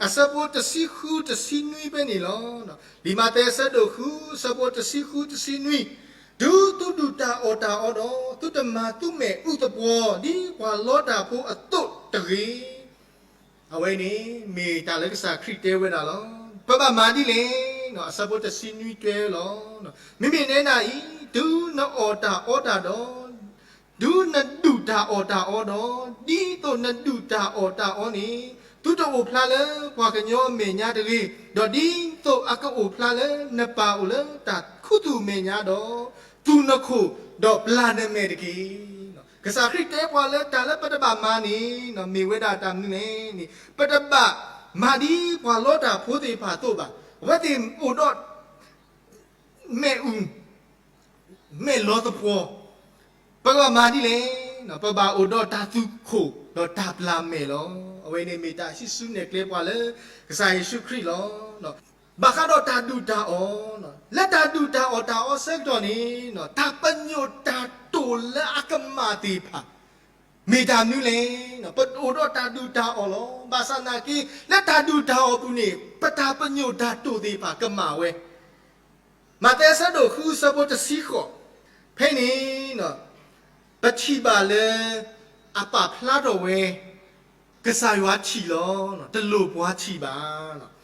အဆၢဖိတဆံဃုတဆံနွံဖဲန့ၣ်လီၤ. လံာ်မးသဲအဆၢဒိၣ်ဃု အဆၢဖိတဆံဃုတဆံနွံ, တုၤသုဒုၣ်တၢ်အီၣ်တၢ်အီဒီး သုတမၤသုမဲာ်အူသပှီၤ ဒ်ပှၤလီတၢ်ဖိအသိးတဂ့ၤ. အဝဲန့ၣ် မ့ၢ်တၢ်လၢကစၢ်ခရံာ်တဲဝဲဒၣ်လီၤ. ပဘၣ်မၤဒ်လဲၣ်, အဆၢဖိတဆံနွံတဲလီၤ. မ့မ့ၢ်နဲဒၣ်အံၤ, တုၤနအီၣ်တၢ်အီတၢ်ဒီး တုၤနဒုၣ်တၢ်အီၣ်တၢ်အီဒီး, ဒ်သိးနဒုၣ်တၢ်အီၣ်တၢ်အီန့ၣ်, သုတအိၣ်ဖျါလၢပှၤကညီအမဲာ်ညါတဂ့ၤ, ဒီးဒ်သိးအကအိၣ်ဖျါလၢနပၢ်အိၣ်လၢတၢ်ခူသူၣ်မဲာ်ညါဒီး, သူၣ်နခိၣ်ဒီးပျၢ်နမဲာ်တက့ၢ်. ကစၢ်ခရံာ်တဲပှၤလၢတၢ်လၢပတဘၣ်မၤန့ၣ် မ့ၢ်ဝဲဒၣ်တၢ်မနုၤလဲၣ်န့ၣ်, ပတဘၣ်မၤဒ်ပှၤလီတၢ်ဖိသ့ၣ်တဖၣ်အသိးဘၣ်. အဝဲသ့ၣ်အိၣ်ဒီး မဲာ်အူ မဲာ်လီသပှီၤ, ပကဘၣ်မၤဒ်လဲၣ်, ပဘၣ်အိၣ်ဒီးတၢ်သူၣ်ခိၣ်ဒီးတၢ်ပျၢ်မဲာ်လီၤ. အဝဲန့ၣ်မ့ၢ်တၢ်ဟံးစုနဲၣ်ကျဲပှၤလၢကစၢ်ယ့ၣ်ၡူးခရံာ်လီၤ. ဘၣ်ဃးဒီးတၢ်ဒုၣ်တၢ်အီၣ်, လၢတၢ်ဒုၣ်တၢ်အီၣ်တၢ်အီဆၢကတီၢ်န့ၣ်, တၢ်ပညိၣ်တၢ်တိာ်လၢအကမၣ်သ့ၣ်တဖၣ် မ့ၢ်တၢ်မနုၤလဲၣ်. ပအိၣ်ဒီးတၢ်ဒုၣ်တၢ်အီၣ်လီၤ. ဘၣ်ဆၣ်သနာ်က့ လၢတၢ်ဒုၣ်တၢ်အီၣ်ပူၤန့ၣ် ပတၢ်ပညိၣ်တၢ်တိာ်သ့ၣ်တဖၣ်ကမၣ်ဝဲ. မးသဲအဆၢဒိၣ်ဃုအဆၢဖိတဆံဃိး, ဖဲန့ၣ် ပထံၣ်ဘၣ်လၢ အပာ်ဖျါထီၣ်ဝဲ ကစၢ်ယွၤထံၣ်လီၤ, တလိၣ်ပှၤထံၣ်ဘၣ်.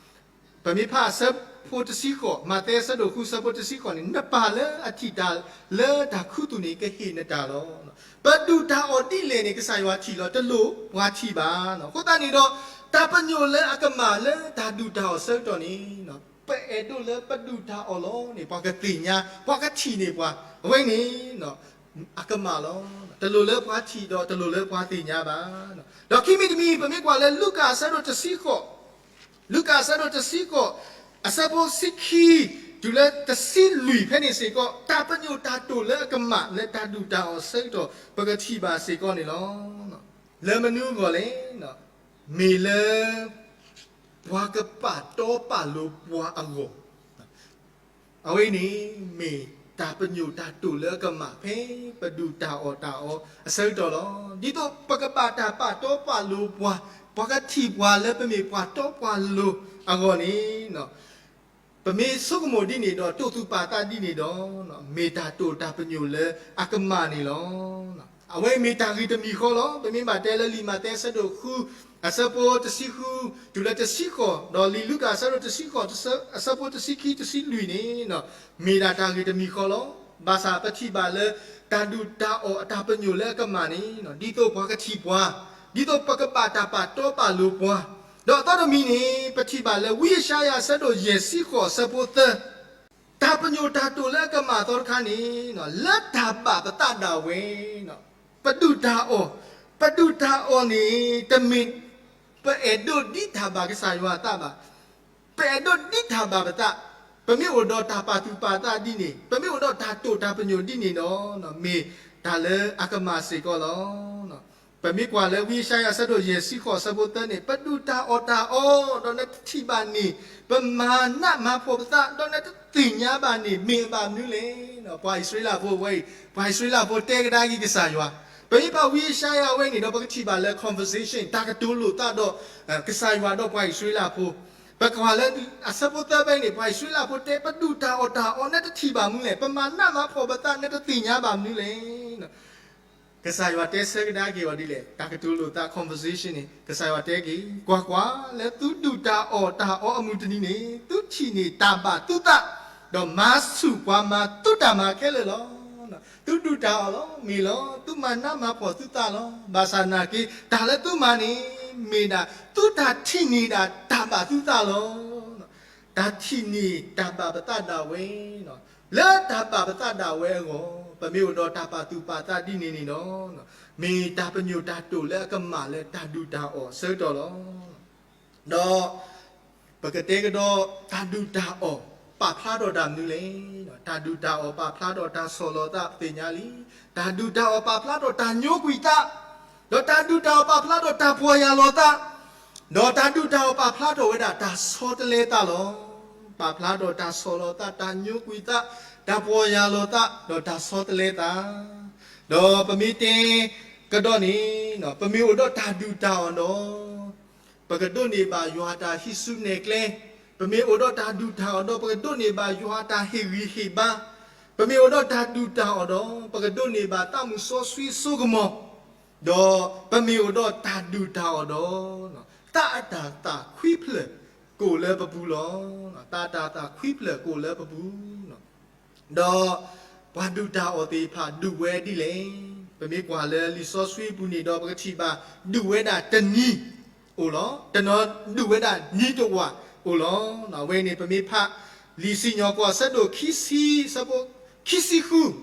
ပမ့ၢ်ဖးအဆၢဖိတဆံဃိး, မးသဲအဆၢဒိၣ်ဃုအဆၢဖိတဆံဃိးန့ၣ်, နပၢ်လၢအထံၣ်တၢ်လၢတၢ်ခူသူၣ်န့ၣ် ကဟ့ၣ်နတၢ်လီၤ. ပဒုၣ်တၢ်အီၣ်ဒ်လဲၣ်န့ၣ် ကစၢ်ယွၤထံၣ်လီၤ, တလိၣ်ပှၤထံၣ်ဘၣ်. အဃိသတးန့ၣ်ဒီး တၢ်ပညိၣ်လၢအကမၣ်လၢတၢ်ဒုၣ်တၢ်အီၣ်ဆၢကတီၢ်န့ၣ်, ပအဲၣ်ဒိးလၢပဒုၣ်တၢ်အီၣ်လီၤန့ၣ် ပှၤကသ့ၣ်ညါ, ပှၤကထံၣ်န့ၢ်ပှၤ, အဝဲန့ၣ် အကမၣ်လီၤ. တလိၣ်လၢပှၤထံၣ်ဒီးတလိၣ်လၢပှၤသ့ၣ်ညါဘၣ်. ဒီးခံမံၤတမံၤ ပမ့ၢ်ကွၢ်လၢလူၤကၣ်အဆၢဒိၣ်တဆံဃိး, လူၤကၣ်အဆၢဒိၣ်တဆံဃိး, အဆၢဖိဆံခံ တုၤလၢတဆံလွံၢ်ဖဲန့ၣ်စ့ၢ်ကီး, တၢ်ပညိၣ်တၢ်တိာ်လၢအကမၣ်လၢတၢ်ဒုၣ်တၢ်အီၣ်ဆၢကတီၢ် ပကထံၣ်ဘၣ်စ့ၢ်ကီးန့ၣ်လီၤ. လၢမနုၤအဂီၢ်လဲၣ်, မ့ၢ်လၢ ပှၤကပာ်တီပာ်လိၤပှၤအဂီၢ်, အဝဲန့ၣ်မ့ၢ် တၢ်ပညိၣ်တၢ်တိာ်လၢအကမၣ်ဖဲပဒုၣ်တၢ်အီၣ်တၢ်အီအဆၢကတီၢ်လီၤ. ဒ်သိးပကဘၣ်တၢ်ပာ်တီပာ်လိၤပှၤ, ပှၤကထံၣ်ပှၤလၢပမ့ၢ်ပှၤတီပှၤလိၤအဂီၢ်န့ၣ် ပမ့ၢ်ဆိကမိၣ်ဒ်န့ၣ်ဒီးတိာ်သူၣ်ပာ်သးဒ်န့ၣ်ဒီး မ့ၢ်တၢ်တိာ်တၢ်ပညိၣ်လၢအကမၣ်န့ၣ်လီၤ. အဝဲမ့ၢ်တၢ်ဂ့ၢ်တမံၤဃီလီၤ. ပမ့ၢ်ဘၣ်တဲလၢလံာ်မးသဲအဆၢဒိၣ်ဃု အဆၢဖိတဆံဃု တုၤလၢတဆံဃိး, ဒီးလံာ်လူၤကၣ်အဆၢဒိၣ်တဆံဃိး အဆၢဖိတဆံခံတဆံလွံၢ်န့ၣ် မ့ၢ်ဒၣ်တၢ်ဂ့ၢ်တမံၤဃီလီၤ. ဘၣ်ဆၣ်ပထံၣ်ဘၣ်လၢ တၢ်ဒုၣ်တၢ်အီၣ်အတၢ်ပညိၣ်လၢအကမၣ်န့ၣ် ဒ်သိးပှၤကထံၣ်ပှၤ, ဒ်သိးပကဘၣ်တၢ်ပာ်တီပာ်လိၤပှၤ, ဒီးအသီတမံၤန့ၣ် ပထံၣ်ဘၣ်လၢဝံယၡါယၤအဆၢဒိၣ်ယဲၢ်ဆံဃိးအဆၢဖိသၢ တၢ်ပညိၣ်တၢ်တိာ်လၢအကမၣ်အသီတခါန့ၣ် လၢတၢ်ဘၣ်ပသးဒၣ်ဝဲ ပဒုၣ်တၢ်အီၣ်, ပဒုၣ်တၢ်အီၣ်န့ၣ် တမ့ၢ်ပအဲၣ်ဒိးဒ်တၢ်ဘၣ်ကစၢ်ယွၤအသးဘၣ်. ပအဲၣ်ဒိးဒ်တၢ်ဘၣ်ပသး, ပမ့ၢ်အိၣ်ဒီးတၢ်ပာ်သူၣ်ပာ်သးဒ်န့ၣ်, ပမ့ၢ်အိၣ်ဒီးတၢ်တိာ်တၢ်ပညိၣ်ဒ်န့ၣ်ဒီး မ့ၢ်တၢ်လၢအကမၣ်စ့ၢ်ကီးလီၤ. ပမ့ၢ်ကွၢ်လၢဝံယၡါယၤအဆၢဒိၣ်ယဲၢ်ဆံဃိးအဆၢဖိသၢန့ၣ် ပဒုၣ်တၢ်အီၣ်တၢ်အီ ဒီးနတထံၣ်ဘၣ်န့ၣ်, ပမၤနးမၤဖှီၣ်ပသး ဒီးနတသ့ၣ်ညါဘၣ်န့ၣ် မ့ၢ်အဘၣ်မနုၤလဲၣ်. ပှၤအံၣ်စရ့လးဖိဝဲအံၤ, ပှၤအံၣ်စရ့လးဖိတဲကဒါက့ၤကစၢ်ယွၤ, ပမ့ၢ်ဘၣ်ဝံယၡါယၤဝဲန့ၣ်ဒီး ပကထံၣ်ဘၣ်လၢ conversation တၢ်ကတိၤလိာ်သးဒီး ကစၢ်ယွၤဒီးပှၤအံၣ်စရ့လးဖိ, ပကွၢ်လၢအဆၢဖိသၢဖဲန့ၣ် ပှၤအံၣ်စရ့လးဖိတဲ ပဒုၣ်တၢ်အီၣ်တၢ်အီ နတထံၣ်ဘၣ်မနုၤလဲၣ်, ပမၤနးမၤဖှီၣ်ပသး နတသ့ၣ်ညါဘၣ်မနုၤလဲၣ်. ကစၢ်ယွၤတဲဆၢကဒါက့ၤအီၤဒ်လဲၣ်, တၢ်ကတိၤလိာ်သး conversation န့ၣ် ကစၢ်ယွၤတဲက့ၤ, ကွၢ်ကွၢ်, လၢသုဒုၣ်တၢ်အီၣ်တၢ်အီအမုၢ်တနံၤန့ၣ် သုထံၣ်န့ၢ်တၢ်ဘၣ်သုသး, ဒီးမၤဆူၣ်ပှၤမၤသုတၢ်မၤခဲလၢာ်လီၤ. သုဒုၣ်တၢ်အီၣ်လီၤ, မ့ၢ်လီၤ, သုမၤနးမၤဖှီၣ်သုသးလီၤ. ဘၣ်ဆၣ်နာ်က့ တၢ်လၢသုမၤန့ၣ် မ့ၢ်ဒၣ်သုတၢ်ထံၣ်န့ၢ်ဒၣ်တၢ်ဘၣ်သုသးလီၤ. တၢ်ထံၣ်န့ၢ်တၢ်ဘၣ်ပသးဒၣ်ဝဲ, လၢတၢ်ဘၣ်ပသးဒၣ်ဝဲအဂီၢ် ပမ့ၢ်အိၣ်ဒီးတၢ်ပာ်သူၣ်ပာ်သးဒ်န့ၣ်န့ၣ်ဒီး မ့ၢ်တၢ်ပညိၣ်တၢ်တိာ်လၢအကမၣ်လၢတၢ်ဒုၣ်တၢ်အီၣ်အဆၢကတီၢ်လီၤ. ဒီးပကတဲကဒီး တၢ်ဒုၣ်တၢ်အီၣ်ပာ်ဖျါထီၣ်တၢ်မနုၤလဲၣ်. တၢ်ဒုၣ်တၢ်အီၣ်ပာ်ဖျါထီၣ်တၢ်ဆီၣ်လီၤသး ပသ့ၣ်ညါလံ. တၢ်ဒုၣ်တၢ်အီၣ်ပာ်ဖျါထီၣ်တၢ်ညိကွံာ်သး, ဒီးတၢ်ဒုၣ်တၢ်အီၣ်ပာ်ဖျါထီၣ်တၢ်ပီၢ်ယၢ်လီၤသး, ဒီးတၢ်ဒုၣ်တၢ်အီၣ်ပာ်ဖျါထီၣ်ဝဲဒၣ်တၢ်ဆီတလဲသးလီၤ. ပာ်ဖျါထီၣ်တၢ်ဆီၣ်လီၤသး တၢ်ညိကွံာ်သး, တၢ်ပီၢ်ယၢ်လီၤသး ဒီးတၢ်ဆီတလဲသး, ဒီးပမ့ၢ်တဲကဒီးန့ၣ် ပမ့ၢ်အိၣ်ဒီးတၢ်ဒုၣ်တၢ်အီၣ်ဒီး ပကဒိးန့ၢ်ဘၣ်ယွၤတၢ်ဟံးစုနဲၣ်ကျဲ, ပမ့ၢ်အိၣ်ဒီးတၢ်ဒုၣ်တၢ်အီၣ်ဒီး ပကဒိးန့ၢ်ဘၣ်ယွၤတၢ်ဟ့ၣ်ဂံၢ်ဟ့ၣ်ဘါ, ပမ့ၢ်အိၣ်ဒီးတၢ်ဒုၣ်တၢ်အီၣ်ဒီး ပကဒိးန့ၢ်ဘၣ်သးမုၢ်စီဆှံစိကမီၤ, ဒီးပမ့ၢ်အိၣ်ဒီးတၢ်ဒုၣ်တၢ်အီၣ်ဒီး သးအတၢ်သၣ်ခွံဖျၢၣ်ကအိၣ်လၢပပူၤလီၤ. သးအတၢ်သၣ်ခွံဖျၢၣ်ကအိၣ်လၢပပူၤ ဒီးပှၤဒုၣ်တၢ်အီၣ်သ့ၣ်တဖၣ်ဒုးဝဲဒ်လဲၣ်. ပမ့ၢ်ကွၢ်လၢလံာ်စီဆှံပူၤန့ၣ်ဒီး ပကထံၣ်ဘၣ် ဒုးဝဲဒၣ်တနံၤအိၣ်လီၤ. တနီၤဒုးဝဲဒၣ်နံၤတဝာ်အိၣ်လီၤ. အဝဲန့ၣ် ပမ့ၢ်ဖးလံာ်စံၣ်ညီၣ်ကွီၢ်အဆၢဒိၣ်ခံဆံ အဆၢဖိခံဆံဃု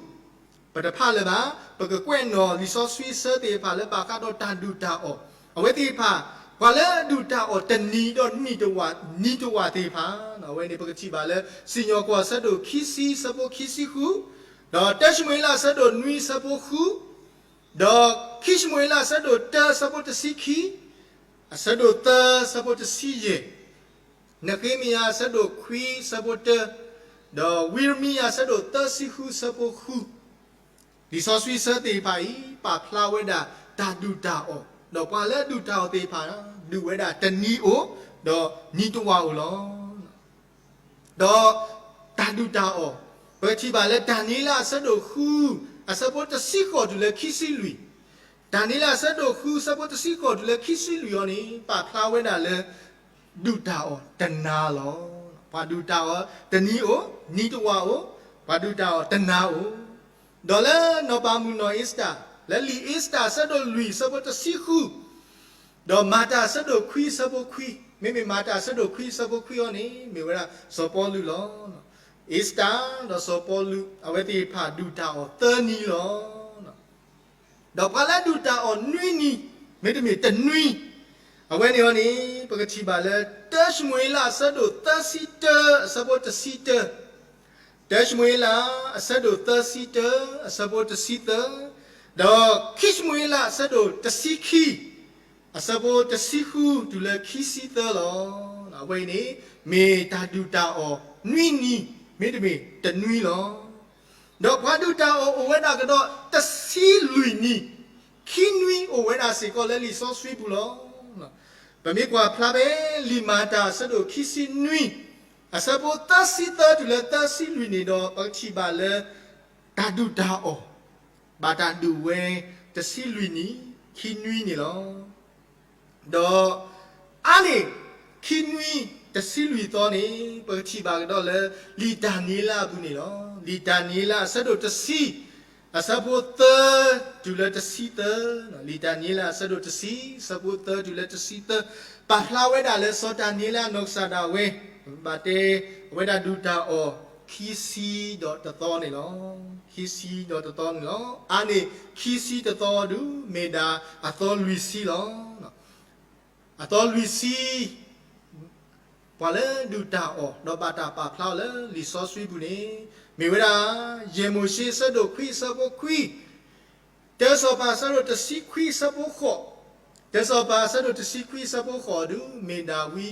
ပတဖးလၢၤဘၣ်, ပကကွဲးနီၣ်လံာ်စီဆှံအဆၢသ့ၣ်တဖၣ်လၢဘၣ်ဃးဒီးတၢ်ဒုၣ်တၢ်အီၣ်, အဝဲသ့ၣ်တဖၣ် ပှၤလၢအဒုၣ်တၢ်အီၣ်တနံၤဒီးနံၤတဝာ်, နံၤတဝာ်သ့ၣ်တဖၣ်, အဝဲန့ၣ် ပကထံၣ်ဘၣ်လၢ စံၣ်ညီၣ်ကွီၢ်အဆၢဒိၣ်ခံဆံ အဆၢဖိခံဆံဃု, ဒီးတၢၡမူၤအ့လးအဆၢဒိၣ်နွံအဆၢဖိဃု, ဒီးခံၡမူၤအ့လးအဆၢဒိၣ်တၢအဆၢဖိတဆံခံ, အဆၢဒိၣ်သၢအဆၢဖိတဆံယဲၢ်, နဃ့မယၤအဆၢဒိၣ်ခွံအဆၢဖိတၢ, ဒီးဝံရမံယၤအဆၢဒိၣ်သၢဆံဃုအဆၢဖိဃု, လံာ်စီဆှံအဆၢသ့ၣ်တဖၣ်အံၤ ပာ်ဖျါဝဲဒၣ်တၢ်ဒုၣ်တၢ်အီၣ်, ဒီးပှၤလၢအဒုၣ်တၢ်အီၣ်သ့ၣ်တဖၣ် ဒုးဝဲဒၣ်တနံၤအိၣ်, ဒီးနံၤတဝာ်အိၣ်လီၤ. ဒီးတၢ်ဒုၣ်တၢ်အီၣ်, ပကထံၣ်ဘၣ်လၢတၢ်နံၤလၢအဆၢဒိၣ်ဃု အဆၢဖိတဆံဃိးတုၤလၢခံဆံလွံၢ်, တၢ်နံၤလၢအဆၢဒိၣ်ဃု အဆၢဖိတဆံဃိးတုၤလၢခံဆံလွံၢ်အံၤန့ၣ် ပာ်ဖျါဝဲဒၣ်လၢ ဒုၣ်တၢ်အီၣ်တနၤလီၤ. ပှၤဒုၣ်တၢ်အီၣ်တနံၤအိၣ်, နံၤတဝာ်အိၣ်, ပှၤဒုၣ်တၢ်အီၣ်တနၤအိၣ်, ဒီးလၢနီၢ်ပၤမုၣ်နီၢ်အ့စတၢ်, လၢလံာ်အ့စတၢ်အဆၢဒိၣ်လွံၢ်အဆၢဖိတဆံဃု, ဒီးမၤတၢ်အဆၢဒိၣ်ခွံအဆၢဖိခွံ, မ့မ့ၢ်မၤတၢ်အဆၢဒိၣ်ခွံအဆၢဖိခွံအံၤန့ၣ် မ့ၢ်ဝဲဒၣ်စီၤပီလူးလီၤ. အ့စတၢ်ဒီးစီၤပီလူး အဝဲသ့ၣ်တဖၣ်ဒုၣ်တၢ်အီၣ်သၢနံၤလီၤ. ဒီးပှၤလၢဒုၣ်တၢ်အီၣ်နွံနံၤ, မ့တမ့ၢ်တနွံ, အဝဲန့ၣ်အံၤန့ၣ် ပကထံၣ်ဘၣ်လၢ တၢၡမူၤအ့လးအဆၢဒိၣ်သၢဆံတၢ အဆၢဖိတဆံတၢ, တၢၡမူၤအ့လး အဆၢဒိၣ်သၢဆံတၢ အဆၢဖိတဆံသၢ, ဒီးခံၡမူၤအ့လးအဆၢဒိၣ်တဆံခံ အဆၢဖိတဆံဃုတုၤလၢခံဆံသၢလီၤ. အဝဲအံၤန့ၣ် မ့ၢ်တၢ်ဒုၣ်တၢ်အီၣ်နွံနံၤ, မ့တမ့ၢ်တနွံလီၤ. ဒီးပှၤဒုၣ်တၢ်အီၣ်အိၣ်ဝဲဒၣ်ကဒီးတဆံလွံၢ်နံၣ်, ခံနွံအိၣ်ဝဲဒၣ်စ့ၢ်ကီးလၢလံာ်စီဆှံပူၤလီၤ. ပမ့ၢ်ကွၢ်ဖျါဖဲ လံာ်မၤတၢ်အဆၢဒိၣ်ခံဆံနွံ, အဆၢဖိသၢဆံသၢတုၤလၢသၢဆံလွံၢ်န့ၣ်ဒီး ပကထံၣ်ဘၣ်လၢ တၢ်ဒုၣ်တၢ်အီၣ် ဘၣ်တၢ်ဒုးဝဲတဆံလွံၢ်နံၣ်, ခံနွံန့ၣ်လီၤ. ဒီးအါန့ၢ်ခံနွံတဆံလွံၢ်သီန့ၣ် ပကထံၣ်ဘၣ်ကဒီးလၢ လံာ်ဒၤနံးယ့လးအပူၤန့ၣ်လီၤ. လံာ်ဒၤနံးယ့လးအဆၢဒိၣ်တဆံ, အဆၢဖိသၢတုၤလၢတဆံသၢ, လံာ်ဒၤနံးယ့လးအဆၢဒိၣ်တဆံ, အဆၢဖိသၢတုၤလၢတဆံသၢ, ပာ်ဖျါဝဲဒၣ်လၢစီၤဒၤနံးယ့လးနီၢ်ကစၢ်ဒၣ်ဝဲ ဘၣ်တဲ အဝဲဒၣ်ဒုၣ်တၢ်အီၣ်ခံဆံဒီးတသီန့ၣ်လီၤ. ခံဆံဒီးတသီန့ၣ်လီၤ. အါန့ၢ်ခံဆံတသီဒုး မ့ၢ်ဒၣ်အသီလွံၢ်ဆံလီၤ. အသီလွံၢ်ဆံ ပှၤလၢဒုၣ်တၢ်အီၣ် ဒီးဘၣ်တၢ်ပာ်ဖျါအီၤလၢလံာ်စီဆှံပူၤန့ၣ် မ့ၢ်ဝဲဒၣ် ယဲၢ်မိၤၡ့အဆၢဒိၣ်ခွံအဆၢဖိခွံ, တၢစီၤပၤအဆၢဒိၣ်တဆံခွံအဆၢဖိဃိး, တၢစီၤပၤအဆၢဒိၣ်တဆံခွံအဆၢဖိဃိးဒုး မ့ၢ်ဒၣ်ဝံ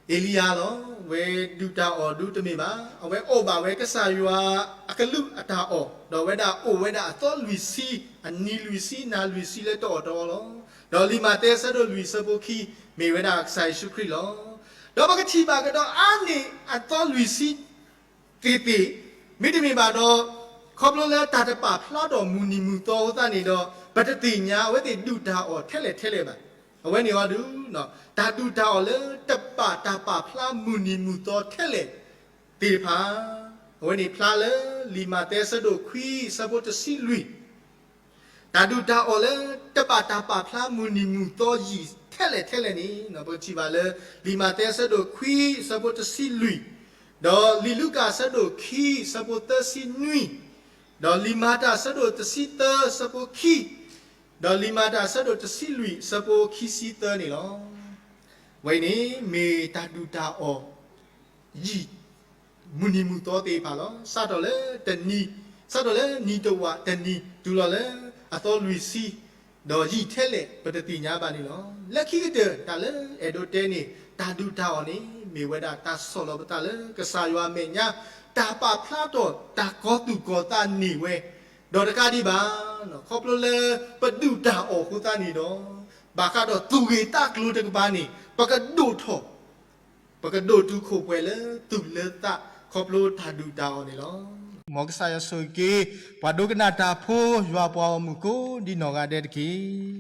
အ့လံယၤလီၤ. ဝဲဒုၣ်တၢ်အီၣ်ဒုးတမ့ၢ်ဘၣ်, အဝဲအီၣ်ဘၣ်ဝဲကစၢ်ယွၤအကလုၢ်အတၢ်အီၣ်, ဒီးအဝဲဒၣ်အိၣ်ဝဲဒၣ်အသီလွံၢ်ဆံ, အနံၤလွံၢ်ဆံနၤလွံၢ်ဆံလၢတအီၣ်တအီလီၤ. ဒီးလံာ်မးသဲအဆၢဒိၣ်လွံၢ်အဆၢဖိခံ မ့ၢ်ဝဲဒၣ်ကစၢ်ယ့ၣ်ၡူးခရံာ်လီၤ. ဒီးပကထံၣ်ဘၣ်ကဒီးအါန့ၢ်အသီလွံၢ်ဆံ သ့ၣ်သ့ၣ်, မ့တမ့ၢ်ဘၣ်ဒီး ခီဖျိလၢတၢ်တပာ်ဖျါထီၣ်မုၢ်နံၤမုၢ်သီအဃိသတးန့ၣ်ဒီး ပတသ့ၣ်ညါအဝဲသ့ၣ်ဒုၣ်တၢ်အီၣ်ထဲလဲၣ်ထဲလဲၣ်ဘၣ်. အဝဲန့ၣ်အီၤဒုး တၢ်ဒုၣ်တၢ်အီၣ်လၢတဘၣ်တၢ်ပာ်ဖျါမုၢ်နံၤမုၢ်သီထဲလဲၣ်သ့ၣ်တဖၣ်, အဝဲန့ၣ်ဖျါလၢလံာ်မးသဲအဆၢဒိၣ်ခွံအဆၢဖိတဆံလွံၢ်, တၢ်ဒုၣ်တၢ်အီၣ်လၢတဘၣ်တၢ်ပာ်ဖျါမုၢ်နံၤမုၢ်သီယံာ်ထဲလဲၣ်ထဲလဲၣ်န့ၣ် ပကထံၣ်ဘၣ်လၢ လံာ်မးသဲအဆၢဒိၣ်ခွံအဆၢဖိတဆံလွံၢ်, ဒီးလံာ်လူၤကၣ်အဆၢဒိၣ်ခံအဆၢဖိသၢဆံနွံ, ဒီးလံာ်မၤတၢ်အဆၢဒိၣ်တဆံသၢအဆၢဖိခံ, ဒီးလံာ်မၤတၢ်အဆၢဒိၣ်တဆံလွံၢ်အဆၢဖိခံဆံသၢန့ၣ်လီၤ. ဝဲအံၤန့ၣ်မ့ၢ်တၢ်ဒုၣ်တၢ်အီၣ် ယံာ် မုၢ်နံၤမုၢ်သီသ့ၣ်တဖၣ်လီၤ. စးထီၣ်လၢတနံၤ, စးထီၣ်လၢနံၤတဝာ်တနံၤ တုၤလီၤလၢအသီလွံၢ်ဆံ, ဒီးယံာ်ထဲလဲၣ် ပတသ့ၣ်ညါဘၣ်န့ၣ်လီၤ. လၢခံကတၢၢ် တၢ်လၢအဲၣ်ဒိးတဲန့ၣ် တၢ်ဒုၣ်တၢ်အီၣ်န့ၣ် မ့ၢ်ဝဲဒၣ်တၢ်ဆီၣ်လီၤပသးလၢကစၢ်ယွၤအမဲာ်ညါ, တၢ်ပာ်ဖျါထီၣ်တၢ်ကီသူၣ်ကီသးန့ၢ်ဝဲ, ဒီးတကးဒံးဘၣ် ခီဖျိလၢပဒုၣ်တၢ်အီၣ်အဃိသတးန့ၣ်ဒီး ဘၣ်ဃးဒီးသူၣ်ဂ့ၢ်သးကျိၤတကပၤန့ၣ် ပကဒိၣ်ထီၣ် ပကဒိၣ်တုာ်ခိၣ်ပှဲၤလၢသူၣ်လၢသး ခီဖျိတၢ်ဒုၣ်တၢ်အီၣ်န့ၣ်လီၤ. မ်ကစၢ်ယွၤဆိၣ်ဂ့ၤက့ၤ ပှၤဒိကနၣ်တၢ်ဖိ ယွၤပှၤဂီၢ်မုၢ်ကိးဒ်နီၢ်ဂၤဒဲးတက့ၢ်.